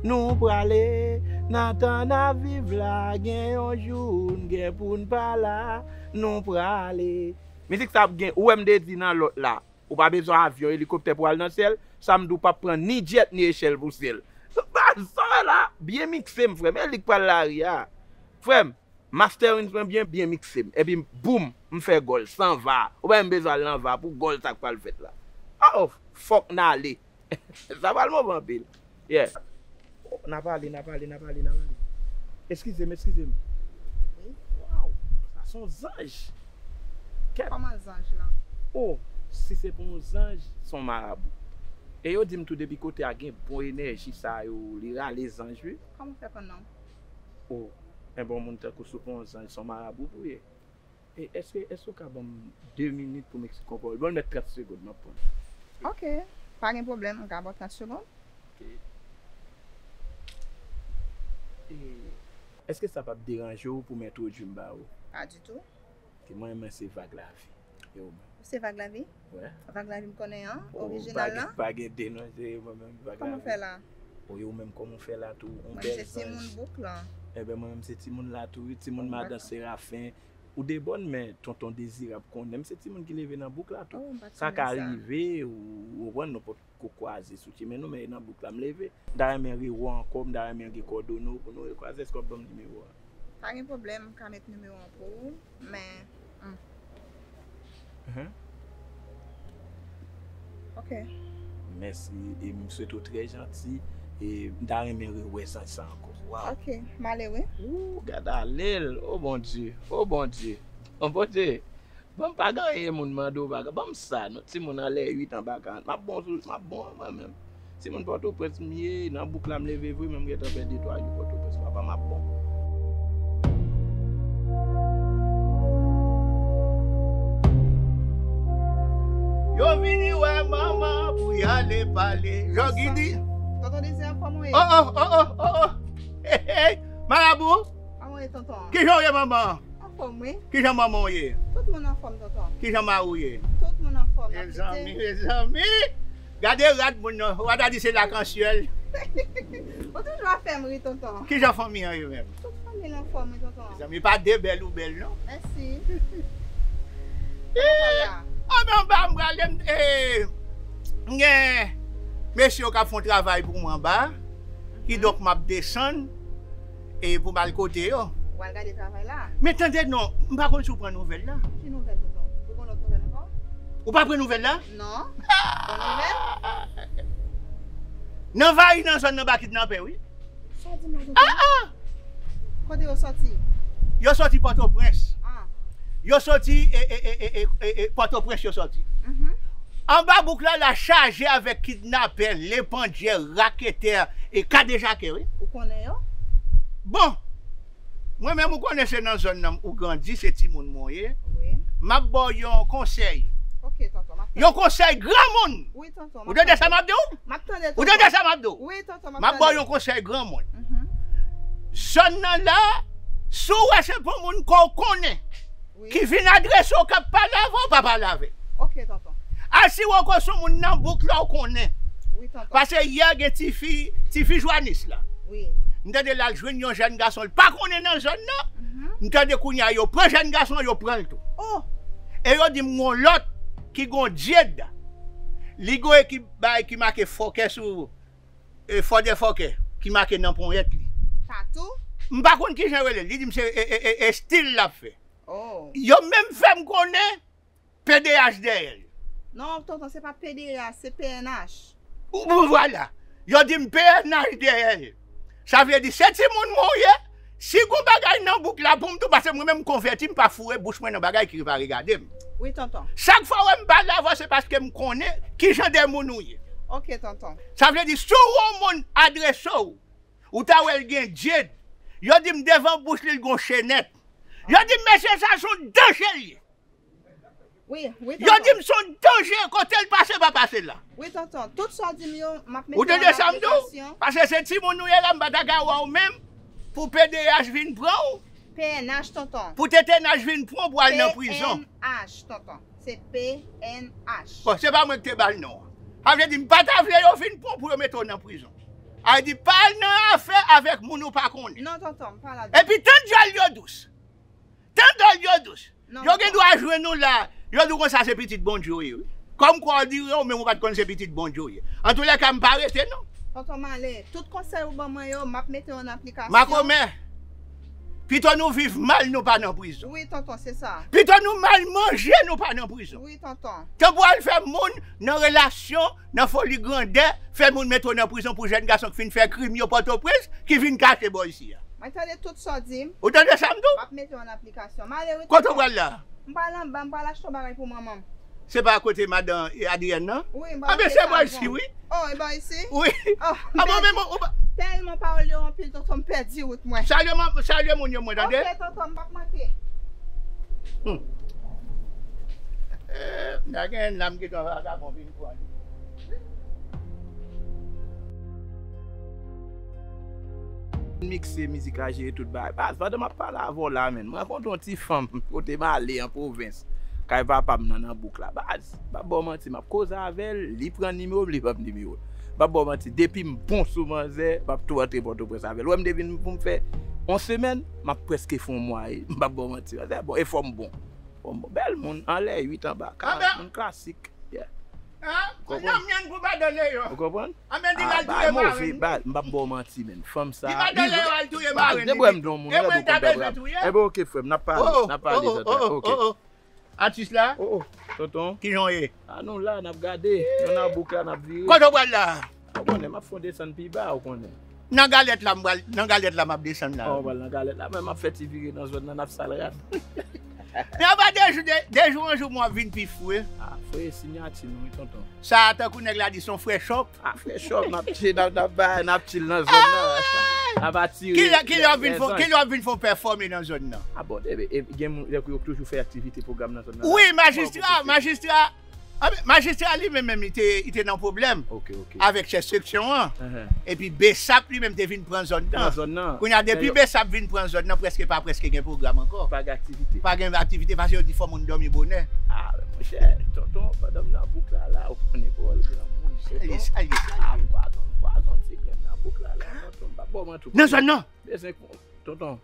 nou prale, nan tan n ap viv la, gen yon jou n gen pou n pa la, nou prale. Mizik sa ap gen, ou wè m te di nan lòt la, ou pa bezwen avyon, elikoptè pou al nan syèl, sa m di w p ap pran ni djèt ni echèl pou syèl. Sa w wè la, byen mikse m, frè m, e li k pral lari a. Frè m, mastering mwen byen, byen mikse m. Epi boum, m fè gòl, san va. Ou pa menm bezwen al nan va pou gòl sa k pral fèt la. Oh, fòk n ale. Sa pral move anpil. Yeah. Oh, n a pale, n a pale, n a pale, n a pale. Eskize m, eskize m. Wi. Waw, sa se yon zanj. Kèt. Kòman zanj lan? Oh, si se pa yon zanj, se yon marabou. E yo di m tou depi kote a gen bon enèji sa yo, li rale zanj wi. Kòman w fè konn non? Oh, enben yon moun tankou w se pa yon zanj, se yon marabou pou w ye. E èske, èske w ka ban m de minit pou m eksplike yon pawòl? Bon, m mèt trant segonn, m ap pran. Ok, pa gen pwoblèm, m ka ba w trant segonn. Ok. E èske sa p ap deranje w pou m entwodui m ba ou? Pa ditou. Ok, mwen, mwen se Vag Lavi. E ou menm? Ou se Vag Lavi? Wè. Vag Lavi m konnen an, oh, orijinal lan. Pa gen de non, se mwen menm Vag Lavi. Kòman w fè la? Oh, e ou menm, kòman w fè la tou? Yon bèl zanj. Mwen se timoun bouk lan. Enben, mwen menm se timoun la tou, wi, timoun madan Serafen. Ou de bòn, men tonton Dezirab konnen m se timoun ki leve nan bouk la tou. Oh, m pa t konnen sa. Sa ka rive, ou, ou konprann, nou pot ko kwaze sou chemen nou, men e nan bouk la m leve. M ta renmen rewè ankò, m ta renmen gen kòdone w pou nou rekwaze, èske w ap ban m nimewo a? Pa gen pwoblèm, m ka met nimewo an pou ou, men, hmm. Mhm. Ok. Mèsi, e m swete w trè janti, e m ta renmen rewè zanj sa ankò. Waw. Ok, m ale wi. Ooh, gad ale l, o Bondye, o Bondye. O Bondye. Bon, pa gen anyen moun mande w, pa gen, ban m sa, non. Timoun anlè uit an, anba karant. M ap bon sou, m ap bon mwen menm. Timoun Pòtoprens m ye, nan bouk la m leve vre, men m gentan fè de twa jou Pòtoprens. Papa, m ap bon. Yo vini wè manman pou y ale pale. Jògidi. Tonton Dezi, kòman w ye? Oh, oh, oh, oh, oh, oh. Hey, hey, Marabou. Kòman w ye, tonton? Kijan w ye, manman? Anfòm, wi. Kijan manman w ye? Tout moun anfòm, tonton. Kijan mari w ye? Tout moun anfòm, n ap lite. Mezanmi, mezanmi. Gade rad moun nan. Ou pa ta di se lakansyèl. Ou toujou ap fè m ri, tonton. Kijan fanmi an ye menm? Tout fanmi an anfòm, wi, tonton. Mezanmi, pa de bèl ou bèl, non? Mèsi. Anba, anba, m prale, m, eh, m gen mesye yo k ap fè yon travay pou mwen anba. Kidonk, m ap desann e pou m al kote yo. Ou al gade travay la? Men tande non, m pa konn si w pran nouvèl la. Ki nouvèl, tonton? Ou gon lòt nouvèl ankò? Ou pa pran nouvèl la? Non. Bon nouvèl? Nan Vayi, nan zòn nan, ba kidnapè, wi. Sa w di m la, tonton? Ah, ah! Kote yo sòti? Yo sòti Pòtoprens. Ah. Yo sòti, e, e, Pòtoprens yo sòti. Mhm. Anba bouk la, la chaje avèk kidnapè, lepandyè, raketè, e kadejakè, wi. Ou konnen yo? Bon, mwen menm, ou konnen se nan zòn nan ou grandi, se timoun mwen ye. Wi. M ap ba w yon konsèy. Ok, tonton, m ap tande. Yon konsèy granmoun. Wi, tonton, m ap tande. Ou tande sa m ap di w? M ap tande, tonton. Ou tande sa m ap di w? Wi, tonton, m ap tande. M ap ba w yon konsèy granmoun. Mhm. Zòn nan la, si w wè se pou moun ke w konnen, wi, ki vin adrese w, k ap pale avè w, pa pale avè l. Ok, tonton. Asire w ke se yon moun nan bouk la w konnen. Wi, tonton. Paske yè gen tifi, tifi Jwanis la. Wi. M tande l al jwenn yon jèn gason, l pa konnen nan zòn nan. Mhm. M tande kounye a yo pran jèn gason an, yo pran l tou. Oh! E yo di m gon lòt ki gon dyed. Li gon ekip bay ki make fòkè sou e, fò dè fòkè ki make nan ponyèt li. Tatou? M pa konn kijan yo rele l. Li di m se e, e, e, e stil l ap fè. Oh. Yo menm fè m konnen P D H dèyè l. Non, tonton, se pa P D H, se P N H. Ou, ou, vwala. Yo di m P N H dèyè l. Sa vle di, se timoun mwen ou ye. Si gon bagay nan bouk la pou m tou, paske mwen menm m konvèti, m pa foure bouch mwen nan bagay ki pa regade m. Wi, tonton. Chak fwa w wè m pale avè w, se paske m konnen kijan de moun ou ye. Ok, tonton. Sa vle di, si w wè yon moun adrese w, ou ta wè l gen dyed. Yo di m devan bouch li, l gon chenèt. Yo di m mesye sa se yon danje l ye. Wi, wi, tonton. Yo di m se yon danje, kote l pase, pa pase la. Wi, tonton, tout sa w di m yo, m ap mete an aplikasyon. Ou tande sa m di w? Paske se timoun ou ye la, m pa ta ka wè w menm pou P D H vin pran w. P N H, tonton. Pou T T N H vin pran w pou al nan prizon. P N H, tonton. Se P N H. Bon, se pa mwen ki te ba l non an. Sa vle di, m pa ta vle yo vin pran w pou yo mete w nan prizon. Sa vle di, pa al nan afè avèk moun ou pa konnen. Non, tonton, m pa la. Epi, tann dyòl yo dous. Tann dyòl yo dous. Non, tonton. Yo gen dwa jwenn ou la, yo di w konsa se pitit Bondye w ye, wi. Kòmkwa w di w menm ou pa t konn se pitit Bondye w ye. Antoulèka, m pa rete non. Tonton, m ale. Tout konsèy ou ban mwen yo, m ap mete yo an aplikasyon. Makomè, pito nou viv mal, nou pa nan prizon. Wi, tonton, se sa. Pito nou mal manje, nou pa nan prizon. Wi, tonton. Tanpou al fè moun nan relasyon, nan foli grandè, fè moun mete w nan prizon pou jèn gason ki fin fè krim yo Pòtoprens, ki vin kache bò isi a. Mwen tande tout sa w di m. Ou tande sa m di w? M ap mete yo an aplikasyon. M ale wi, tonton. Kote w pral la? M pral anba, m pral achte yon bagay pou manman m. Se pa kote madan Adrienne nan? Wi, m pral achte savon. A, men se bò isi, wi. Oh, e bò isi? Wi. Oh, a, bon, men bon, ou pa... Tèlman pawòl yo anpil, tonton, m pèdi wout mwen. Salye, salye moun yo, mwen, tande? Ok, tonton, m p ap manke. Hmm. Eh, nan gen lam ki tan vagabon vin pran li. Mikse mizik la, jere tout bagay. Baz, pandan m ap pale avè w la, menn, m rankontre yon ti fanm kote m ale an pwovens, kay papa m nan, nan bouk la. Baz, m p ap ba w manti, m ap koze avè l, li pran nimewo m, li ban m nimewo l. M p ap ba w manti, depi m bon sou manzè, m ap tou antre Pòtoprens avè l. Ou wè m te vin pou m fè yon semèn, m ap prèske fè yon mwa, e m p ap ba w manti. Manzè bon, e fò m bon. Bon, bon, bèl moun, anlè uit, anba kat, moun klasik. Yeah. Ou konprann? Ou konprann? Ah, bay move, bay, m p ap ba w manti, menn. Fanm sa, li vre. Baz, depi w wè m di yon moun rèd ou konn bèl rap. Enben, ok, frè m, n ap pale, n ap pale, tonton. Ok. Atis la? Oh, oh, tonton. Kijan w ye? A, nou la, n ap gade. Nou nan bouk la, n ap vire. Kote w pral la? Ou konnen, m ap fè yon desann pi ba, ou konnen. Nan galèt la, m pral, nan galèt la, m ap desann la. Oh, w pral nan galèt la, men m ap fè ti vire nan zòn nan, n ap sal rad. Men apa de jou, de, de jou an jou, mwen ap vin pi fou, wi. A, frè, siyati nou, wi, tonton. Sa a, tankou nèg la di, se yon frè chòp. A, frè chòp, n ap chill, n ap, n ap bay, n ap chill nan zòn nan. N ap atire. Kilè, kilè w ap vin fè, kilè w ap vin fè yon pèfòme nan zòn nan? A bon, e, e, gen moun, lè yo toujou fè aktivite, pwogram nan zòn nan. Wi, majistra, majistra. A, men, majistra li menm, menm, li te, li te nan pwoblèm avèk chèf seksyon an. Epi BSAP li menm te vin pran zòn nan. Pran zòn nan. Kounye a, depi BSAP vin pran zòn nan, prèske pa prèske gen pwogram ankò. Pa gen aktivite. Pa gen aktivite, paske yo di fò moun dòmi bonè. A, monchè, tonton, pandan m nan bouk la, la, ou konnen pawòl granmoun, tonton. Sa ye, sa ye, sa ye. A, pwazon, pwazon ti grenn nan bouk la, la, tonton, m p ap ba w manti. Nan zòn nan? Bezwen, tonton.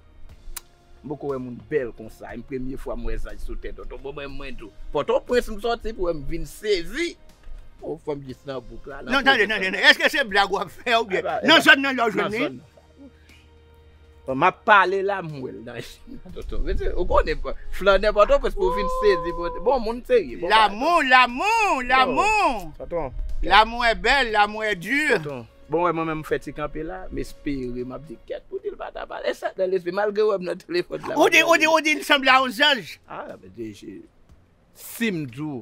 M poko wè moun bèl konsa. E m premye fwa m wè zaj sou tè tonton. Bon, mwen, mwen tou. Pòtoprens m sòti pou wè m vin sezi. O, fanm jis nan bouk la. Non, tande, tande, non. Èske se blag w ap fè oubyen? Nan zòn nan lè w jwenn li? Bon, m ap pale la, m wè l nan tonton. Ou konnen, flanè Pòtoprens pou w vin sezi. Bon, moun serye. Bon, tonton. L'amour, l'amour, l'amour. Tonton. L'amour est belle, l'amour est dur. Tonton. Bon, wè, mwen menm, m fè ti kanpe la, m espere, m ap di, kèt, pou di l pa ta pale. E sa nan lespri, malgre w wè m nan telefòn la. Ou di, ou di, ou di, l sanble a yon zanj. A, men deje, si m di w,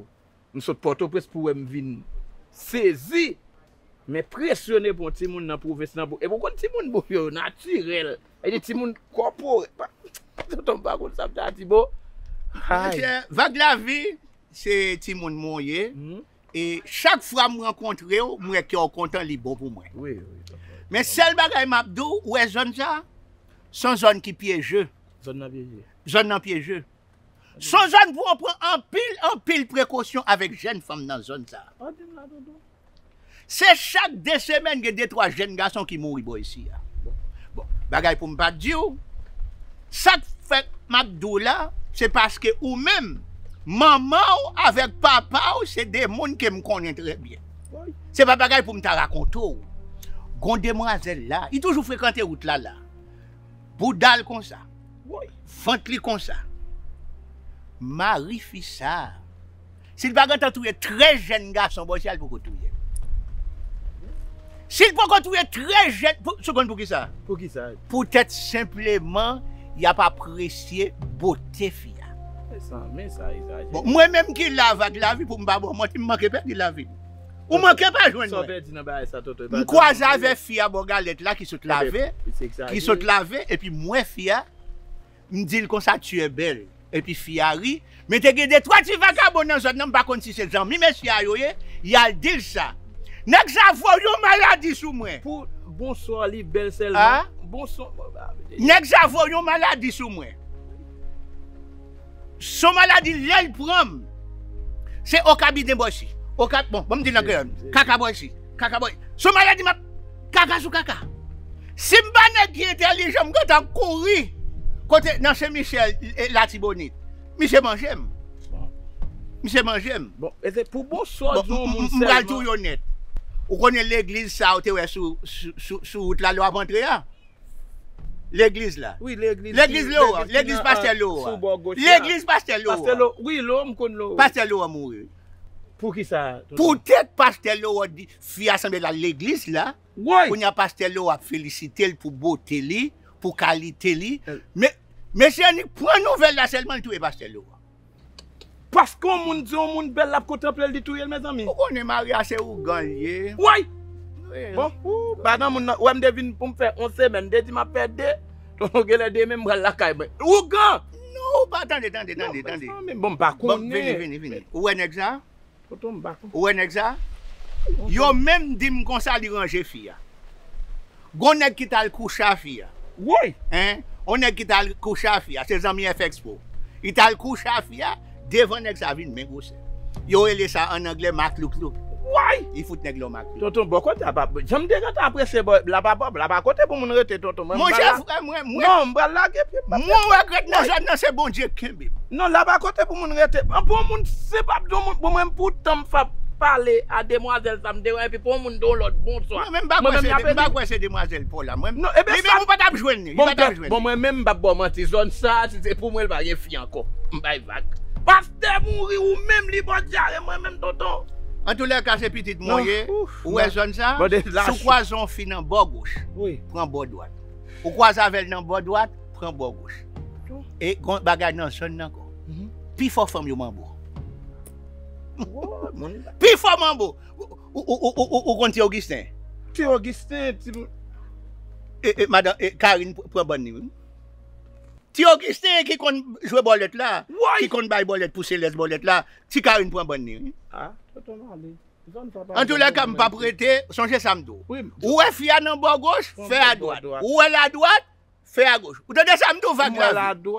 m sot Pòtoprens pou wè m vin sezi, m enpresyone pou yon timoun nan pwovens nan, epi w konn timoun bon yo, natirèl, e di timoun kòpore, pa, tonton m pa konn sa m ta di, bon. Monchè, vag lavi, se timoun mwen w ye. E chak fwa m rankontre w, m wè kè w kontan, li bon pou mwen. Wi, wi, tonton. Men sèl bagay m ap di w, ou wè zòn sa, se yon zòn ki pyeje. Zòn nan pyeje. Zòn nan pyeje. Se yon zòn pou w pran anpil, anpil prekosyon avèk jèn fanm nan zòn sa. Pa di m la, tonton. Se chak de semèn gen de twa jèn gason ki mouri bò isi a. Bon, bagay pou m pa t di w, sa k fè m ap di w la, se paske ou menm, manman w avèk papa w, se de moun ke m konnen trè byen. Se pa bagay pou m ta rakonte w. Gon demwazèl la, li toujou frekante wout la, la. Bouda l konsa. Vant li konsa. Mari fi sa. Si l pa gentan touye trèz jèn gason, bò, si a l poko touye. Si l poko touye trèz jèn, pou, sou konn poukisa? Poukisa? Poutèt senpleman, y ap apresye bote fi a. Mezanmi, sa egzajere. Bon, mwen menm ki la avèk lavi, pou m pa ba w manti, m manke pèdi lavi. Ou manke pa jwenn mwen. Sa w pèdi nan bagay sa, tonton? M kwaze avèk fi a bò galèt la ki sot lave, ki sot lave, epi m wè fi a, m di l konsa, tu es belle. Epi fi a ri. Men te gen de twa ti vagabon nan zòn nan, m pa konn si se zanmi mesye a yo ye, y al di l sa. Nèg sa voye yon maladi sou mwen. Pou bonswa li bèl sèlman. Bonswa. Nèg sa voye yon maladi sou mwen. Son maladi lè l pran m. Se okabiden bò isi. Okab, bon, bon, m di l nan kreyòl. Kaka bò isi. Kaka bò. Son maladi m ap kaka sou kaka. Si m pa nèg ki entèlijan, m gentan kouri kote nan Sen Michèl, e, Latibonit. Misye manje m. Misye manje m. Bon, e se pou bonswa di yon moun sèlman. M pral di w yo nèt. Ou konnen legliz sa ou te wè sou, sou, sou, sou wout la lè w ap antre a? Legliz la. Wi, legliz. Legliz Lewò, legliz pastè Lewò. Sou bò goch la. Legliz pastè Lewò. Pastè Lewò, wi, Lewò, m konn Lewò. Pastè Lewò mouri. Poukisa, tonton? Poutèt pastè Lewò di, fi a sanble l al legliz la. Woy! Kounye a pastè Lewò ap felisite l pou bote li, pou kalite li. Men, mesye Annik pran nouvèl la sèlman, l touye pastè Lewò. Paske yon moun di yon moun bèl, l ap kontanple l, li touye l, mezanmi. Ou konnen Maria se ougan l ye. Woy! Bon, ou pa nan moun nan. Ou wè m te vin pou m fè yon semèn, m te di m ap fè de. Tonton genlè demen m pral lakay mwen. Ougan! Non, ou pa tande, tande, tande, tande. Bon, m pa konnen. Vini, vini, vini. Ou wè nèg sa? Tonton, m pa konnen. Ou wè nèg sa? Yo menm di m konsa li ranje fi a. Gon nèg ki t al kouche a fi a. Woy! Hein? On nèg ki t al kouche a fi a, se zanmi F X Pro. Li t al kouche a fi a, devan nèg sa vin men gwosè. Yo rele sa an anglè maklouklou. Woy! Li fout nèg la yon maklouklou. Tonton, bò kote a pa, jan m te gentan apresye bò, la pa bò, la pa kote pou moun rete, tonton. Monchè, frè mwen, mwen. Non, m pral lage pye m. Mwen regrèt nan zòn nan, se Bondye k kenbe m. Non, la pa kote pou moun rete. Pou yon moun, se pa pou yon moun, pou mwen, pou tan m f ap pale a demwazèl sa m te wè, epi pou yon moun di yon lòt bonswa. Mwen menm m pa kwè se, m pa kwè se demwazèl pa w la. Mwen, li menm ou pa t ap jwenn li, li pa t ap jwenn li. Bon, mwen menm m p ap ba w manti, zòn sa, si se pou mwen, li pa gen fi ankò. M bay vag. Pastè mouri, ou menm li ba w dyare, mwen menm tonton. Antoulèka, se pitit mwen w ye, ou wè zòn sa, si w kwaze yon fi nan bò goch, pran bò dwat. Ou kwaze avè l nan bò dwat, pran bò goch. E gon bagay nan zòn nan ankò. Pi fò fanm yo manbo. Pi fò manbo. Ou, ou, ou, ou, ou, ou konn Ti Ogisten? Ti Ogisten, ti... E, e, madan, e, Karine pr-, pran bann li, wi. Ti Ogisten ki konn jwe bòlèt la, ki konn bay bòlèt pou Selès bòlèt la, Ti Karine pran bann li, wi. Ah, tonton Mali. Antoulèka, m p ap rete, sonje sa m di w. Ou wè fi a nan bò goch, fè a dwat. Ou wè l a dwat, fè a goch. Ou tande sa m di w, vag lavi.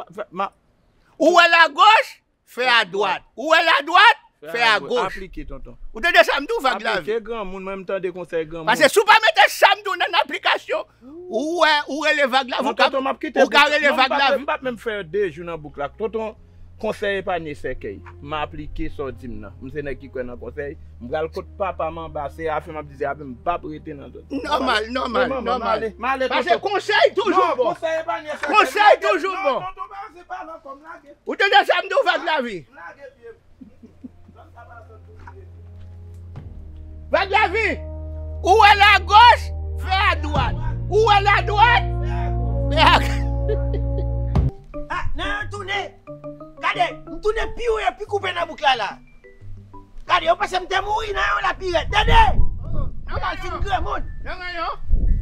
Ou wè l a goch, fè a dwat. Ou wè l a dwat, fè a goch. Aplike, tonton. Ou tande sa m di w, vag lavi. Aplike, granmoun, mwen m tande konsèy granmoun. Paske si w pa mete sa m di w nan aplikasyon, ou wè, ou rele vag lavi, ou ka, ou ka rele vag lavi. M p ap menm fè de jou nan bouk la. Tonton, konsèy epanye sèkèy. M aplike sa w di m nan. M se nèg ki kwè nan konsèy. M pral kot papa m anba, se afè m ap di, se afè m p ap rete nan zòn. Nòmal, nòmal, nòmal. Paske konsèy toujou bon. Konsèy toujou bon. Ou tande sa m di w, vag lavi? Vag lavi, ou wè l a goch, fè a dwat. Ou wè l a dwat, fè a goch. Ah, nan yon tounen. Gade, m tounen pi wo, pi koupe nan bouk la la. Gade, yo panse m te mouri nan yon lapirèt. Dede! Nan yon fin granmoun. Nan yon.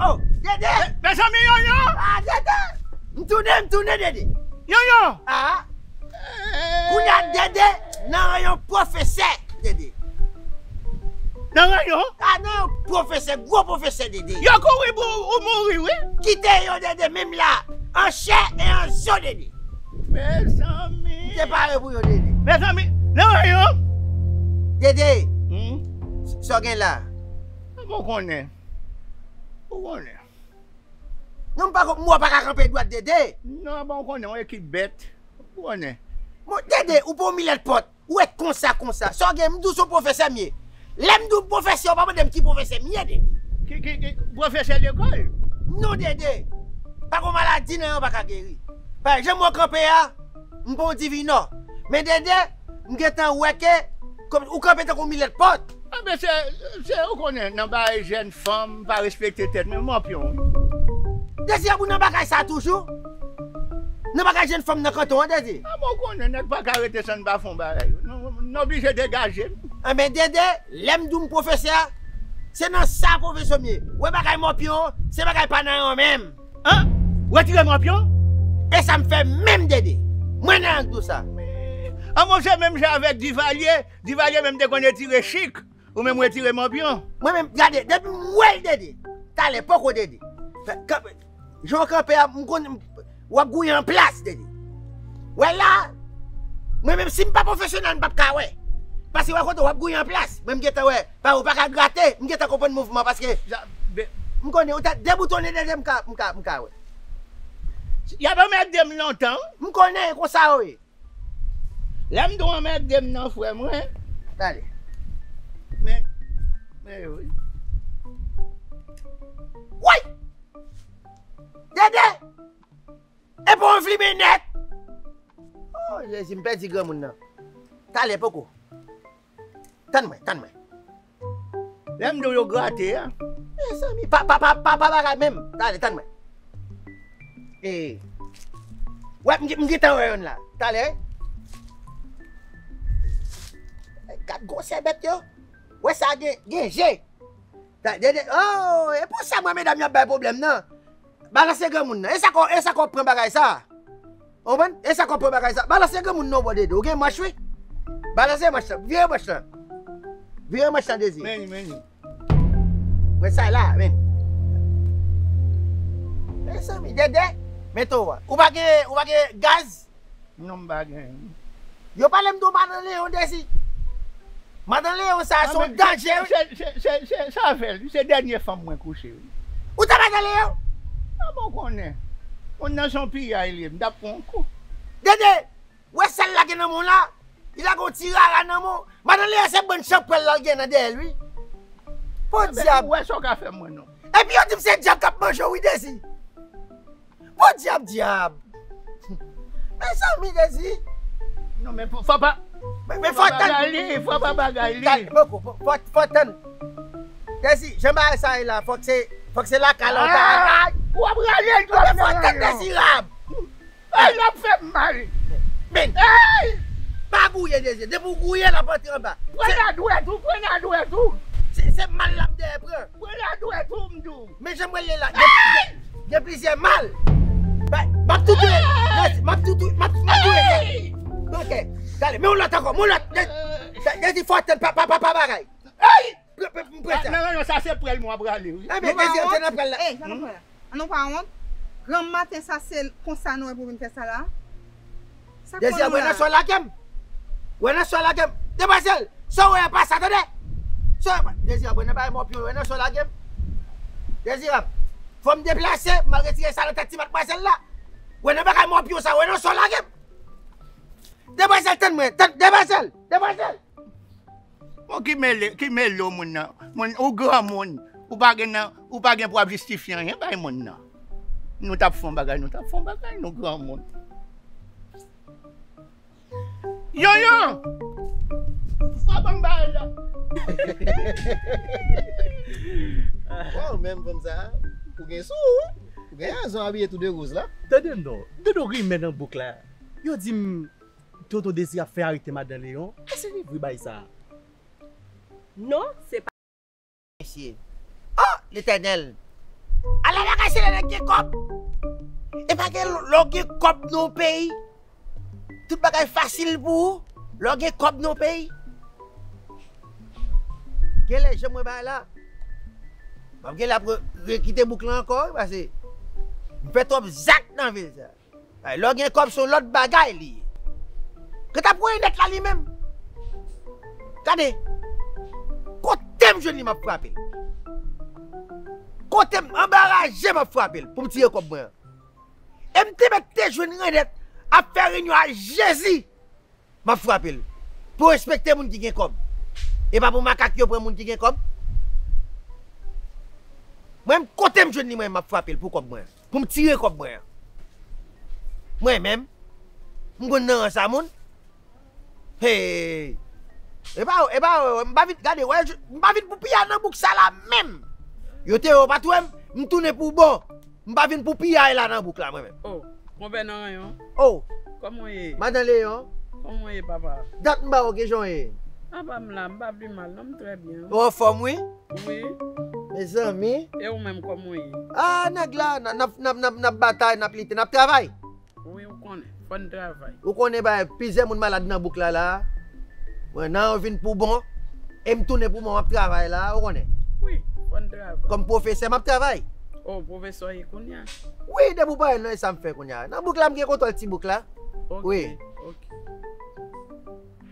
Oh, Dede! Mezanmi, Yonyon! Ah, Dede! M tounen, m tounen, Dede. Yonyon! Ah! Kounye a, Dede nan yon pwofesè, Dede. Nan yon? Ah, nan yon pwofesè, gwo pwofesè, Dede. Yo kouri pou ou mouri, wi. Kite yo, Dede, menm la. An chè e an zo, Dede. Mezanmi. M te pare pou yo, Dede. Mezanmi, nan yon? Dede. Hmm? Sa w gen la? Mwen konnen. Ou konnen. Non, m pa konn, mò pa ka kanpe dwat, Dede. Non, bon, ou konnen, yon ekip bèt. Ou konnen. Bon, Dede, ou pa yon milèt pòt. Ou wè konsa, konsa. Sa w gen, m di w se yon pwofesè m ye. Lè m di w pwofesè, w pa mande m ki pwofesè m ye, Dede. Ki, ki, ki, pwofesè lekòl? Non, Dede. Pa gon maladi nan yo pa ka geri. Pa janm wè w kanpe a, m pa yon divinò. Men Dede, m gentan wè ke kòm ou kanpe tankou milèt pòt. Anben, se, se, ou konnen, nan bagay jèn fanm, m pa respekte tèt mwen, m mòpyon, wi. Dezi ap ou nan bagay sa toujou? Nan bagay jèn fanm nan kanton an, Dezi? Anben, ou konnen, nèg pa ka rete san n pa fè yon bagay. Nou, nou oblije degaje n. Anben, Dede, lè m di w m pwofesè a, se nan sa pwofesè m ye. Wè bagay mòpyon, se bagay pa nan yon menm. An? Retire mòpyon? E sa m fè menm, Dede. Mwen nan ak di w sa. An, monchè, menm jan avèk Divalye, Divalye menm te konn retire chik, ou menm retire mòpyon. Mwen menm, gade, depi m wè l, Dede. Talè, poko, Dede. Fè, kanpe, jan w kanpe a, m konn, w ap gouye an plas, Dede. Wè la, mwen menm si m pa pwofesyonèl, m p ap ka wè. Paske wè kote w ap gouye an plas, mwen m gentan wè. Pa, ou pa ka grate, m gentan konprann mouvman paske m konnen ou ta deboutonnen Dede, m ka, m ka, m ka wè. Y ap anmède m lontan, wi. M konnen, e konsa yo ye. Lè m di w anmède m nan, frè mwen. Talè. Men, men yo, wi. Woy! Dede! E pa yon vlimen nèt. Oh, Jezi, m pèdi granmoun nan. Talè, poko. Tann mwen, tann mwen. Lè m di w yo grate a. Mezanmi, pa, pa, pa, pa, pa bagay menm. Talè, tann mwen. E. Wè, m, m gentan wè yonn la. Talè. Gad gwosè bèt yo. Wè sa gen, gen je. Ta, de, de, oh, e pou sa mwen medam yo ap bay pwoblèm nan. Balanse granmoun nan. E sa k w, e sa k w ap pran bagay sa? Ou konprann? E sa k w ap pran bagay sa? Balanse granmoun nan w bò Dede. Ou gen manch wi. Balanse manch lan. Vire manch lan. Vire manch lan Dezi. Men, men. Mwen sa la, men. Mezanmi, Dede. Men to wa. Ou pa gen, ou pa gen gaz? Non, m pa gen. Yo pale m de madan Leyon, Dezi. Madan Leyon sa, se yon danje, wi. Se, se, se, se, sa fè l, se dènye fanm mwen kouche, wi. Ou ta madan Leyon? A bon, konnen. Moun nan se yon piyay li ye, m t ap pran yon kou. Dede, wè sa l lage nan men w la? Li lage yon ti rara nan men w. Madan Leyon se bann chanpwèl la l gen nan dèyè l, wi. Podyab. Ou wè sa w ka fè mwen, non. Epi yo di m se dyab k ap manje w, wi, Dezi. Podyab, dyab. Mezanmi, Dezi. Non, men fò, fò pa, men, men fò tann. Fò pa bagay li, fò pa bagay li. Tann, poko, fò, fò, fò tann. Dezi, jan bagay sa ye la, fòk se, fòk se lakay la ou ta al. Ay, w ap rale l twòp. Men fò tann, Dezirab. Ay, l ap fè m mal. Men. Ay! Pa gouye, Dezi. Depi w gouye, l ap antre anba. Pran nan dwèt ou, pran nan dwèt ou. Se, se mal l ap dèyè pran. Pran nan dwèt ou, m di w. Men jan m rele la, gen, gen, gen plizyè mal. Ba, m ap tou touye. Dezi, m ap tou touye, m ap, m ap touye. Ok, gade, men yon lòt ankò, men yon lòt. De, de, Dezi fò tann, pa, pa, pa, pa bagay. Ey! Pre, pre, m prese. Nan, nan, nan, sa se prèl mwen ap rale, wi. Enben, Dezi, antre nan prèl la. Ey, sa nan prèl la. An nou pa wont? Granm maten sa se konsa nou wè pou vin fè sa la? Sa k pran nou la? Dezi, wè nan sa w lage m. Wè nan sa w lage m. Demwazèl, sa w wè a pa sa, tande. Sa w wè pa, Dezi, wè nan bagay mòpyon, wè nan sa w lage m. Dezi, fò m deplase, m al retire sa nan tèt ti madmwazèl la. Wè nan bagay mòpyon sa, wè nan sa w lage m. Demwazèl, tann mwen, tann, demwazèl, demwazèl. Bon, ki mele, ki mele w moun nan? Moun, ou granmoun, ou pa gen nan, ou pa gen pou w ap jistifye anyen bay moun nan. Nou t ap fè yon bagay, nou t ap fè yon bagay, nou granmoun. Yonyon! Fò ban m bagay la. Waw, menm fanm sa, ou gen sou ou, wi. Ou gen rezon abiye tou de woz la. Tande m non, tande w rimè nan bouk la. Yo di m, Tonton Dezi ap fè arete madan Leyon. Èske li vre bagay sa a? Non, se pa. Mesye. Oh, Letènèl! Ala bagay se lè nèg gen kòb! E pa gen lè w gen kòb nan yon peyi, tout bagay fasil pou ou, lè w gen kòb nan yon peyi. Genlè jan mwen bay la, m ap genlè ap re, rekite bouk la ankò, wi, paske m fè twòp zak nan vil sa. Ay, lè w gen kòb, se yon lòt bagay li ye. Kanta pou Enèt la li menm, gade, kote m jwenn li, m ap frape l. Kote m, anba raje, m ap frape l pou m tire kòb mwen an. E m te mèt te jwenn Enèt ap fè reyinyon a Jezi, m ap frape l. Pou respekte moun ki gen kòb. E pa pou makak yo pran moun ki gen kòb. Mwen, kote m jwenn li, mwen, m ap frape l pou kòb mwen an. pou m tire kòb mwen an. Mwen menm, m konn nan rans a moun. Hey! E pa, e pa, m pa vin, gade, wè, m pa vin pou piyay nan bouk sa la menm. Yo te yo pa t wè m, m tounen pou bon. M pa vin pou piyay la nan bouk la, mwen menm. Oh, konpè nan ranyon. Oh! Kòman w ye? Madan Leyon. Kòman w ye, papa? Dat m ba w, kijan w ye? Apa m la, m pa pi mal, non, m trè byen. Ou anfòm, wi? Wi. Mezanmi. E ou menm, kòman w ye? Ah, nèg la, n ap, n ap, n ap, n ap, n ap batay, n ap lite, n ap travay. Wi, ou konnen, fò n travay. Ou konnen, bay, plizyè moun malad nan bouk la, la. Mwen, nan yo vin pou bon, e m tounen pou bon, m ap travay la, ou konnen. Wi, fò n travay. Kòm pwofesè, m ap travay. Oh, pwofesè w ye kounye a? Wi, depi w pa wè l non, e sa m fè kounye a. Nan bouk la, m gen kontwòl ti bouk la. Ok, wi. Ok.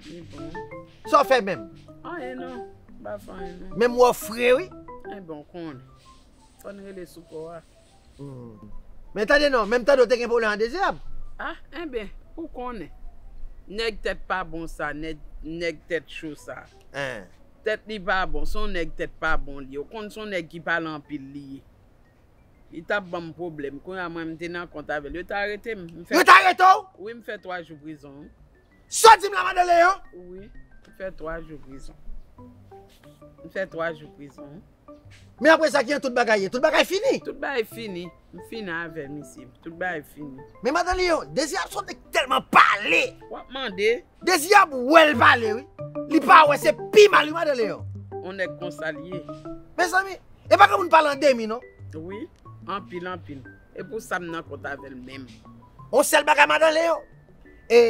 Li bon. Sa w fè menm? Anyen non, m pa fè anyen non. Menm wè w fre, wi. Enben, w konnen. Fò n rele sou kò a. Hmm. Men tande non, menm tande w te gen pwoblèm ak Dezirab. Ah, enben, ou konnen. Nèg tèt pa bon sa, nèg, nèg tèt cho sa. Hein. Tèt li pa bon, se yon nèg tèt pa bon li ye. Ou konn se yon nèg ki pale anpil li ye. Li t ap ban m pwoblèm. Kounye a mwen, m te nan kont avè l. Yo t arete m. M fè... Yo t arete w? Wi, m fè twa jou prizon. Sa w di m la, Madan Leyon? Wi, m fè twa jou prizon. M fè twa jou prizon. Men apre sa, kijan tout bagay ye? Tout bagay fini? Tout bagay fini. M fini avè misye. Tout bagay fini. Men Madan Leyon, Dezirab se yon nèg tèlman pale. W ap mande. Dezirab wè l pale, wi. Li pa wè, se pi mal, wi, Madan Leyon. On nèg konsa l ye. Mezanmi, e pa gen moun pale an demi, non? Wi, anpil, anpil. E pou sa m nan kont avè l menm. On sèl bagay, Madan Leyon. E,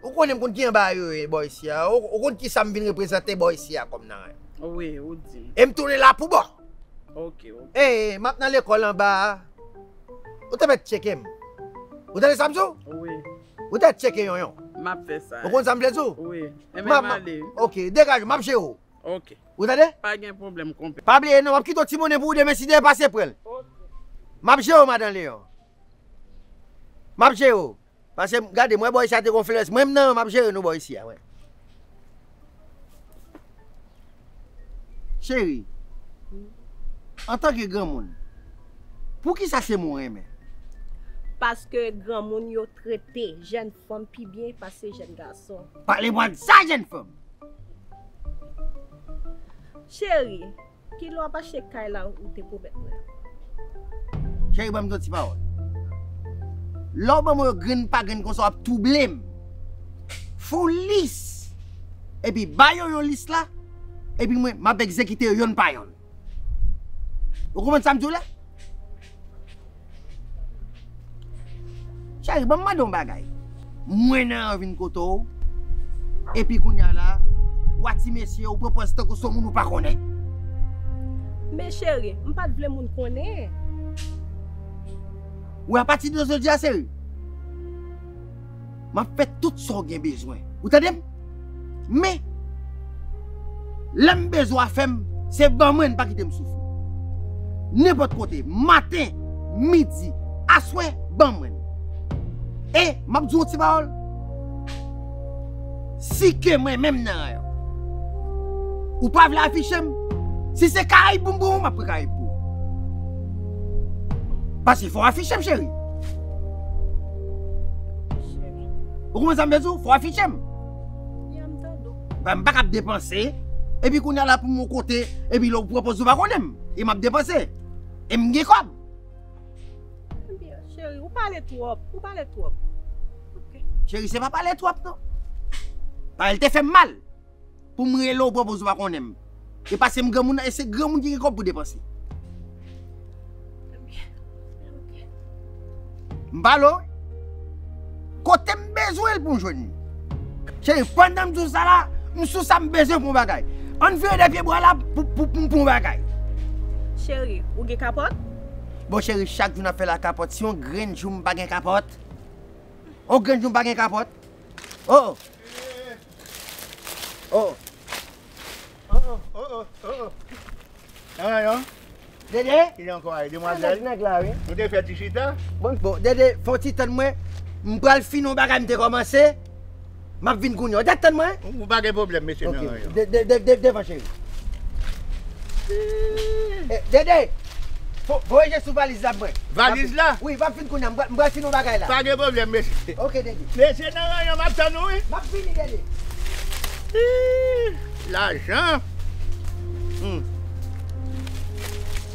ou konnen m konn ki anba yo ye bò isi a. Ou, ou konn ki sa m vin reprezante bò isi a kòm nan. Wi, ou di m. E m tounen la pou bon. Ok, ok. E, m ap nan lekòl anba a. Ou te mèt tcheke m. Ou tande sa m di w? Wi. Ou te tcheke yonyon. M ap fè sa. Ou konn sa m vle di w? Wi. Enben m ale. Ok, degaje w, m ap jere w. Ok. Ou tande? Pa gen pwoblèm, konpè. Pa bliye non, m ap kite w ti monnen pou ou demen, si Dye pase pran l. Ok. M ap jere w, Madan Leyon. M ap jere w. Paske, gade, mwen bò isi a te gon flèch. Mwen menm nan, m ap jere nou bò isi a, wi. Cheri, antanke granmoun, poukisa se mwen w renmen? Paske granmoun yo trete jèn fanm pi byen pase jèn gason. Pale mwen de sa, jèn fanm! Cheri, kilè w ap achte kay la ou te pwomèt mwen an? Cheri, ban m yon ti pawòl. Lè w ban mwen yo grenn pa grenn konsa, w ap twouble m. Fè yon lis. Epi ba yo yon lis la. Epi mwen, m ap egzekite yo yonn pa yonn. Ou konprann sa m di w la? Cheri, ban m mande w yon bagay. Mwen nan vin kote w, epi kounye a la, w a ti mesye, ou pran pòz tankou se yon moun ou pa konnen. Men cheri, m pa t vle moun konnen. Ou wè, apati de jodi a, cheri, m ap fè tout sa w gen bezwen. Ou tande m? Men, lè m bezwen w ap fè m, se ban mwen n, pa kite m soufri. Nenpòt kote, maten, midi, aswè, ban mwen n. E, m ap di w yon ti pawòl. Si ke mwen menm nan ranyon, ou pa vle afiche m, si se Karayib pou m pran w, m ap pran Karayib pou ou. Paske fò w afiche m, cheri. Ou konprann sa m vle di w? Fò w afiche m. Ya, m tande w. Ba, m pa kab depanse, epi kounye a la pou m yon kote, epi lè w pran pòz ou pa konnen m, e m ap depanse, e m gen kòb. Ebyen, cheri, ou pale twòp, ou pale twòp. Ok. Cheri, se pa pale twòp, non. Paske l te fè m mal. Pou m rele w pran pòz ou pa konnen m. E paske m granmoun, e se granmoun ki gen kòb pou depanse. M pale w. Kote m bezwen l pou m jwenn li. Cheri, pandan m di w sa la, m sou sa m bezwen pou yon bagay. Ann vire de pye bwa la pou, pou, pou m pran yon bagay. Cheri, ou gen kapòt? Bon, cheri, chak jou n ap fè la kapòt. Si yon grenn jou m pa gen kapòt, yon grenn jou m pa gen kapòt. Oh! Oh! Oh, oh, oh, oh, oh. Nan ranyon? Dede? Ki ankò a ye, demwazèl? Avèk nèg la, wi. Nou te fè ti chita? Bon, bon, Dede, fè yon ti tann mwen. M pral fini yon bagay m te kòmanse. M ap vin kounye a. Ou tèt tann mwen? Ou pa gen pwoblèm, mesye, nan ranyon. Ok. De, de, de, de, devan, cheri. Eh, Dede! Voye je sou valiz la pou mwen. Valiz la? Wi, m ap vin kounye a. M pral fin yon bagay la. Pa gen pwoblèm, mesye. Ok, Dede. Mesye nan ranyon, m ap tann ou, wi. M ap vini, Dede. Ih, lajan. Hmm.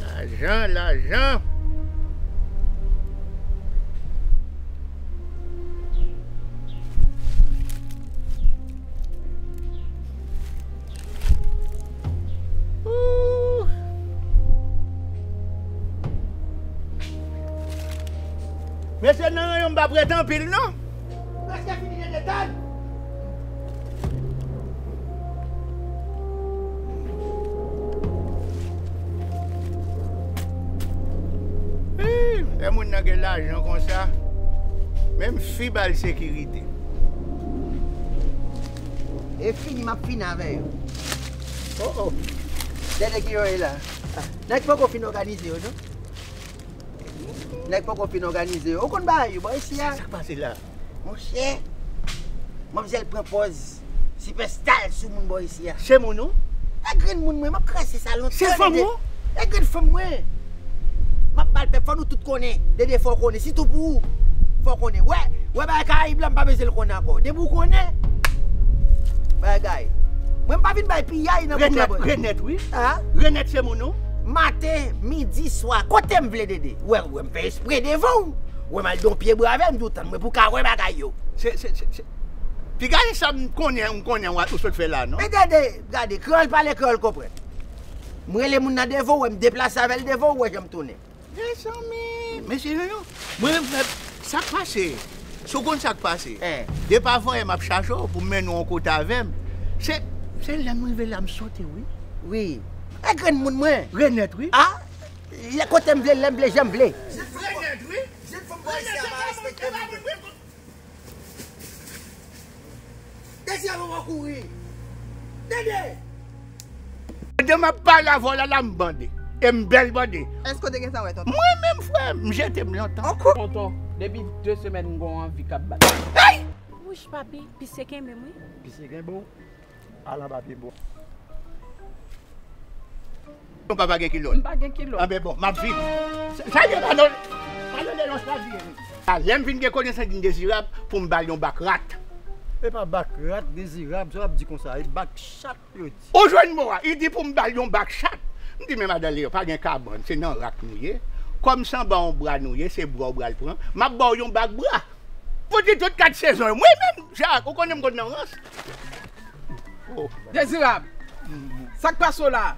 Lajan, lajan. Ooh. Mesye nan ranyon m pa prete anpil non. Prèske fini de detann. Lè moun nan gen lajan konsa, menm fi ba l sekirite. E fini, m ap fini avè yo. Oh, oh. Dede ki yo ye la. Nèg poko fin òganize yo, non? Nèg poko fin òganize yo. Ou konn bagay yo, bò isi a. Sa k pase la? Monchè, manmzèl pran pòz sipèsta l sou moun bò isi a. Se moun ou? E grenn moun mwen, m ap kraze sa lontan. Se fanm ou? E grenn fanm mwen. M ap ba l pèp, fò nou tout konnen. Dede fò w konnen, sitou pou ou. Fò w konnen. Wè, wè bagay Karayib la, m pa bezwen l konnen ankò. Depi w konnen, bagay. Mwen m pa vin bay piyay nan bouk la, bò. Renèt, wi. Ha? Renèt se moun ou? Maten, midi, swa, kote m vle Dede. Wè, wè m fè espre devan w. Wè m al don pye bwa avè m, di w tann mwen pou w ka wè bagay yo. Se, se, se, se. Piga e sa m konnen, m konnen w, ou sot fè la, non? Men Dede, gade, kreyòl pale, kreyòl konprann. M rele moun nan devan w, wè m deplase avè l devan w, wè jan m tounen. Mezanmi, mesye yo, yo. Mwen menm, sa k pase? Si w konn sa k pase. Eh. Depi avan yè m ap chache w pou m mennen w yon kote avè m. Se, se lè m rive la m sote, wi. Wi. E grenn moun mwen. Renèt, wi. Ah, lè kote m vle, lè m vle, jan m vle. Renèt, wi. Jèn fanm bò isi a pa respekte moun. Dezi a poko kouri. Dede! Pandan m ap pale avè w la, la m bande. E m bèl bande. Èske w te gentan wè tonton? Mwen menm, frè, m jete m lontan. Tonton, depi de semèn m gon anvi k ap bat. Hey! Wouch, papi, pise kenbe m, wi. Pise kenbe w? Al anba pye bwa. Yon papa gen kilòt. M pa gen kilòt. Anben bon, m ap vini. Sa, sa gen pa nan, pa nan delòs la vini. A, lè m vin gen konesans, vin dezirab pou m ba l yon bak rat. E pa bak rat, dezirab, sa w ap di konsa, e bak chat yo di. Ou jwenn mo a, li di pou m ba l yon bak chat. M di, men madan Leyon, pa gen kabann, se nan rak nou ye. Kòm se anba yon bra nou ye, se bra w pral pran. M ap ba w yon bak bra. Pou di tout kat sezon yo. Mwen menm, Jak, ou konnen m konn nan rans. Oh. Dezirab, sa k pase w la?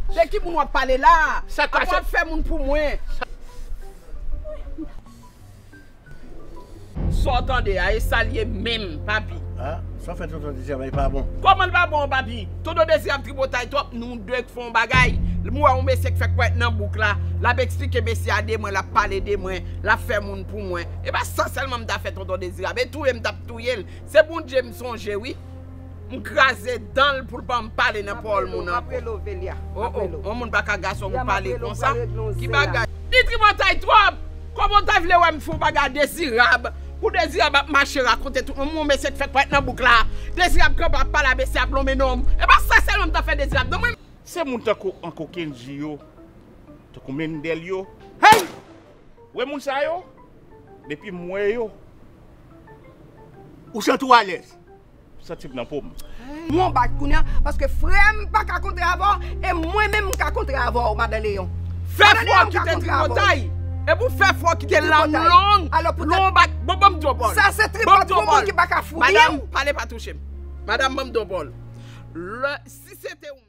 De ki moun w ap pale la? Sa k pase? Apa w ap fè moun pou mwen? Sa w tande a, e sa l ye menm, papi. Ah, sa w fè tonton Dezirab, e pa bon. Kòman l pa bon, papi? Tonton Dezirab tripotay twòp, nou de fè yon bagay. M wè yon mesye k fèk parèt nan bouk la, l ap eksplike mesye a de mwen, l ap pale de mwen, l ap fè moun pou mwen. E pa sa sèlman m ta fè tonton Dezirab, e touye m t ap touye l. Se Bondye m sonje, wi. M kraze dan l pou l pa m pale nan pawòl moun ankò. M ap rele w, Velia. Oh, oh, yon moun pa ka gason pou pale konsa. Ki bagay? Li tripotay twòp! Kòman w ta vle wè m fè yon bagay a Dezirab? Pou Dezirab ap mache rakonte tout moun, yon mesye k fèk parèt nan bouk la. Dezirab kanpe ap pale a mesye ap lonmen non m. E pa sa sèlman m ta fè Dezirab, non mwen. Se moun tankou Uncle Kenji yo, tankou Mendel yo. Hey! Wè moun sa yo? Depi m wè yo. Ou santi w alèz? M santi m nan po m. M yon bak kounye a, paske frè m pa ka kontre avè w, e mwen menm m ka kontre avè w, madan Leyon. Fè fò kite tripotay. E pou fè fò kite lang long, long bak. Bon, ban m di w bòl. Sa se tripot pou moun ki pa ka fouye. Madanm, pale pa touche m. Madanm, ban m di w bòl. Lè, si se te yon